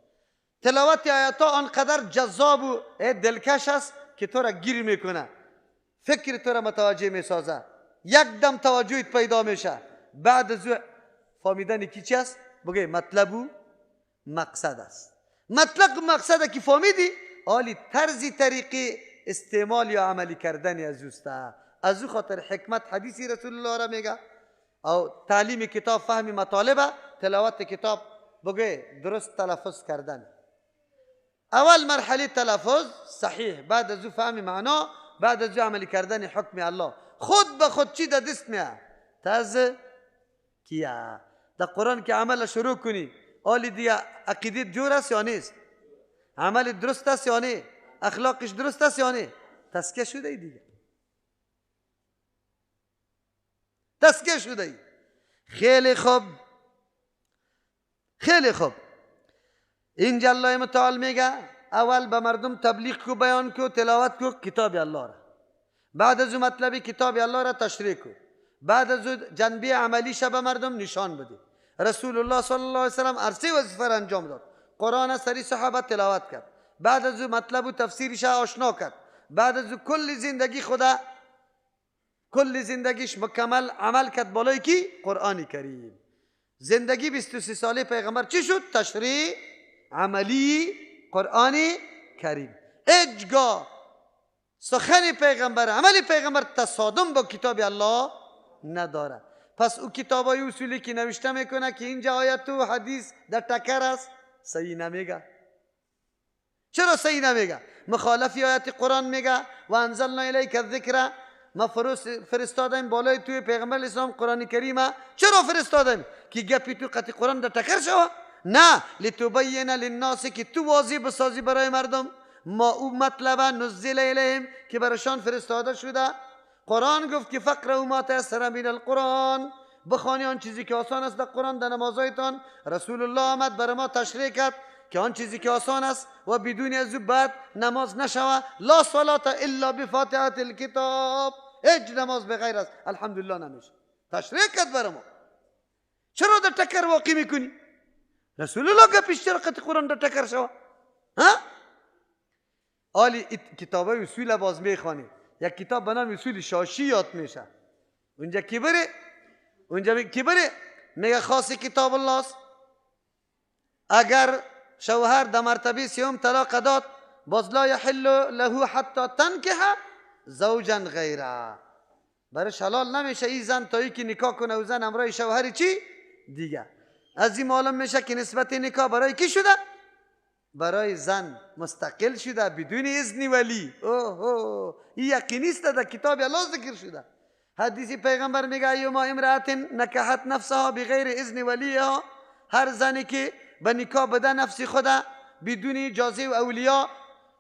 تلاوت آیت ها آنقدر جذاب و دلکش است که تو را گیر میکنه، فکر تو را متوجه میسازه، یک دم توجهت پیدا میشه. بعد از فهمیدن کی چی است؟ بگه مطلب و مقصد است. مطلب و مقصد که فهمیدی، آلی طرزی طریقی استعمال یا عملی کردن از اوست. از او خاطر حکمت حدیثی رسول الله را میگه، او تعلیم کتاب فهم مطالبه، تلاوت کتاب بگه درست تلفظ کردن. اول مرحله تلفظ صحیح، بعد از او فهم معنا، بعد از او عملی کردن حکم الله. خود به خود چی در دست میاد؟ تزکیه. در قرآن که عمل شروع کنی، آلی دیگه عقیده جور است یا نیست؟ عمل درست است یا نه؟ اخلاقش درست است یا نه؟ تزکیه شده ای دیگه، تزکیه شده ای. خیلی خوب، خیلی خوب. اینجا الله متعال میگه اول به مردم تبلیغ کو، بیان کو، تلاوت کو کتاب الله را. بعد از مطلب کتاب الله را تشریح کو. بعد از جنبه عملی به مردم نشان بده. رسول الله صلی الله علیه وسلم عرصه وظیفه را انجام داد. قرآن سری صحابه تلاوت کرد. بعد از مطلب و تفسیرش آشنا کرد. بعد از کل زندگی خدا، کل زندگیش مکمل عمل کرد بالای کی؟ قرآن کریم. زندگی 23 ساله پیغمبر چی شد؟ تشریح عملی قرآن کریم. هیچگاه سخن پیغمبر، عمل پیغمبر تصادم با کتاب الله نداره. پس او کتابای اصولی که نوشته میکنه که اینجا آیت و حدیث در تکر است، صحیح نمیگه. چرا صحیح نمیگه؟ مخالف آیت قرآن میگه و انزلنا الیک الذکر، ما فرستادیم بالای توی پیغمبر اسلام قرآن کریم. چرا فرستادیم؟ که گپی تو قطع قرآن در تکر شوه؟ نه، لتبین للناس، که تو واضح بسازی برای مردم ما او مطلب نزل الیهم که برشان فرستاده شده. قرآن گفت که فقرأوا ما تیسر من القرآن، بخوانی آن چیزی که آسان است در قرآن در نمازهایتان. رسول الله آمد برای ما تشریح کرد که آن چیزی که آسان است و بدون از او بعد نماز نشوه. لا صلاة الا بفاتحة الکتاب، هیچ نماز بغیر از الحمدلله نمیشه. تشریح کرد برای ما. چرا در تکر واقع میکنی؟ رسول الله گپش چرا قطع قرآن در تکر شوه؟ ها؟ آلی کتاب اصول باز میخوانی، یک کتاب به نام اصول شاشی یاد میشه. اونجا کی بره؟ اونجا کی بره؟ میگه خاص کتاب الله است. اگر شوهر در مرتبه سیوم طلاق داد، باز لا یحل له حتی تنکح زوجا غیره، برش حلال نمیشه این زن تا که نکاح کنه و زن همراه شوهر چی دیگه. از این معلوم میشه که نسبت نکاح برای کی شده؟ برای زن مستقل شده بدون اذن ولی. اوه، این یقینی است، در کتاب الله ذکر شده. حدیث پیغمبر میگه ایما امرأة نکحت نفسها بغیر اذن ولیها، هر زنی که به نکاح بده نفس خود بدون اجازه و اولیا،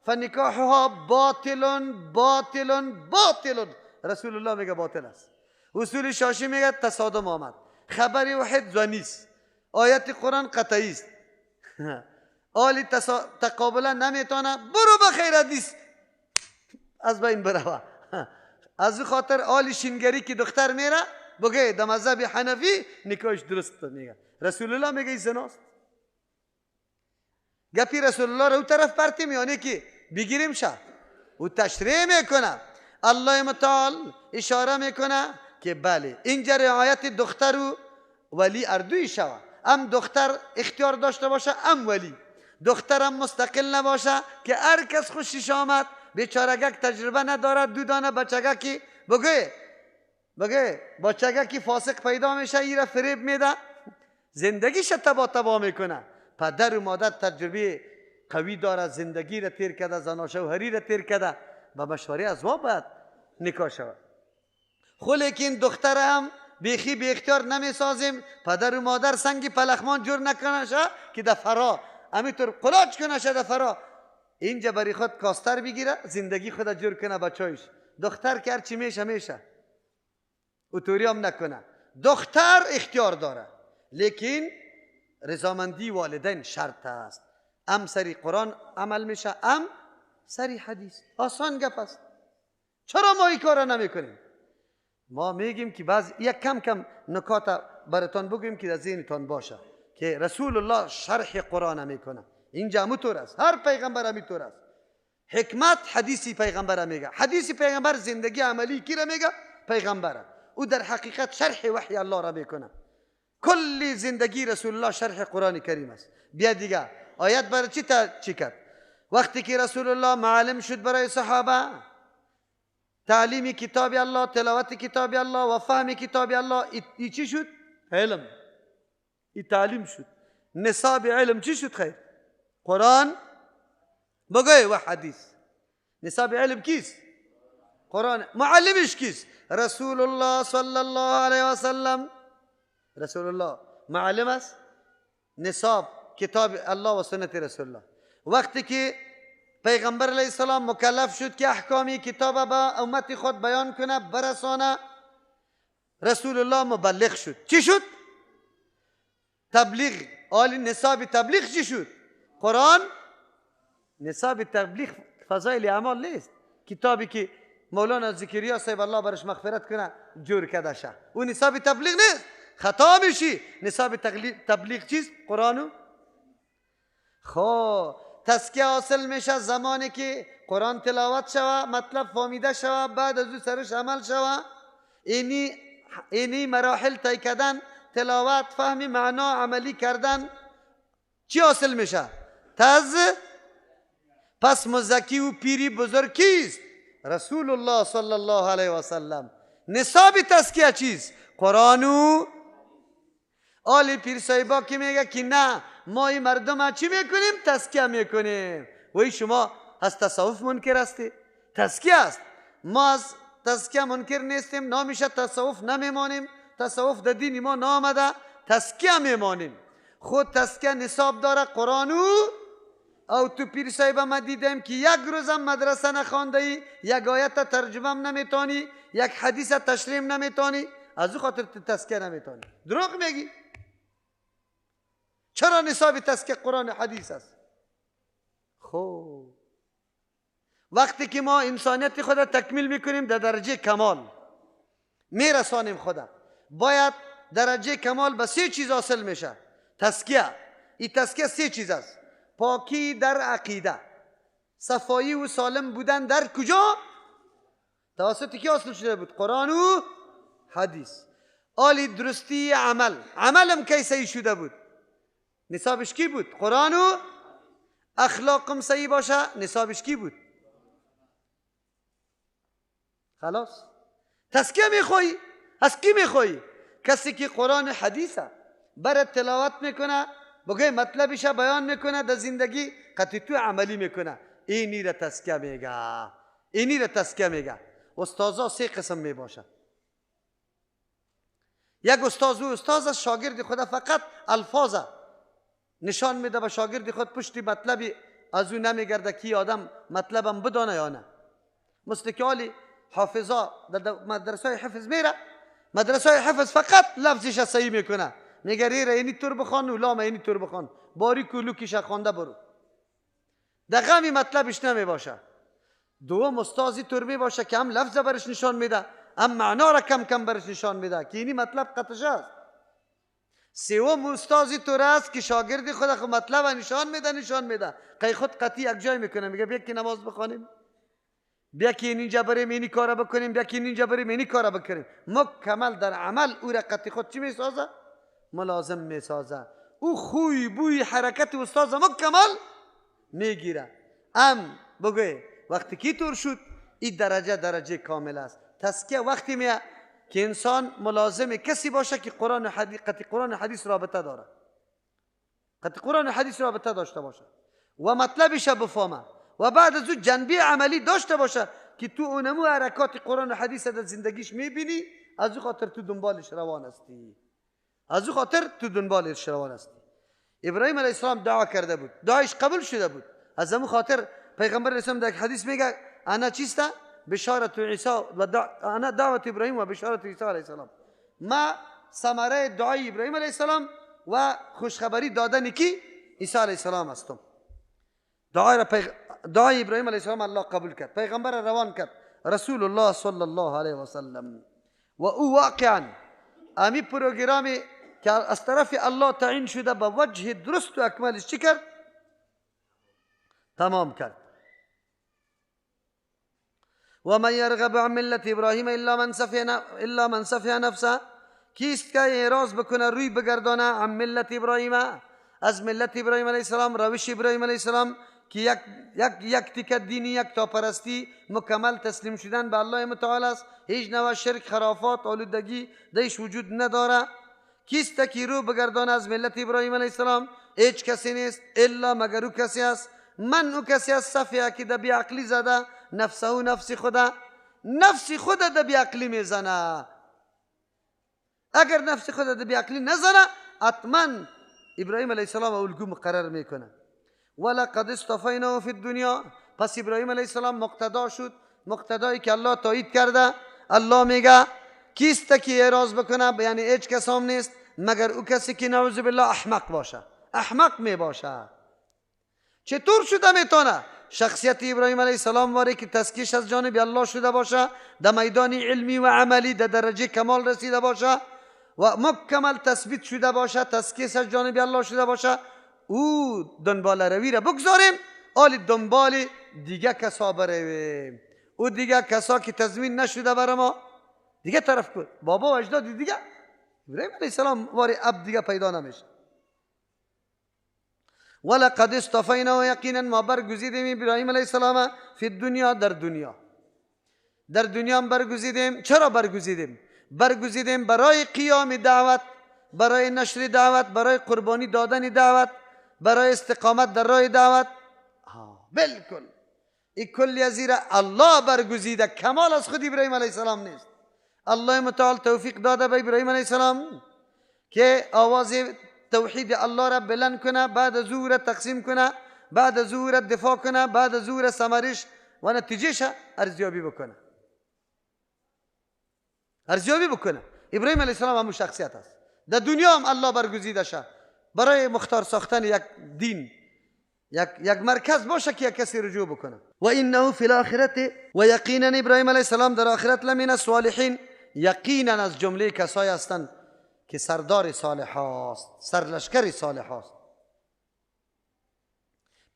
فنکاحها باطل باطل باطل. رسول الله میگه باطل است. اصول شاشی میگه تصادم آمد، خبر واحد زنی است، آیت قرآن قطعی است، آلی تقابلا نمیتونه، برو بخیر حدیث از بین بروه. از خاطر آلی شینگری که دختر میره بگه در مذهب حنفی نکاحش درست میگه. رسول الله میگه این زناست. گپی رسول الله رو طرف پرتیم یعنی که بگیریم شه او تشریح میکنه. الله متعال اشاره میکنه که بله اینجا رعایت دختر و ولی اردوی شوه، ام دختر اختیار داشته باشه ام ولی، دخترم مستقل نباشه که هر کس خوشش آمد. بیچارگک تجربه ندارد، دو دانه بچگه که بگه بگه بچگه که فاسق پیدا میشه ایره فریب میده، زندگیش تبا تبا میکنه. پدر و مادر تجربه قوی داره، زندگی را تیر کرده، زن شوهری را تیر کرده، با مشوره از ما باید نکاح شود. خو لیکن دختر هم بیخی بی اختیار نمیسازیم، پدر و مادر سنگ پلخمان جور نکنه که در فرا همینطور قلاچ کنه شه در فرا. اینجا برای خود کاستر بگیره، زندگی خود جور کنه بچایش. دختر که هرچی میشه میشه، اوتوری هم نکنه. دختر اختیار داره، لیکن رضامندی والدین شرط است. ام سری قرآن عمل میشه، ام سری حدیث. آسان گپ است. چرا ما این کار نمیکنیم؟ ما میگیم که بعض یک کم کم نکات براتان بگویم که در ذهنتان باشه. که رسول الله شرح قرآن میکنه. اینجا همونطور است، هر پیغمبر همینطور است. حکمت حدیثی پیغمبر میگه، حدیثی پیغمبر زندگی عملی کی را میگه؟ پیغمبر. او در حقیقت شرح وحی الله را میکنه. کل زندگی رسول الله شرح قرآن کریم است. بیا دیگه آیت برای چی تا چی کرد؟ وقتی که رسول الله معلم شد برای صحابه، تعلیم کتاب الله، تلاوت کتاب الله و فهم کتاب الله، ای چی شد؟ علم. ای تعلیم شد. نصاب علم چی شد؟ خیر قرآن بگوی و حدیث. نصاب علم کیست؟ قرآن. معلمش کیست؟ رسول الله صلی الله علیه و سلم. رسول الله معلم است، نصاب کتاب الله و سنت رسول الله. وقتی که پیغمبر علیه السلام مکلف شد که احکامی کتاب به امت خود بیان کنه برسانه، رسول الله مبلغ شد. چی شد؟ تبلیغ. آل نصاب تبلیغ چی شد؟ قرآن. نصاب تبلیغ فضایل اعمال نیست. کتابی که مولانا زکریا صاحب الله برش مغفرت کنه جور کرده شه، او نصاب تبلیغ نیست، خطا میشی. نصاب تبلیغ چیست؟ قرآنو. خب تزکیه حاصل میشه زمانی که قرآن تلاوت شوه، مطلب فهمیده شوه، بعد از او سرش عمل شوه. اینی مراحل طی کردن، تلاوت، فهم معنا، عملی کردن، چی حاصل میشه؟ تز. پس مزکی و پیری بزرگ کیست؟ رسول الله صلی الله علیه و سلم. نصاب تزکیه چیست؟ قرآنو. آل پیر صاحبا که میگه که نه ما این مردم چی میکنیم؟ تزکیه میکنیم. وی شما از تصوف منکر هستی؟ تزکیه است. ما از تزکیه منکر نیستیم، نامیشه تصوف نمیمانیم، تصوف در دین ما نامده، تزکیه میمانیم. خود تزکیه نصاب داره قرآنو. او تو پیر صاحب ما دیدم که یک روزم مدرسه نخوانده ای، یک آیت ترجمه نمیتونی، یک حدیث تشریح نمیتونی، از او خاطر تزکیه نمیتونی. دروغ میگی. چرا نصاب تزکیه قرآن حدیث است؟ خب وقتی که ما انسانیت خود را تکمیل میکنیم در درجه کمال میرسانیم خود، باید درجه کمال به سه چیز حاصل میشه. تزکیه. این تزکیه سه چیز است: پاکی در عقیده، صفایی و سالم بودن در کجا؟ توسط کی حاصل شده بود؟ قرآن و حدیث. آلی درستی عمل، عملم کی صحیح شده بود؟ نصابش کی بود؟ قرآن و اخلاقم صحیح باشه، نصابش کی بود؟ خلاص. تزکیه میخوایی؟ از کی میخوایی؟ کسی که قرآن حدیثه برات تلاوت میکنه، بگه مطلبش بیان میکنه، در زندگی قطعی تو عملی میکنه. اینی را تزکیه میگه. اینی را تزکیه میگه. استاذا سه قسم میباشه. یک استاذ و استاذ شاگرد خود فقط الفاظ نشان میده به شاگرد خود، پشت مطلبی از او نمیگرده که آدم مطلبم بدانه یا نه. مثل که حالی حافظا در مدرسه حفظ میره، مدرسه حفظ فقط لفظش صحیح میکنه، میگه ری را اینی طور بخوان و لام اینی طور بخوان، باریک و لوکیش خوانده برو، در غمی مطلبش نمیباشه. دوم استاذی طور میباشه که هم لفظ برش نشان میده، هم معنا را کم کم برش نشان میده که اینی مطلب قطعش است. سوم استاذی طور است که شاگرد خود خود مطلب نشان میده، نشان میده، قی خود قطعی یک جای میکنه، میگه بیا که نماز بخوانیم، بیا که اینجا بریم اینی کارا بکنیم، بیا که اینجا بریم اینی کارا بکنیم. مکمل در عمل او را قطعی خود چی میسازه؟ ملازم میسازه. او خوی بوی حرکت استاد مکمل میگیره. ام بگوی وقتی کی طور شد، این درجه درجه کامل است. تزکیه وقتی میه که انسان ملازم کسی باشه که قرآن و حدیث، قطعی قرآن و حدیث رابطه داره، قطعی قرآن و حدیث رابطه داشته باشه و مطلبش بفهمه و بعد از او جنبه عملی داشته باشه که تو اونمو حرکات قرآن و حدیث در زندگیش میبینی، از او خاطر تو دنبالش روان هستی. از او خاطر تو دنبالش روان هستی. ابراهیم علیه السلام دعا کرده بود، دعایش قبول شده بود. از همون خاطر پیغمبر علیه السلام در حدیث میگه انا چیسته؟ بشارت عیسی و انا دعوت ابراهیم و بشارت عیسی علیه السلام. ما ثمره دعای ابراهیم علیه السلام و خوشخبری دادن کی؟ عیسی علیه السلام هستم. دعای ابراهیم علیه السلام الله قبول کرد، پیغمبر روان کرد رسول الله صلی الله علیه و سلم. و او واقعا امی پروگرامی که از طرف الله تعیین شده به وجه درست و اکملش چی کرد؟ تمام کرد. و من یرغب عن ملت ابراهیم الا من سفه نفسه. کیست که اعراض بکنه، روی بگردانه عن ملت ابراهیم، از ملت ابراهیم علیه السلام، روش ابراهیم علیه السلام که یک یک یک تیکه دینی، یک تاپرستی مکمل تسلیم شدن به الله متعال است، هیچ نوع شرک، خرافات، آلودگی دیش وجود نداره. کیست که رو بگردانه از ملت ابراهیم علیه السلام؟ هیچ کسی نیست الا مگر او کسی است، من او کسی است صفیه که در بیعقلی زده نفسه و نفس خدا، نفس خود در بیعقلی میزنه. اگر نفس خود در بیعقلی نزنه حتما ابراهیم علیه السلام الگو مقرر میکنه. ولقد اصطفیناه فی الدنیا. پس ابراهیم علیه السلام مقتدا شد، مقتدایی که الله تایید کرده. الله میگه کیست که اعراض بکنه؟ یعنی هیچ کس هم نیست مگر او کسی که نعوذ بالله احمق باشه، احمق می باشه. چطور شده میتونه شخصیت ابراهیم علیه السلام واره که تزکیش از جانب الله شده باشه، در میدان علمی و عملی در درجه کمال رسیده باشه و مکمل تثبیت شده باشه، تزکیش از جانب الله شده باشه، او دنبال روی را بگذاریم، آلی دنبال دیگه کسا برویم. او دیگه کسا که تضمین نشده برای ما دیگه طرف کن، بابا و اجداد دیگه ابراهیم علیه السلام واره اب دیگه پیدا نمیشه. ولقد اصطفینا یقینا ما برگزیدیم ابراهیم علیه السلام فی الدنیا، در دنیا، در دنیا هم برگزیدیم. چرا برگزیدیم؟ برگزیدیم برای قیام دعوت، برای نشر دعوت، برای قربانی دادن دعوت، برای استقامت در راه دعوت. بالکل این کلی از الله برگزیده، کمال از خود ابراهیم علیه السلام نیست. الله متعال توفیق داده به ابراهیم علیه السلام که آواز توحید الله را بلند کنه، بعد از او را تقسیم کنه، بعد از او را دفاع کنه، بعد از او را ثمرش و نتیجهش ارزیابی بکنه، ارزیابی بکنه. ابراهیم علیه السلام همون شخصیت است. در دنیا هم الله برگزیده شه برای مختار ساختن یک دین، یک مرکز باشه که یک کسی رجوع بکنه. و انه فی الاخرة، و یقینا ابراهیم علیه السلام در آخرت لمن الصالحین، یقینا از جمله کسایی هستند که سردار صالح هاست، سرلشکر صالح هاست.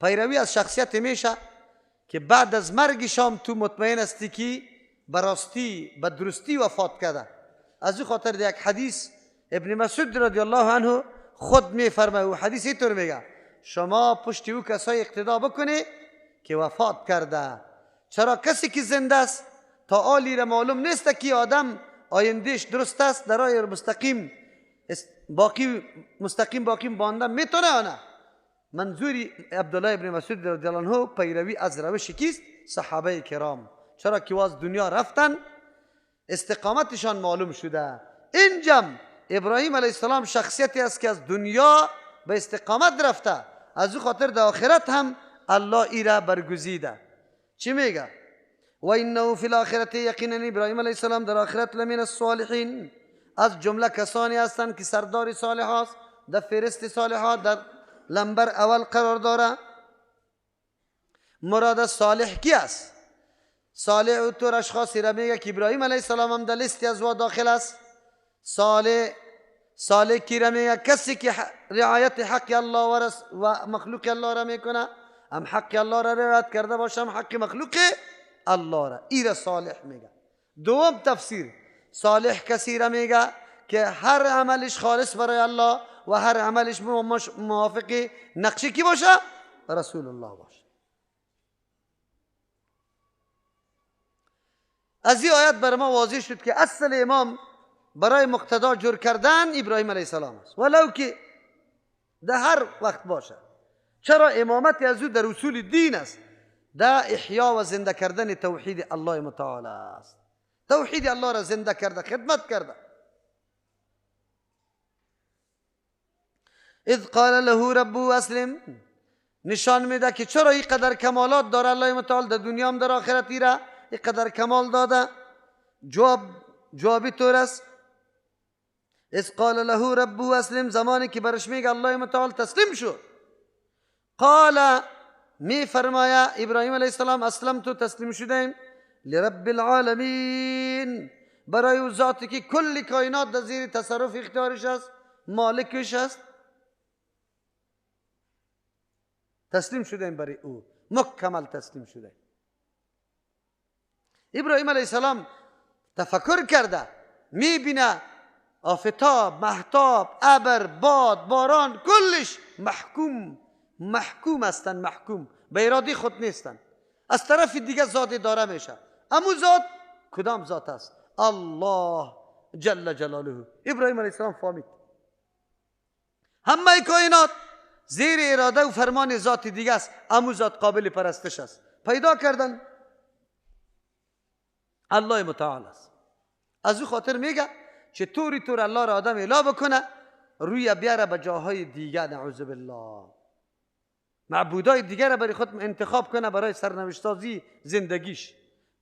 پیروی از شخصیت میشه که بعد از مرگ شام تو مطمئن هستی که براستی به درستی وفات کرده. از او خاطر یک حدیث ابن مسعود رضی الله عنه خود میفرماید، و حدیث اینطور میگه شما پشت او کسای اقتدا بکنی که وفات کرده. چرا کسی که زنده است تا آلی را معلوم نیست که آدم آیندهش درست است، در راه مستقیم باقی مستقیم باقی مانده میتونه آنه. منظور عبدالله ابن مسعود رضی الله عنه پیروی از روش کیست؟ صحابه کرام. چرا که از دنیا رفتن استقامتشان معلوم شده. اینجا ابراهیم علیه السلام شخصیتی است که از دنیا به استقامت رفته، از او خاطر در آخرت هم الله ای را برگزیده. چی میگه؟ و انه فی الاخرة، یقینا ابراهیم علیه السلام در آخرت لمن الصالحین، از جمله کسانی هستند که سردار صالح هاست، در فهرست صالح ها در لمبر اول قرار داره. مراد صالح کی است؟ صالح او طور اشخاصی را میگه که ابراهیم علیه السلام هم در لیستی از وا داخل است. صالح کی را میگه؟ کسی که رعایت حق الله و مخلوق الله را میکنه، هم حق الله را رعایت کرده باشه هم حق مخلوق الله را، ای را صالح میگه. دوم تفسیر صالح کسی را میگه که هر عملش خالص برای الله و هر عملش موافق نقشه کی باشه؟ رسول الله باشه. از این آیت بر ما واضح شد که اصل امام برای مقتدا جور کردن ابراهیم علیه السلام است، ولو که در هر وقت باشه. چرا امامت از او در اصول دین است، در احیا و زنده کردن توحید الله متعال است. توحید الله را زنده کرده، خدمت کرده. اذ قال له ربه اسلم، نشان میده که چرا این قدر کمالات داره الله متعال در دنیا هم در آخرت را این قدر کمال داده. جوابی طور است. اذ قال له ربه اسلم، زمانی که برش میگه الله متعال تسلیم شد. قال می فرمایا ابراهیم علیه السلام اسلم تو تسلیم شدیم لرب العالمین، برای او ذاتی که کل کائنات در زیر تصرف اختیارش است، مالکش است. تسلیم شدیم برای او، مکمل تسلیم شده. ابراهیم علیه السلام تفکر کرده، میبینه آفتاب، مهتاب، ابر، باد، باران، کلش محکوم هستند، محکوم به اراده خود نیستند. از طرف دیگه ذات داره میشه. امو ذات کدام ذات است؟ الله جل جلاله. ابراهیم علیه السلام فهمید همه کائنات زیر اراده و فرمان ذات دیگه است، امو ذات قابل پرستش است. پیدا کردن الله متعال است. از او خاطر میگه چطوری طور الله را آدم اله بکنه، روی بیاره به جاهای دیگه، نعوذ بالله، معبودای دیگه را برای خود انتخاب کنه برای سرنوشتسازی زندگیش،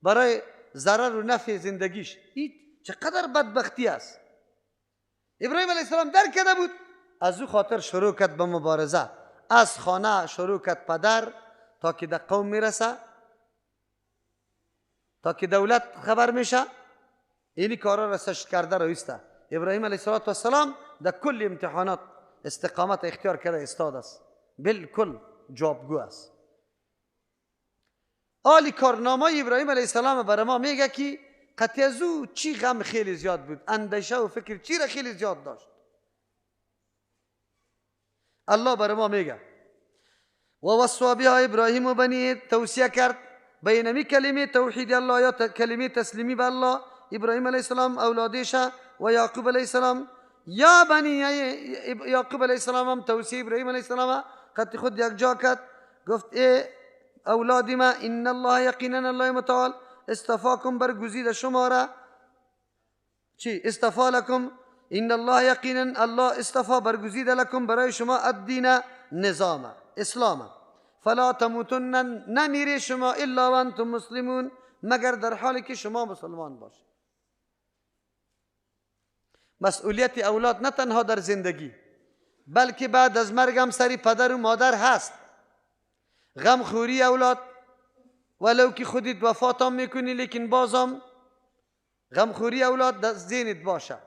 برای ضرر و نفع زندگیش. این چقدر بدبختی است. ابراهیم علیه السلام درک کرده بود، از او خاطر شروع کرد به مبارزه. از خانه شروع کرد پدر تا که در قوم میرسه، تا که دولت خبر میشه، اینی کارا را سشت کرده رایسته. ابراهیم علیه السلام در کل امتحانات استقامت اختیار کرده استاد است، بالکل جوابگو است. آلی کارنامه ابراهیم علیه السلام برای ما میگه که قطعی از او چی غم خیلی زیاد بود، اندیشه و فکر چی را خیلی زیاد داشت. الله برای ما میگه و وصا بها ابراهیم و بنیه، توصیه کرد به اینمی کلمه توحید الله یا کلمه تسلیمی به الله ابراهیم علیه السلام اولادش و یعقوب علیه السلام. یا بنی یعقوب علیه السلام هم توصیه ابراهیم علیه السلام قد خود یک جا کرد، گفت ای اولاد ما ان الله یقینا الله متعال استفاکم برگزید شما را، چی استفا لکم، ان الله یقینا الله استفا برگزید لکم برای شما الدین نظام اسلام، فلا تموتن نمیری شما الا وانتم مسلمون، مگر در حالی که شما مسلمان باشید. مسئولیت اولاد نه تنها در زندگی بلکه بعد از مرگ هم سری پدر و مادر هست. غمخوری اولاد ولو که خودت وفاتم میکنی، لیکن بازم غمخوری اولاد در ذهنت باشه.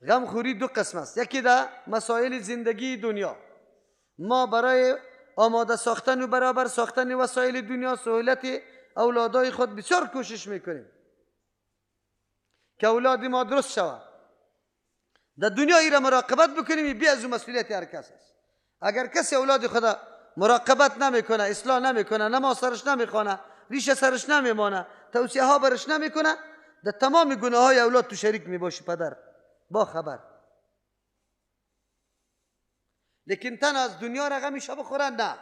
غمخوری دو قسم است، یکی در مسائل زندگی دنیا، ما برای آماده ساختن و برابر ساختن وسایل دنیا سهولت اولادای خود بسیار کوشش میکنیم که اولاد ما درست شود، در دنیا ای را مراقبت بکنیم. بی از مسئولیت هر کس است. اگر کسی اولاد خود مراقبت نمیکنه، اصلاح نمیکنه، نماز سرش نمیخوانه، ریشه سرش نمیمانه، توصیه ها برش نمیکنه، در تمام گناه های اولاد تو شریک میباشی پدر با خبر. لیکن تن از دنیا را غمی شب خورن نه،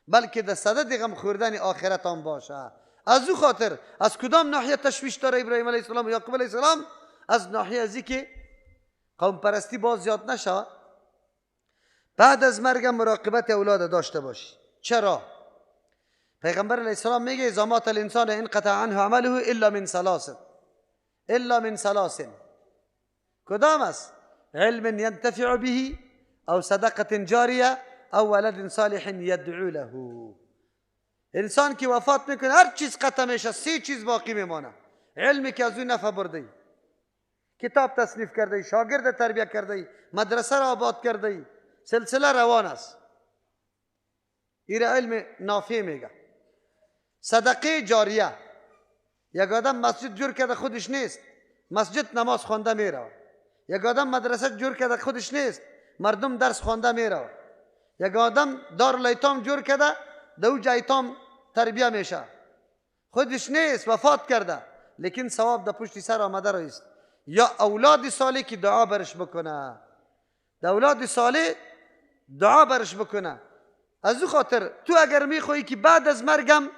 بلکه در صدد غم خوردن آخرت هم باشه. از او خاطر از کدام ناحیه تشویش داره ابراهیم علیه السلام و یعقوب علیه السلام؟ از ناحیه ازی که قوم پرستی باز زیاد نشه، بعد از مرگ مراقبت اولاد داشته باشی. چرا؟ پیغمبر علیه السلام میگه اذا مات الانسان انقطع عنه عمله الا من ثلاث، الا من ثلاث. کدام است؟ علم ينتفع به او صدقه جاریه او ولد صالح يدعو له. انسان که وفات میکنه هر چیز قطع میشه، سه چیز باقی میمانه: علمی که از او نفع برده، کتاب تصنیف کرده، شاگرد تربیه کرده، مدرسه را آباد کرده، سلسله روان است. این علم نافع میگه. صدقه جاریه، یک آدم مسجد جور کرده خودش نیست، مسجد نماز خوانده میره. یک آدم مدرسه جور کرده خودش نیست، مردم درس خوانده میره. یک آدم دارالایتام جور کرده، در اوج ایتام تربیه میشه، خودش نیست، وفات کرده، لیکن ثواب در پشت سر آمده رایست. یا اولاد صالح که دعا برش بکنه، در اولاد صالح دعا برش بکنه. از او خاطر تو اگر میخوایی که بعد از مرگم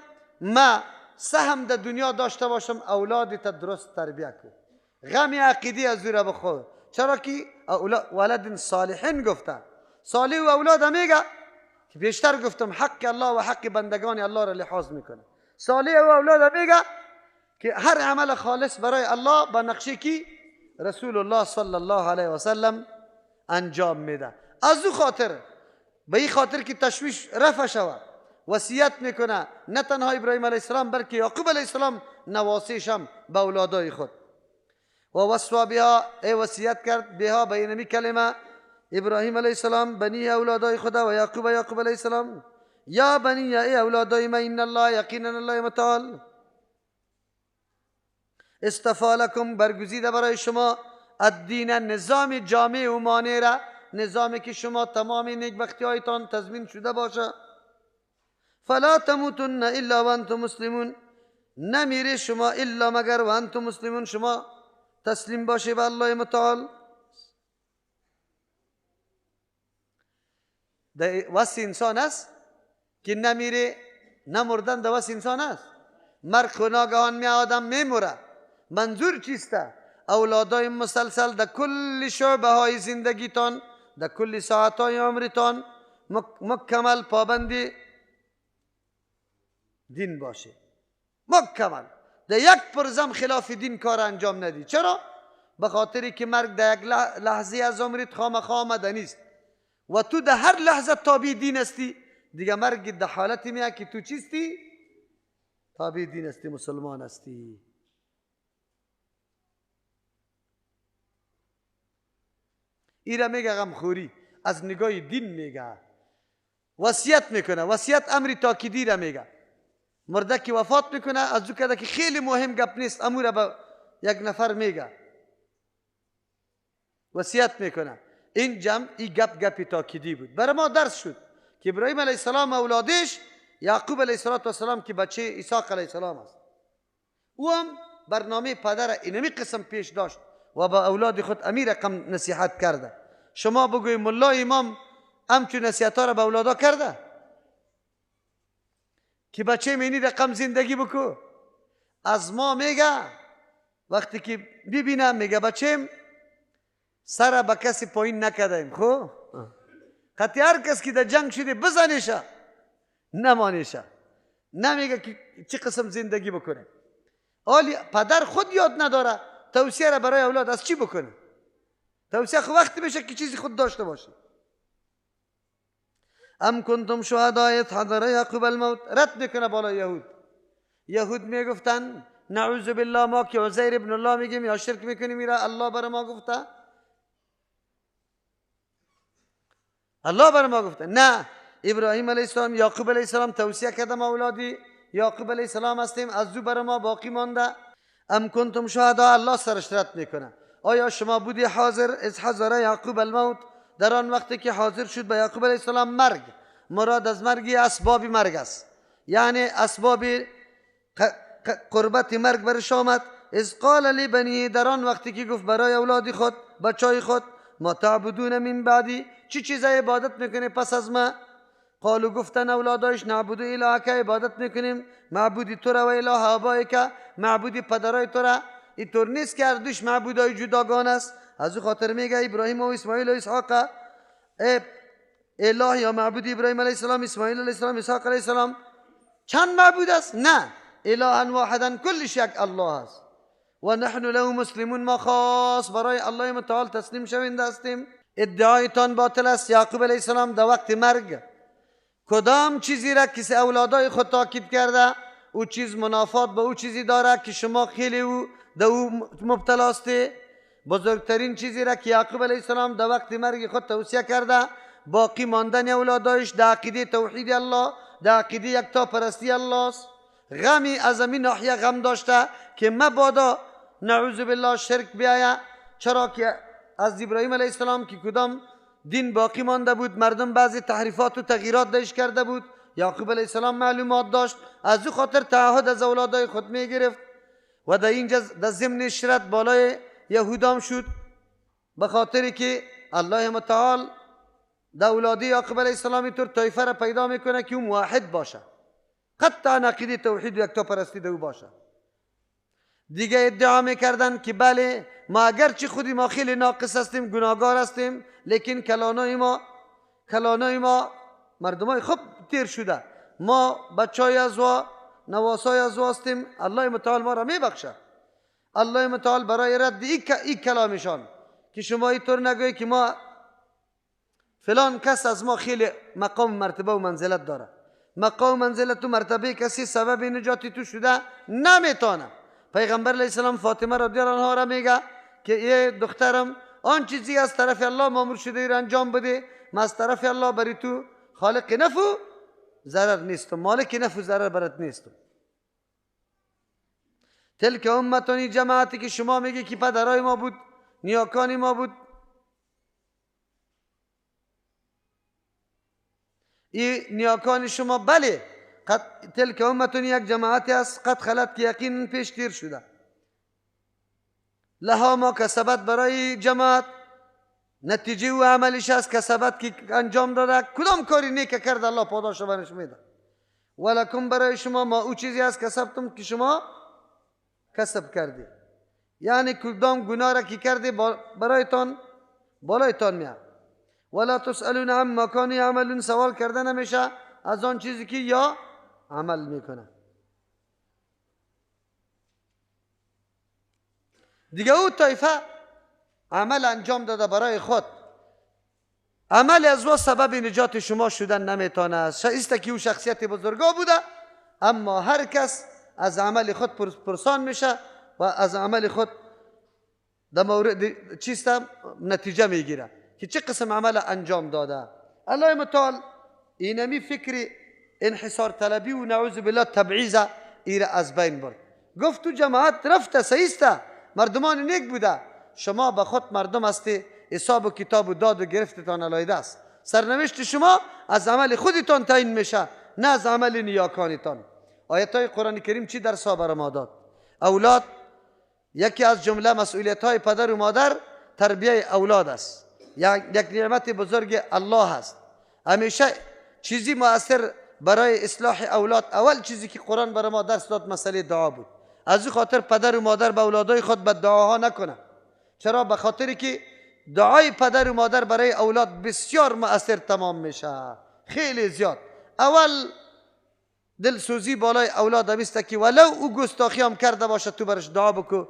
ما سهم در دنیا داشته باشم، اولادت درست تربیه کن، غم عقیدی از او را بخور. چرا که ولد صالحین گفته، صالح و اولاد میگه که بیشتر گفتم حق الله و حق بندگان الله را لحاظ میکنه. صالح و اولاد میگه که هر عمل خالص برای الله با نقشه کی رسول الله صلی الله علیه و سلم انجام میده. از او خاطر به این خاطر که تشویش رفع شود وصیت میکنه نه تنها ابراهیم علیه السلام بلکه یعقوب علیه السلام نواسیش هم به اولادای خود. و وصا بها، ای وصیت کرد بها به اینمی کلمه ابراهیم علیه السلام بنی اولادای خدا و یعقوب یعقوب علیه السلام، یا بنی ای اولادای ما، ان الله یقینا الله متعال اصطفی لکم برگزیده برای شما الدین نظام جامع و مانع را، نظامی که شما تمام نیکبختی هایتان تضمین شده باشه. فلا تموتن الا وانتم مسلمون، نمیره شما الا مگر وانتم مسلمون، شما تسلیم باشه به الله متعال. در وصف انسان است که نمیره، نمردن در وصف انسان است. مرگ ناگهان می آدم میموره. منظور چیسته؟ اولادای مسلسل در کل شعبه های زندگیتان، در کل ساعت های عمرتان مکمل پابندی دین باشه، مکمل. در یک پرزم خلاف دین کار انجام ندی. چرا؟ به خاطری که مرگ در یک لحظه از عمرت خامخا آمده نیست و تو در هر لحظه تابع دین هستی. دیگه مرگ در حالتی میاد که تو چیستی؟ تابع دین هستی، مسلمان هستی. ایره میگه غمخوری، از نگاه دین میگه، وصیت میکنه، وصیت امری تاکیدی را میگه. مرده که وفات میکنه از او کده که خیلی مهم گپ نیست، امور به یک نفر میگه، وصیت میکنه. این جمع این گپ گپی تاکیدی بود، برای ما درس شد که ابراهیم علیه السلام اولادش یعقوب علیه السلام که بچه اسحاق علیه السلام است، او هم برنامه پدر اینمی قسم پیش داشت و با اولاد خود امیر رقم نصیحت کرده. شما بگوی ملا امام همچون نصیحت ها را به اولادا کرده که بچه مینی رقم زندگی بکو؟ از ما میگه وقتی که ببینم میگه بچیم سر به کسی پایین نکردیم، خب قطعی هر کس که در جنگ شده بزنیشه نمانیشه، نمیگه که چه قسم زندگی بکنه. آلی پدر خود یاد نداره توصیه را برای اولاد از چی بکنه؟ توصیه خود وقتی بشه که چیزی خود داشته باشه. ام کنتم شهداء اذ حضر یعقوب الموت، رد میکنه بالا یهود. یهود میگفتن نعوذ بالله ما که عزیر ابن الله میگیم یا شرک میکنیم، میره الله بر ما گفته، الله بر ما گفته. نه، ابراهیم علیه السلام یعقوب علیه السلام توصیه کرده، ما اولادی یعقوب علیه السلام هستیم، از او بر ما باقی مانده. ام کنتم شهدا، الله سرش رد میکنه. آیا شما بودی حاضر از حضر یعقوب الموت، در آن وقتی که حاضر شد به یعقوب علیه السلام مرگ؟ مراد از مرگ اسباب مرگ است، یعنی اسباب قربت مرگ برش آمد. از قال لبنیه، در آن وقتی که گفت برای اولاد خود، بچای خود، ما تعبدون من بعدی، چی چیزای عبادت میکنه پس از ما؟ قالو گفتن اولادایش نعبد الهک، عبادت میکنیم معبودی تو را و اله آبایک، معبودی پدرای تو را. اینطور نیست که هر دوش معبودای جداگان است. از او خاطر میگه ابراهیم و اسماعیل و اسحاق اله یا معبود ابراهیم علیه السلام، اسماعیل علیه السلام، اسحاق علیه السلام چند معبود است؟ نه، الها واحدا، کلش یک الله است. و نحن له مسلمون، ما خاص برای الله متعال تسلیم شونده هستیم. ادعایتان باطل است. یعقوب علیه السلام در وقت مرگ کدام چیزی را کسی اولادای خود تاکید کرده، او چیز منافات به او چیزی داره که شما خیلی او در او مبتلا هستی؟ بزرگترین چیزی را که یعقوب علیه السلام در وقت مرگ خود توصیه کرده، باقی ماندن اولادایش در عقیده توحید الله، در عقیده یکتا پرستی الله است. غمی از این ناحیه غم داشته که مبادا نعوذ بالله شرک بیاید. چرا که از ابراهیم علیه السلام که کدام دین باقی مانده بود، مردم بعضی تحریفات و تغییرات داشت کرده بود، یعقوب علیه السلام معلومات داشت، از او خاطر تعهد از اولادای خود میگرفت و در اینجا در ضمن شرط بالای یهودام شد، به خاطر که الله متعال در اولادی یعقوب علیه السلام اینطور طایفه را پیدا میکنه که او موحد باشه، قطعا عقیده توحید و یکتاپرستی در او باشه. دیگه ادعا میکردن که بله ما اگرچه خودی ما خیلی ناقص هستیم، گناهگار هستیم، لیکن کلانای ما مردمای خوب تیر شده، ما بچای از و نواسای از و هستیم، الله متعال ما را میبخشه. الله متعال برای رد ای کلامشان که شما اینطور نگویی که ما فلان کس از ما خیلی مقام مرتبه و منزلت داره، مقام منزلت و مرتبه کسی سبب نجاتی تو شده نمیتونه. پیغمبر علیه السلام فاطمه رضی الله عنها را میگه که ای دخترم، آن چیزی از طرف الله مامور شده را انجام بده، ما از طرف الله بری تو خالق نفو ضرر نیستم، مالک نفو ضرر برات نیستم. تلک امتونی جماعتی که شما میگی که پدرای ما بود، نیاکان ما بود، این نیاکان شما، بله قد تلک امتون یک جماعتی است قد خلت که یقین پیش تیر شده. لها ما کسبت برای جماعت نتیجه و عملش است، کسبت که انجام داده، کدام کاری نیک کرد الله پاداش برش میده. ولکم برای شما ما او چیزی است کسبتم که شما کسب کردی، یعنی کدام گناه را که کردی برایتان بالایتان میاد. ولا تسألون عما كانوا يعملون، سوال کرده نمیشه از آن چیزی که یا عمل میکنه. دیگه او طایفه عمل انجام داده برای خود، عمل از او سبب نجات شما شدن نمیتونه. است که او شخصیت بزرگا بوده، اما هر کس از عمل خود پرسان میشه و از عمل خود در مورد چیست نتیجه میگیره که چه قسم عمل انجام داده. الله متعال اینمی فکر انحصار طلبی و نعوذ بالله تبعیض ایره از بین برد. گفت تو جماعت رفته سیسته، مردمان نیک بوده، شما به خود مردم هستی، حساب و کتاب و داد و گرفتتان علایده است. سرنوشت شما از عمل خودتان تعیین میشه، نه از عمل نیاکانتان. آیت های قرآن کریم چی درس ها برای ما داد؟ اولاد یکی از جمله مسئولیت های پدر و مادر تربیه اولاد است، یک نعمت بزرگ الله است. همیشه چیزی مؤثر برای اصلاح اولاد، اول چیزی که قرآن برای ما درس داد مسئله دعا بود. از این خاطر پدر و مادر به اولادای خود بد دعاها نکنه. چرا؟ به خاطر که دعای پدر و مادر برای اولاد بسیار مؤثر تمام میشه، خیلی زیاد. اول دلسوزی بالای اولاد همیست که ولو او گستاخی هم کرده باشه تو برش دعا بکو،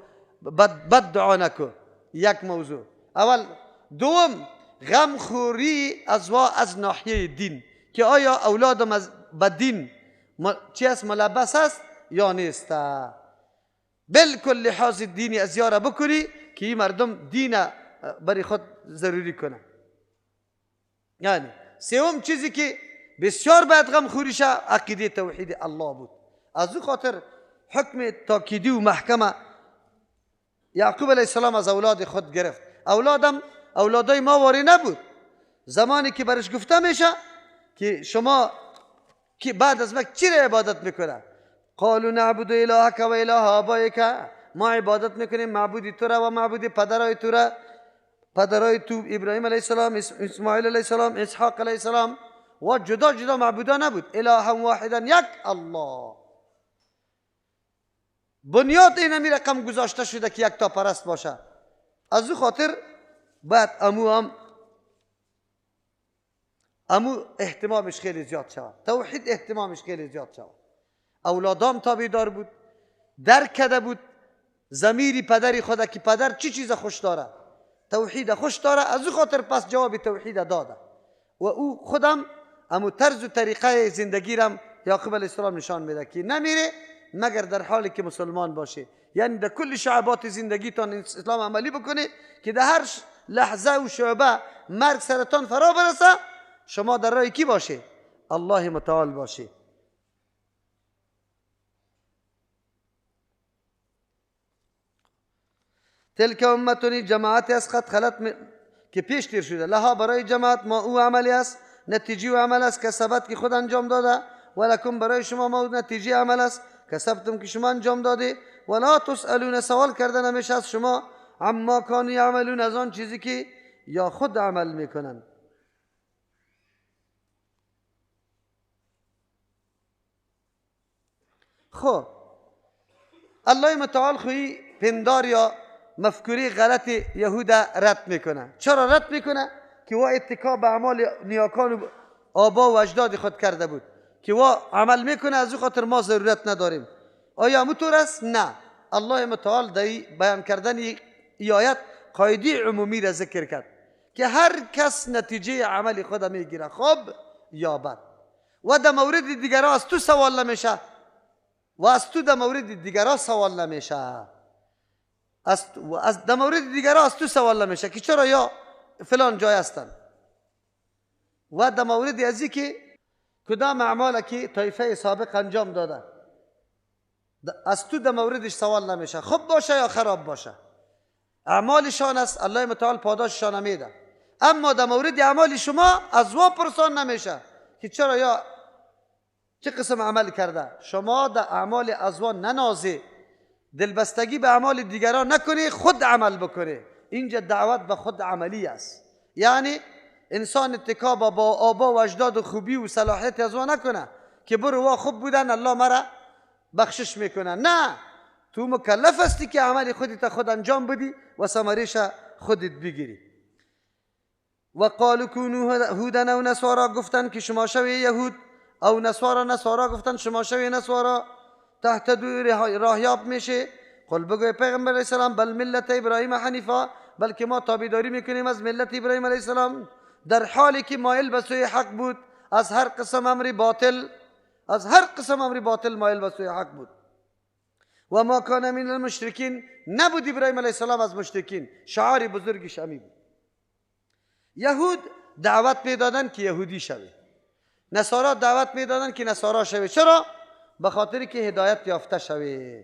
بد دعا نکو. یک موضوع اول. دوم غمخوری از وا از ناحیه دین، که آیا اولادم از به دین چی است ملبس است یا نیست. بالکل لحاظ دینی از یاره بکنی که این مردم دین برای خود ضروری کنه. یعنی سوم چیزی که بسیار باید غمخوری شه عقیده توحید الله بود. از او خاطر حکم تاکیدی و محکمه یعقوب علیه السلام از اولاد خود گرفت. اولادم اولادای ما واری نبود. زمانی که برش گفته میشه که شما که بعد از مرگ چی را عبادت میکنه؟ قالوا نعبد الهک و اله آبائک، ما عبادت میکنیم معبودی تو را و معبودی پدرای تو را، پدرای تو ابراهیم علیه السلام، اسماعیل علیه السلام، اسحاق علیه السلام، و جدا جدا معبودا نبود، اله واحدا یک الله. بنیاد این همی رقم گذاشته شده که یک تا پرست باشه. از او خاطر باید امو هم امو اهتمامش خیلی زیاد شود، توحید اهتمامش خیلی زیاد شود. اولادام تابعدار بود، درک کرده بود ضمیری پدری خود که پدر چی چیز خوش داره، توحید خوش داره. از او خاطر پس جواب توحید داده و او خودم امو طرز و طریقه زندگی رم یعقوب علیه السلام نشان میده که نمیره مگر در حالی که مسلمان باشه. یعنی در کل شعبات زندگیتان اسلام عملی بکنه که در هر لحظه و شعبه مرگ سرتان فرا برسه شما در راه کی باشه؟ الله متعال باشه. تلک امتونی جماعت است قد خلت که پیش تیر شده، لها برای جماعت ما او عملی است، نتیجه و عمل است کسبت که خود انجام داده، ولکم برای شما ما نتیجه عمل است کسبتم که شما انجام داده. ولا تسألون سوال کرده نمیشه از شما عما کانوا یعملون، از آن چیزی که یا خود عمل میکنن. خب الله متعال خوی پندار یا مفکوری غلط یهود رد میکنه. چرا رد میکنه؟ که وا اتکا به اعمال نیاکان و آبا و اجداد خود کرده بود که وا عمل میکنه، از او خاطر ما ضرورت نداریم. آیا همونطور است؟ نه. الله متعال در بیان کردن ای آیت قاعده عمومی را ذکر کرد که هر کس نتیجه عمل خود میگیره، خوب یا بد، و در مورد دیگرها از تو سوال نمیشه و از تو در مورد دیگرها سوال نمیشه. از در مورد دیگرها از تو سوال نمیشه که چرا یا فلان جای هستن. و در مورد ازی که کدام اعمال که طایفه سابق انجام داده از تو در موردش سوال نمیشه، خوب باشه یا خراب باشه، اعمالشان است، الله متعال پاداششان میده. اما در مورد اعمال شما از وا پرسان نمیشه که چرا یا چه قسم عمل کرده. شما در اعمال از وا ننازی، دلبستگی به اعمال دیگران نکنی، خود عمل بکنی. اینجا دعوت به خود عملی است، یعنی انسان اتکا با آبا و اجداد و خوبی و صلاحیت از وا نکنه که برو وا خوب بودن الله مرا بخشش میکنه. نه، تو مکلف هستی که عمل خودت خود انجام بدی و ثمرش خودت بگیری. و قالوا كونوا هودا او نصارا، گفتن که شما شوی یهود، او نصارا، نصارا گفتن شما شوی نصارا، تهتدوا راهیاب میشه. قل بگوی پیغمبر علیه السلام بل ملت ابراهیم حنیفا، بلکه ما تابعداری میکنیم از ملت ابراهیم علیه السلام، در حالی که مایل به سوی حق بود، از هر قسم امر باطل، از هر قسم امر باطل مایل به سوی حق بود. و ما کان من المشرکین، نبود ابراهیم علیه السلام از مشرکین، شعار بزرگش امی بود. یهود دعوت میدادن که یهودی شوی، نصارا دعوت میدادن که نصارا شوی. چرا؟ به خاطر که هدایت یافته شوی.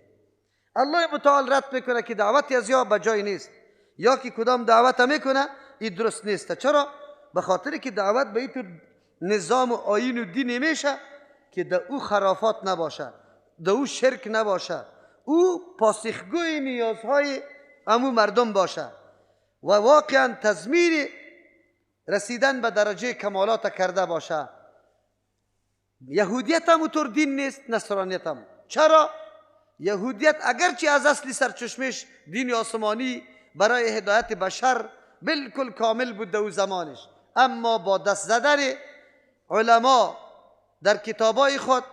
الله متعال رد میکنه که دعوت از یا به جای نیست، یا که کدام دعوت میکنه این درست نیست. چرا؟ به خاطر که دعوت به اینطور نظام و آیین و دین نمیشه که در او خرافات نباشه، در او شرک نباشه، او پاسخگوی نیازهای امو مردم باشه و واقعا تضمین رسیدن به درجه کمالات کرده باشه. یهودیت هم اونطور دین نیست، نصرانیت هم. چرا؟ یهودیت اگرچه از اصلی سرچشمش دین آسمانی برای هدایت بشر بالکل کامل بود در او زمانش، اما با دست زدن علما در کتابای خود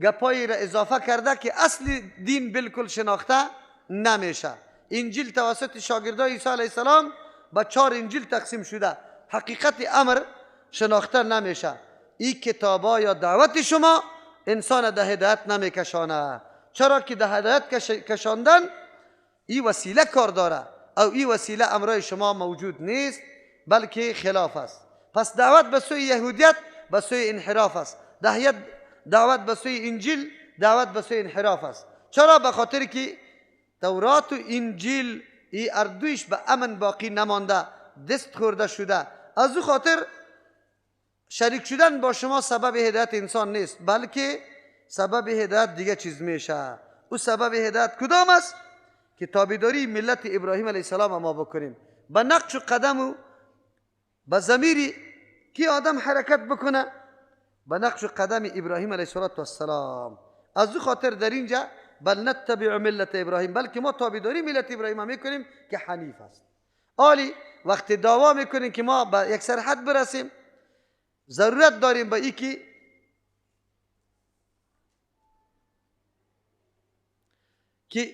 گپایی را اضافه کرده که اصل دین بالکل شناخته نمیشه. انجیل توسط شاگردای عیسی علیه السلام با 4 انجیل تقسیم شده، حقیقت امر شناخته نمیشه. این کتابا یا دعوت شما انسان ده هدایت نمیکشانه. چرا که ده هدایت کشاندن این وسیله کار داره، او این وسیله امرای شما موجود نیست، بلکه خلاف است. پس دعوت به سوی یهودیت به سوی انحراف است، دعوت به سوی انجیل دعوت به سوی انحراف است. چرا؟ به خاطر که تورات و انجیل ای اردویش به امن باقی نمانده، دست خورده شده. از او خاطر شریک شدن با شما سبب هدایت انسان نیست، بلکه سبب هدایت دیگه چیز میشه. او سبب هدایت کدام است؟ که تابعداری ملت ابراهیم علیه السلام ما بکنیم، به نقش و قدم و به ضمیری که آدم حرکت بکنه، به نقش و قدم ابراهیم علیه السلام. از او خاطر در اینجا بل نتبع ملت ابراهیم، بلکه ما تابعداری ملت ابراهیم میکنیم که حنیف است. آلی وقتی دعوا میکنیم که ما به یک سرحد برسیم، ضرورت داریم به ای که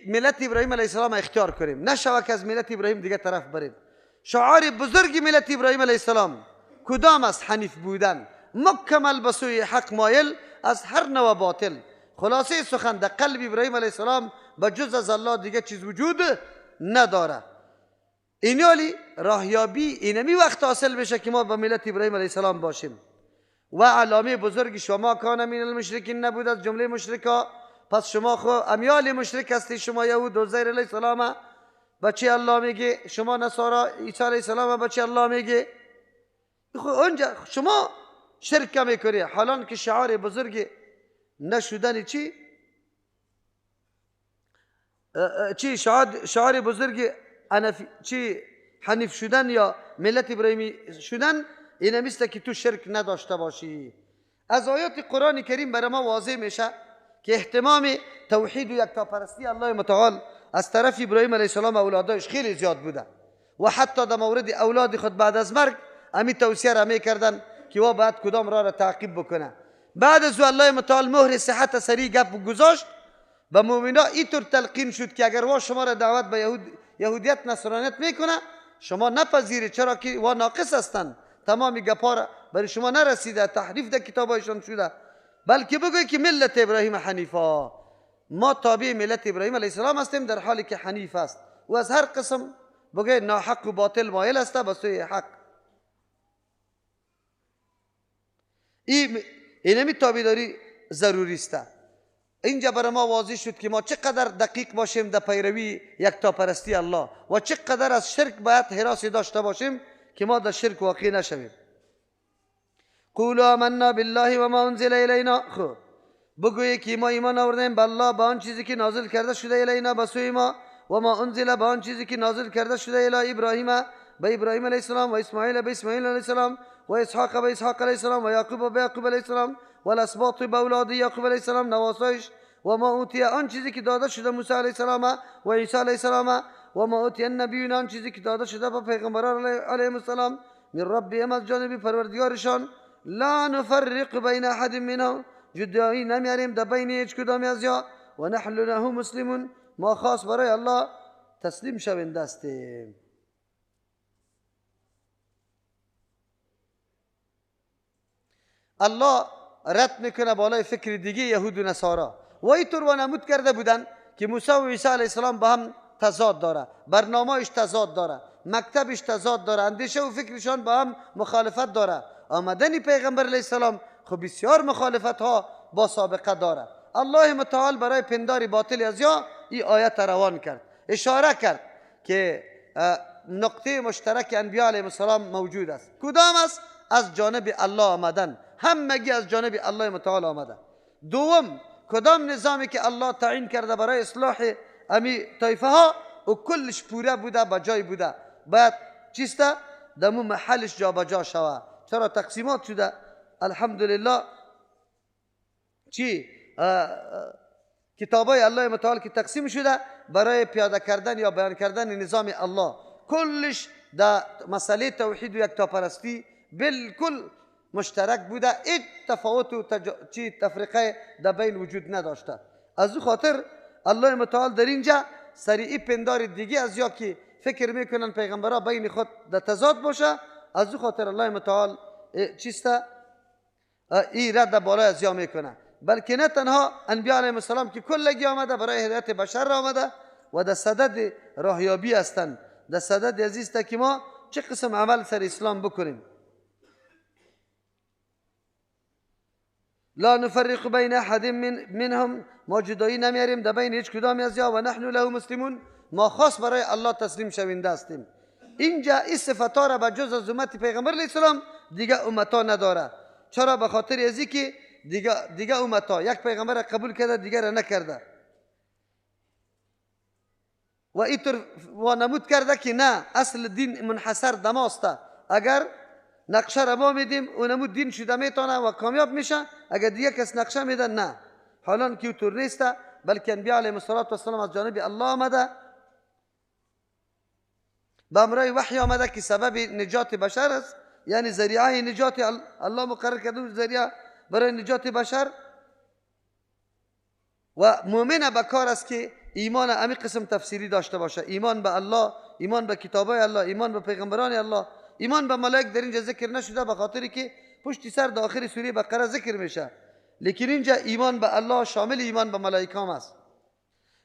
ملت ابراهیم علیه السلام اختیار کنیم، نشوه که از ملت ابراهیم دیگه طرف بریم. شعار بزرگ ملت ابراهیم علیه السلام کدام است؟ حنیف بودن، مکمل به سوی حق مایل از هر نوع باطل. خلاصه سخن در قلب ابراهیم علیه السلام به جز از الله دیگه چیز وجود نداره. اینالی راهیابی اینمی وقت حاصل بشه که ما با ملت ابراهیم علیه السلام باشیم. و علامه بزرگ شما کان من المشرکین نبود از جمله مشرکا. پس شما خو امیال مشرک هستی، شما یهود عزیر علیه السلام بچه الله میگه، شما نصارا عیسی علیه السلام بچه الله میگه. خو اونجا شما شرک میکنی، حالان که شعار بزرگ نشدن چی؟ چی شعار بزرگ چی حنیف شدن یا ملت ابراهیمی شدن این میسته که تو شرک نداشته باشی. از آیات قرآن کریم برای ما واضح میشه که اهتمام توحید و یکتاپرستی الله متعال از طرف ابراهیم علیه السلام اولادایش خیلی زیاد بوده و حتی در مورد اولاد خود بعد از مرگ امی توصیه را میکردن که وا باید کدام راه را تعقیب بکنه. بعد از الله متعال مهر صحت سری گپ گذاشت به مؤمنا، اینطور تلقین شد که اگر وا شما را دعوت به یهودیت نصرانیت میکنه شما نپذیرید، چرا که وا ناقص هستند، تمام گپا را برای شما نرسیده، تحریف در کتابایشان شده، بلکه بگوی که ملت ابراهیم حنیفا. ما تابع ملت ابراهیم علیه السلام هستیم در حالی که حنیف است و از هر قسم بگه ناحق و باطل مایل است به سوی حق. اینمی تابعداری ضروری است. اینجا برای ما واضح شد که ما چقدر دقیق باشیم در پیروی یکتاپرستی الله و چقدر از شرک باید حراس داشته باشیم که ما در شرک واقع نشویم. قولوا آمنا بالله و ما انزل الینا. خب بگویی که ما ایمان آوردیم به الله، به آن چیزی که نازل کرده شده الینا به سوی ما، و ما انزل به آن چیزی که نازل کرده شده الی ابراهیم به ابراهیم علیه السلام و اسماعیل به اسماعیل علیه السلام و اسحاق به اسحاق علیه السلام و یعقوب به یعقوب علیه السلام و الاسباط به اولاد یعقوب علیه السلام نواسایش و ما اوتی آن چیزی که داده شده موسی علیه السلام و عیسی علیه السلام و ما اوتی النبیون آن چیزی که داده شده به پیغمبران علیهم السلام من ربهم از جانب پروردگارشان. لا نفرق بین احد منهم جدایی نمیاریم در بین هیچ کدام از یا و نحن له مسلمون ما خاص برای الله تسلیم شویم دستیم. الله رد میکنه بالای فکر دیگه یهود و نصارا و اینطور وانمود کرده بودن که موسی و عیسی علیه السلام با هم تضاد داره، برنامه‌اش تضاد داره، مکتبش تضاد داره، اندیشه و فکرشان با هم مخالفت داره. آمدن پیغمبر علیه السلام خب بسیار مخالفت ها با سابقه داره. الله متعال برای پندار باطل از یا این آیت روان کرد، اشاره کرد که نقطه مشترک انبیاء علیهم السلام موجود است. کدام است؟ از جانب الله آمدن، همگی از جانب الله متعال آمده. دوم، کدام نظامی که الله تعیین کرده برای اصلاح امی طایفه ها و کلش پوره بوده، با جای بوده، باید چیسته؟ دمو محلش جا با جا شوه. چرا تقسیمات شده؟ الحمدلله چی کتابای الله متعال که تقسیم شده برای پیاده کردن یا بیان کردن نظام الله، کلش در مسئله توحید و یکتاپرستی بالکل مشترک بوده، هیچ تفاوت و چی تفریقه در بین وجود نداشته. از او خاطر الله متعال در اینجا سریعی پندار دیگه از یا که فکر میکنن پیغمبرا بین خود در تضاد باشه، از او خاطر الله متعال چیسته ای رد بالای از یا میکنه. بلکه نه تنها انبیاء علیهم السلام که کلگی آمده برای هدایت بشر آمده و در صدد راهیابی هستند، در صدد عزیز که ما چه قسم عمل سر اسلام بکنیم. لا نفرق بین احد منهم ما جدایی نمیاریم در بین هیچ کدام از یا و نحن له مسلمون ما خاص برای الله تسلیم شوینده هستیم. اینجا این صفتها را به جز از امت پیغمبر علیه السلام دیگه امتها نداره. چرا؟ به خاطر ازی که دیگه امتها یک پیغمبر قبول کرده دیگه را نکرده و اینطور وانمود کرده که نه اصل دین منحصر دماسته، اگر نقشه را ما میدیم اونمو دین شده میتونه و کامیاب میشه، اگر دیگه کس نقشه میده نه. حالا که اونطور نیسته، بلکه انبیاء علیهم السلام از جانب الله آمده، به امرای وحی آمده که سبب نجات بشر است، یعنی ذریعه نجات الله مقرر کرده ذریعه برای نجات بشر. و مؤمن به کار است که ایمان امی قسم تفسیری داشته باشه، ایمان به الله، ایمان به کتابای الله، ایمان به پیغمبران الله، ایمان به ملائک در اینجا ذکر نشده به خاطری که پشت سر در آخر سوره بقره ذکر میشه، لیکن اینجا ایمان به الله شامل ایمان به ملائکه هم است.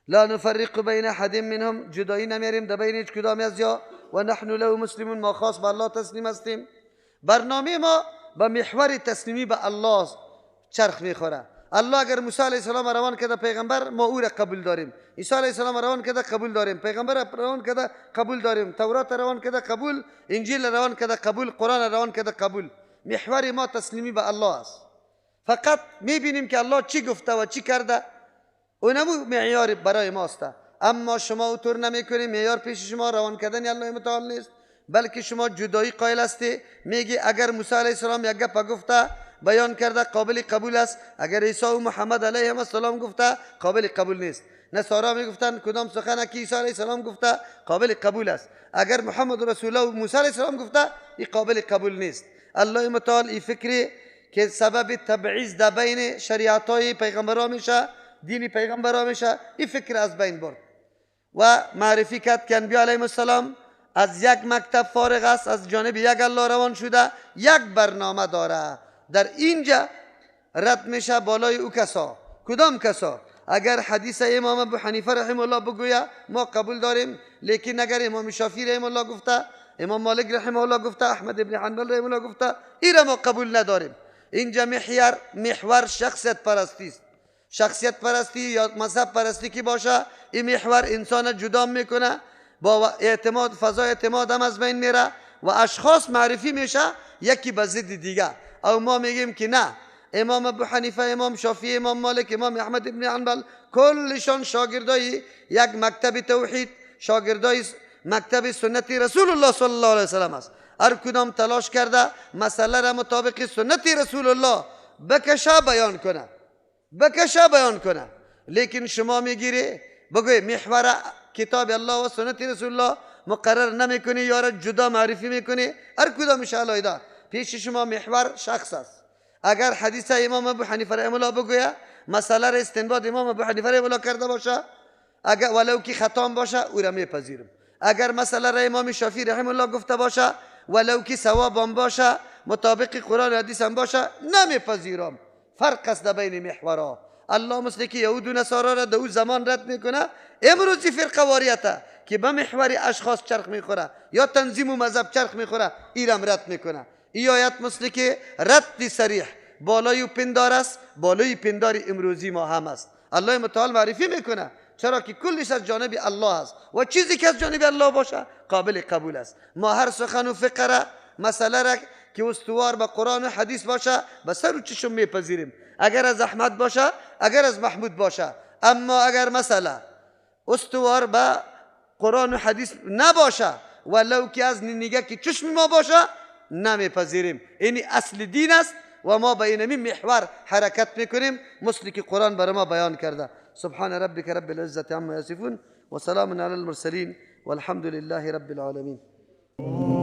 لا نفرق بین احد منهم جدایی نمیاریم در بین هیچ کدام از یا و نحن له مسلمون ما خاص به الله تسلیم هستیم. برنامه ما به محور تسلیمی به الله چرخ میخوره. الله اگر موسی علیه السلام روان کرده پیغمبر، ما او را قبول داریم. عیسی علیه السلام روان کرده قبول داریم، پیغمبر روان کرده قبول داریم، تورات روان کرده قبول، انجیل روان کرده قبول، قرآن روان کرده قبول. محور ما تسلیمی به الله است. فقط میبینیم که الله چی گفته و چی کرده، اونمو معیار برای ماست. اما شما اونطور نمیکنی، معیار پیش شما روان کردن الله متعال نیست، بلکه شما جدایی قائل هستی. میگی اگر موسی علیه السلام یک گپ گفته بیان کرده قابل قبول است، اگر عیسی و محمد علیه السلام گفته قابل قبول نیست. نصارا میگفتن کدام سخن که عیسی علیه السلام گفته قابل قبول است، اگر محمد رسول الله و موسی علیه السلام گفته این قابل قبول نیست. الله متعال این فکری که سبب تبعیض در بین شریعت های پیغمبران میشه، دین پیغمبران میشه، این فکر از بین برد و معرفی کرد که انبیا علیهم السلام از یک مکتب فارغ است، از جانب یک الله روان شده، یک برنامه داره. در اینجا رد میشه بالای او کسا. کدام کسا؟ اگر حدیث امام ابو حنیفه رحمه الله بگویا ما قبول داریم، لیکن اگر امام شافعی رحمه الله گفته، امام مالک رحمه الله گفته، احمد ابن حنبل رحمه الله گفته، ایره ما قبول نداریم. اینجا محور شخصیت پرستی است. شخصیت پرستی یا مذهب پرستی که باشه، این محور انسان جدا میکنه، با اعتماد، فضای اعتماد هم از بین میره و اشخاص معرفی میشه یکی به ضد دیگه. او ما میگیم که نه، امام ابو حنیفه، امام شافعی، امام مالک، امام احمد ابن حنبل کلشان شاگردای یک مکتب توحید، شاگردای مکتب سنت رسول الله صلی الله علیه وسلم است. هر کدام تلاش کرده مسئله را مطابق سنت رسول الله بکشه بیان کنه، بکشه بیان کنه. لیکن شما میگیری بگوی محور کتاب الله و سنت رسول الله مقرر نمیکنی یا را جدا معرفی میکنی، هر کدامش علیحده. پیش شما محور شخص است. اگر حدیث امام ابو حنیفه رحمه الله بگویه، مسئله را استنباط امام ابو حنیفه رحمه الله کرده باشه، اگر ولو که خطا باشه او را میپذیرم. اگر مسئله را امام شافعی رحمه الله گفته باشه، ولو که ثواب هم باشه، مطابق قرآن و حدیث هم باشه، نمیپذیرم. فرق است بین محورها. الله مثل که یهود و نصارا را در او زمان رد میکنه، امروزی فرقه واریته که به محور اشخاص چرخ میخوره یا تنظیم و مذهب چرخ میخوره، ایرم رد میکنه. ای آیت مثل که رد صریح بالای پندار است، بالای پندار امروزی ما هم است. الله متعال معرفی میکنه، چرا که کلش از جانب الله است و چیزی که از جانب الله باشه قابل قبول است. ما هر سخن و فقره مسئله را که استوار به قرآن و حدیث باشه به سر و چشم میپذیریم، اگر از احمد باشه، اگر از محمود باشه. اما اگر مسئله استوار به قرآن و حدیث نباشه، ولو که از نگه که چشم ما باشه، نمیپذیریم. این اصل دین است و ما به اینمی محور حرکت میکنیم مثل که قرآن برای ما بیان کرده. سبحان ربك رب العزة عما يصفون وسلام على المرسلين والحمد لله رب العالمين.
Oh.